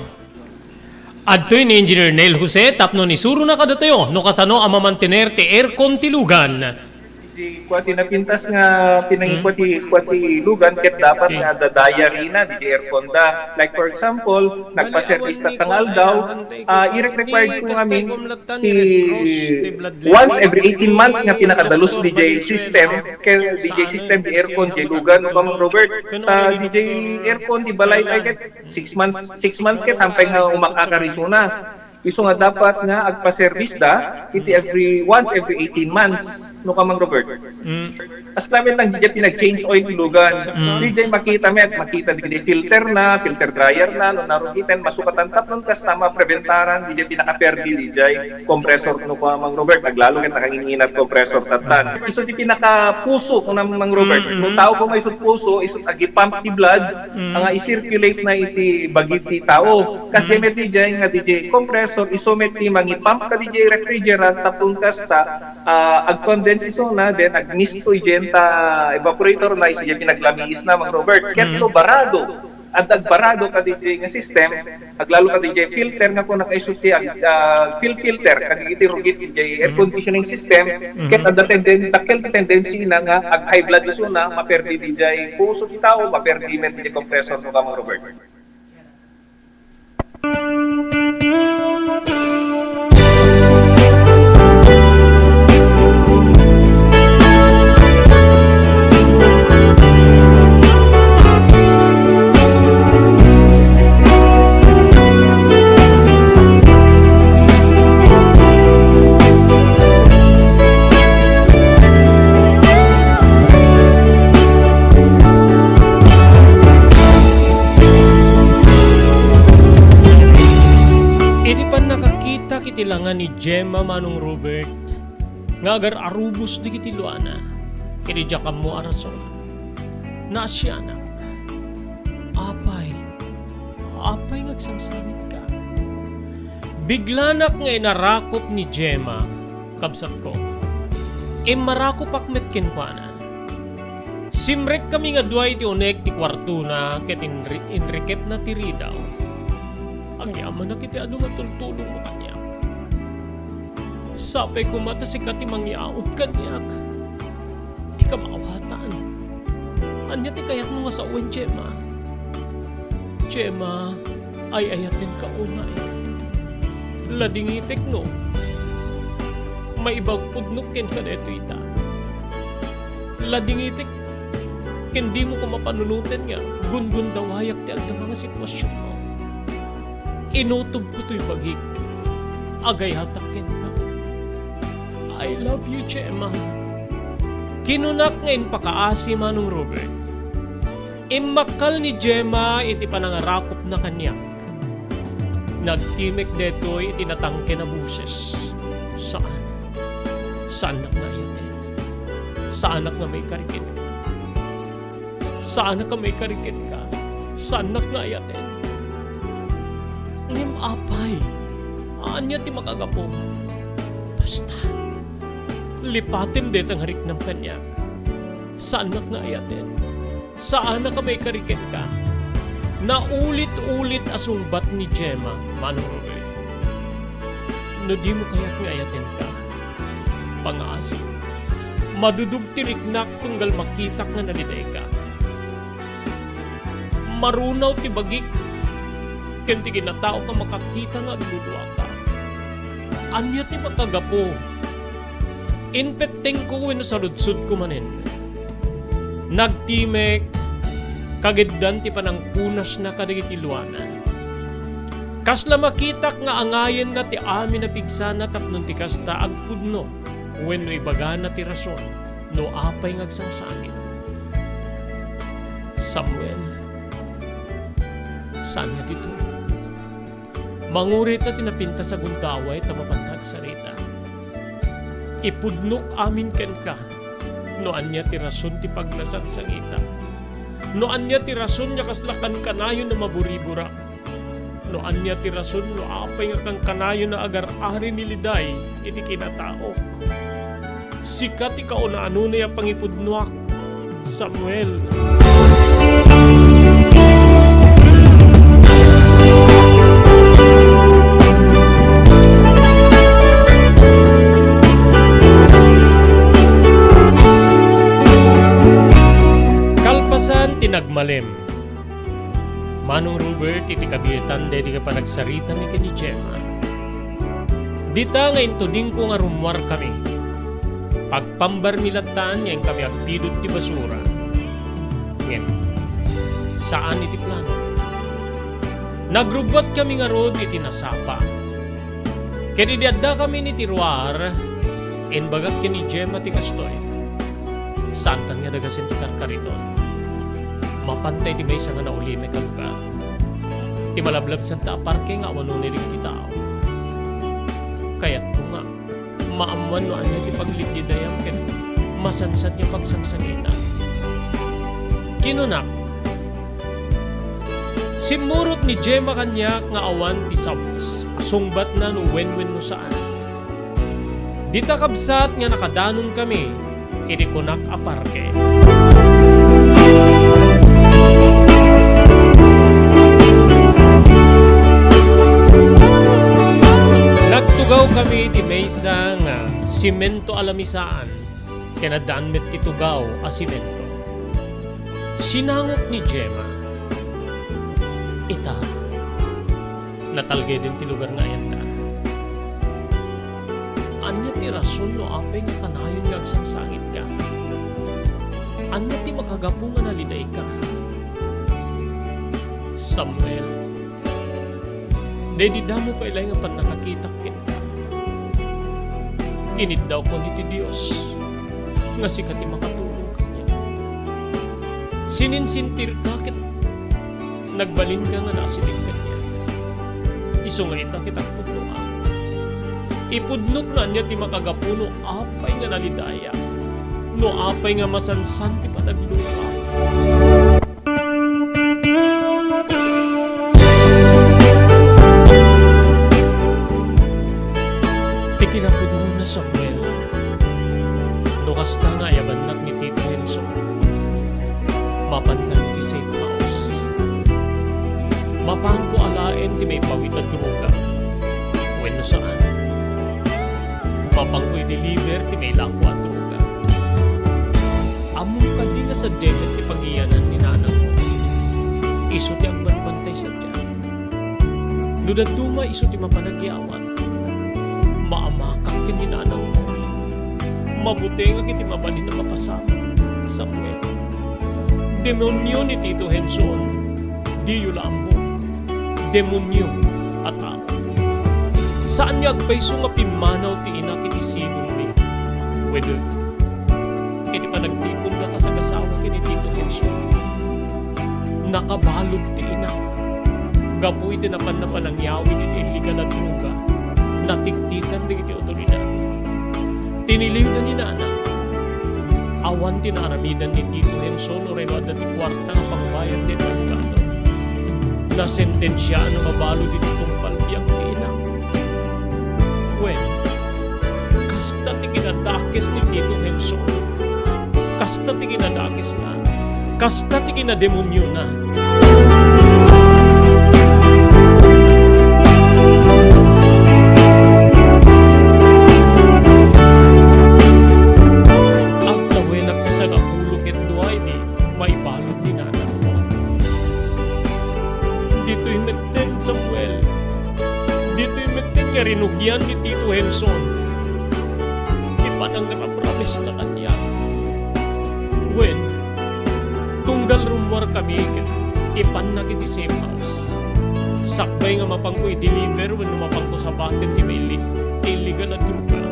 Adtoy ni Engineer Neil Jose tapno isurona kadatayo no kasano a mamantener ti aircon ti lugan. Di kua ti napintas nga pinangikua ti, kua ti lugan ket dapat nga adda diary na, diay aircon da. Like, for example, nagpa-service ta tangaldaw, ah, ire-required ko ngamin ti once every eighteen months nga pinakadalus diay system, ket diay system, diay aircon, diay lugan, no, Mang Robert, ah, diay aircon, diay balay, ay, ket six months, six months ket hampay nga umakakar isuna. Isu nga dapat nga agpa-service da iti every, once every eighteen months, no, Mang Robert? Mm. As lamet lang, diay pinag-change oil ti lugan. Mm. Diay makita met, makita diay filter na, filter dryer na, no, narugiten, masukatan tapnon kasta mapreventaran diay pinakaperdi diay compressor, no, Mang Robert, aglalo ket nakanginginat compressor tattan. Isu ti pinakapuso, no, Mang Robert. Mm, mm. No tao ko nga isut puso, isut agipump ti blood, mm, nga i-circulate na iti bagi ti tao. Kasi, mm, met diay nga diay compressor, isu met ti mangipump kadiay refrigerant tapno kasta, ah, ag-condense isuna, then agmisto diay ta evaporator na, isu diay pinaglamiis na, Mang Robert. Ket, mm, no barado, adda agbarado kadiay nga system, aglalo kadiay filter nga kuna kaisu ti ag-, ah, fuel filter, kadagiti rugit diay air conditioning system, mm, ket adda tenden-, dakkel ti tendency na nga ag-high blood isuna, maperdi diay puso ti tao, maperdi met diay compressor, no, Mang Robert? Idi pannakakitak iti langa ni Gemma, Manong Robert, nga agar-arubos dagiti luana, iti diak ammo a rason, naasianak. Apay, apay nga agsangsangitka? Biglanak nga inarakop ni Gemma, kabsatko. Immarakopak met kenkuana. Simrekkami nga dua iti uneg ti kuartona ket inri-, inrikepna ti ridaw. Agyamanak iti adu nga tultulongmo kaniak. Sapay koma ta sika ti mangiaut kaniak. Ti kamawatan. Ania ti kayatmo nga sawen, Gemma? Gemma, ay-ayatenka unay. Ladingitek no maiba nga pudnok kenka daytoy ita. Ladingitek ken dimo koma panunoten nga gungundawayak ti agdama nga situasionmo. Inutobko toy bagik. Agayatak kenka. I love you, Gemma. Kinunak nga impakaasi, Manong Robert. Immakkal ni Gemma iti panangarakopna kaniak. Nagtimek daytoy iti natangken a boses. Saan. Saannak nga ayaten. Saanak nga maikari kenka. Saanak nga maikari kenka. Saannak nga ayaten. Ngem apay, ania ti makagapu? Basta, lipatem dayta nga riknam kaniak. Saannak nga ayaten. Saanak a maikari kenka. Naulit-ulit a sungbat ni Gemma, Manong Robert. No dimo kayat nga ayatenka, pangaasi. Madudog ti riknak tunggal makitak nga nadidayka. Marunaw ti bagik ken ti kinatao nga makakita nga agduduaka. Ania ti makagapu? Impettengko wenno saludsodko manen. Nagtimek, kagiddan ti panangpunasna kadagiti luana. Kasla makitak nga angayenna ti amin a pigsana tapno ti kasta agpudno wenno ibagana ti rason no apay nga agsangsangit. Samuel, saan nga ditoy? Mangurita ti napintas a gundaway ta mapanta agsarita. Ipudnok amin kenka no ania ti rason ti pagnasangsangita. No ania ti rason nga kasla kankanayon a maburiburak. No ania ti rason no apay nga kankanayon a agar-ari ni Liday iti kinataok. Sika ti kauna-anonay a pangipudnoak, Samuel. Robert iti kabiitan daydi nga panagsaritami ken ni Gemma. Dita nga intudingko nga rummuarkami. Pagpambarmi lattan nga inkami agpidut ti basura. Ngem, saan iti plano. Nagrubbuatkami ngarud iti nasapa. Ket idi addakami iti ruar, imbagak ken ni Gemma ti kastoy. Saantan nga dagasen ti karkariton. Mapantay ti maysa nga naulimek a lugar. Ti malablabsanta a parke nga awan uneg ti tao. Kayatko nga maammuan no ania ti paglidlidayam ken masansan nga pagsangsangitan. Kinunak, simmurot ni Gemma kaniak nga awan ti sabos a sungbatna no wen wenno saan. Dita kabsat nga nakadanonkami iti kunak a parke. Nagtugawkami iti maysa nga simento a lamisaan, ken addaan met ti tugaw a simento. Sinangok ni Gemma, "Ita, natalgeden ti lugar nga ayatta. Ania ti rason no apay nga kanayon nga agsangsangitka? Ania ti makagapu nga nalidayka?" Samuel, daydi damo pay laeng a pannakakitak kenka, kiniddawkon iti Dios nga sika ti makatulong kaniak. Sininsintirka ket nagbalinka nga naasideg kaniak. Isu nga ita ket agpudnoak. Ipudnok no ania ti makagapu no apay nga nalidayak, no apay nga masansan ti panagluka. Ti kinapudnona, Samuel, no kasta nga ayabannak ni Tito Henso, mapanka iti safe house. Mapanko alaen ti maipawit a droga wenno saan. Mapanko i-deliver ti mailako a droga. Ammom kadi nga sadiay met ti pangiyanan ni nanangmo. Isu ti agbantay sadiay. No dadduma isu ti mapan agyawat, maamakak ken ni nanangmo. Mabutengak iti mabalin a mapasamak, Samuel. Demonio ni Tito Henson. Diyo la ammo. Demonio a tao. Saan nga agpayso nga pimmanaw ti inak iti sinongmi. Wen, iti panagtipon nga kasagasawa ken ni Tito Henson. Nakabalud ti inak. Gapu iti napan-, napanangyawid iti illegal a droga, natiktikan dagiti otoridad. Tiniliwda ni nana. Awan ti naaramidan ni Tito Henson no reno adda ti kuarta nga pangbayad ti abogado. Nasentensiaan a mabalud iti tungpal biag ti ina. Wen, kasta ti kinadakes ni Tito Henson. Kasta ti kinadakesna. Kasta ti kinademoniona. Agtawenak ti sangapulo ket dua idi maibalud ni nanangko. Ditoy metten, Samuel. Ditoy metten nga rinugian ni Tito Henson ti panangrabrames na kaniak. Wen, tunggal rummuarkami ket ipannak iti safe house. Sakbay nga mapanko i-deliver wenno mapanko sabaten ti mailli-, illegal a droga.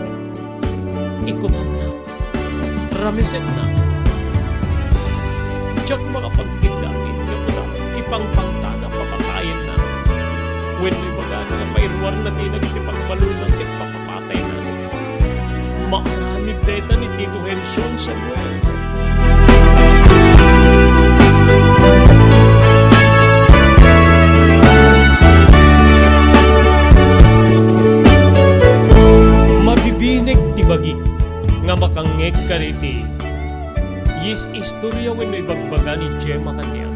Ikutanna. Ramisetna. Diak makapagkidda iti gapu ta ipangpangtana, papatayenna. Wenno ibagana nga pairuarna ti dagiti pagbaludna ket papapatayna. Maaramid dayta ni Tito Henson, Samuel. Mabibinek ti bagik nga makangngeg kadaydi istorya wenno ibagbaga ni Gemma kaniak.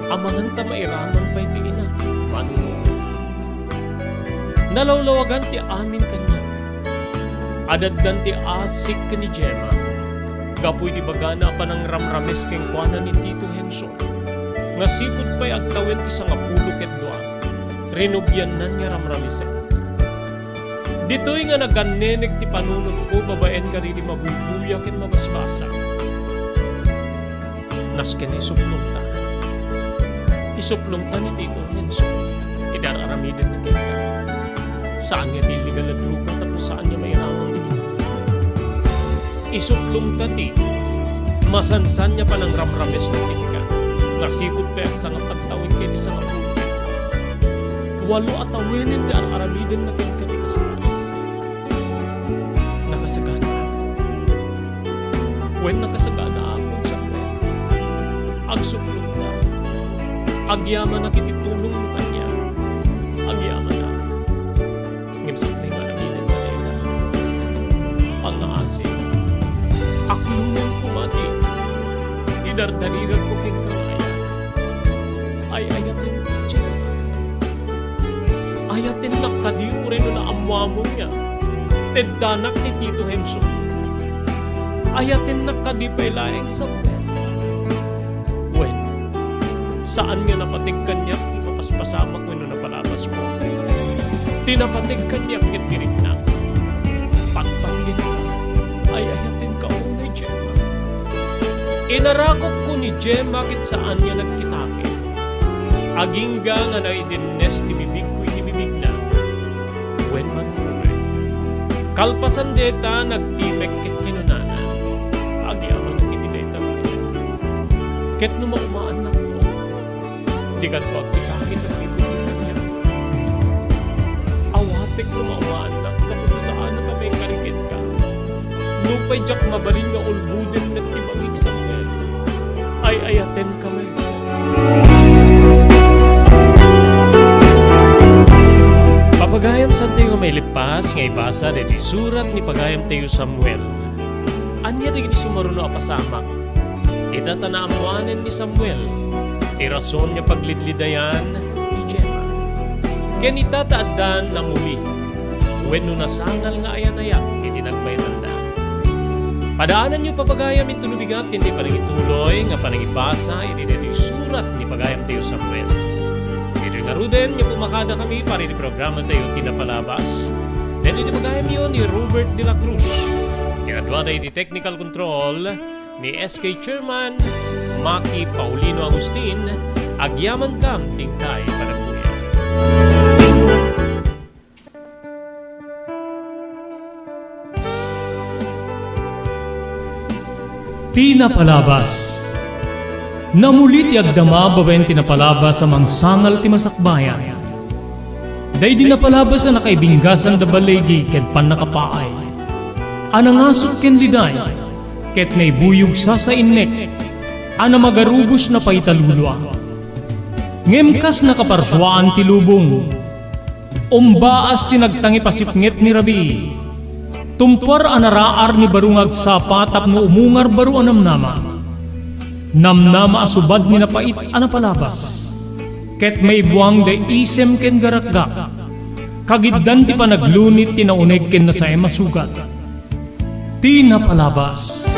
Amangan ta mairaman pay ti inak, manunot. Nalawlawagan ti amin kaniak. Adaddan ti asik ken ni Gemma gapu iti ibagana a panangramrames kenkuana ni Tito Henson. nga sipud pay agtawen ti sangapulo ket dua, rinugiannan nga ramramisen. Ditoy nga nagannenek ti panunotko babaen kadagiti mabuybuya ken mabasbasa. Nasken isuplongta. Isuplongta ni Tito Renzo. Idi ar-aramidenna kenka. Saan nga ti illegal a droga tapno saan nga mairaman ti binuta. Isuplongta ti masansan nga panangramramesna kenka. Nga sipud pay agsangapulo ket dua. Walo a tawenen ti ar-aramidenna kenka ti kasta. Nakasaganaak. Wen, nakasaganaakon, Samuel. Agsuplongka. Agyamanak iti tulongmo kaniak. Agyamanak. Ngem sakbay nga aramiden nga dayta, pangngaasi. Aklongen koma ti idardariganko kenka nga ayat. Ay-ayatenka, Jenna. Ayatennak kadi uray no naammoamon nga teddanak ni Tito Henso. Ayatennak kadi pay laeng, Samuel. Wen, saan nga napateg kaniak ti mapaspasamak wenno napalabasko. Ti napateg kaniak ket ti riknak. Patpategenka. Ay-ayatenka unay, Gemma. Inarakupko ni Gemma ket saan nga nagkitaken. Agingga nga naidinnes ti bibigko iti bibigna. Wen, Manuel. Kalpasan dayta, nagtimek ket kinunana, "Agyamanak iti dayta, Manuel. Ket no maumaannakto, dikanto agkitaken iti bibigna. Awatek no maumaannak, tapno saannak a maikari kenka. Nupay diak mabalin nga ulboden met ti bangik, Samuel. Ay-ayatenka met." Papagayam, saantayo nga mailippas nga ibasa daytoy surat ni pagayamtayo Samuel. Ania dagiti sumaruno a pasamak? Ita ta naammoanen ni Samuel ti rason nga paglidlidayan ni Gemma. Ken ita ta addan namuli wenno nasangal nga ayan-ayak iti nagbaybay-da. Padaananyo, papagayam, inton no bigat ti panangituloy nga panangibasa iti daytoy surat ni pagayamtayo Samuel. Ditoy ngaruden nga pumakadakami para iti programatayo ti napalabas. Daytoy ti pagayamyo ni Robert de la Cruz. Kinaduada iti technical control ni S K Chairman Maki Paulino Agustin. Agyamankam ti inkay panagbuya. Ti napalabas. Namuli ti agdama babaen ti napalabas a mangsangal ti masakbayan. Daydi napalabas a nakaibinggasan da baligi ken pannakapaay a nangasut ken liday ket naibuyog sasainnek a namagarubos na paitalulua. Ngem kas nakaparsuaan ti lubong, umbaas ti nagtangipasipnget ni rabii. Tumpuar a naraar ni baro nga agsapa tapno umungar baro a namnama. Namnama a subad ni napait a napalabas. Ket maibuang da isem ken garakgak. Kagiddan ti panaglunit ti nauneg ken nasaem a sugat. Ti napalabas.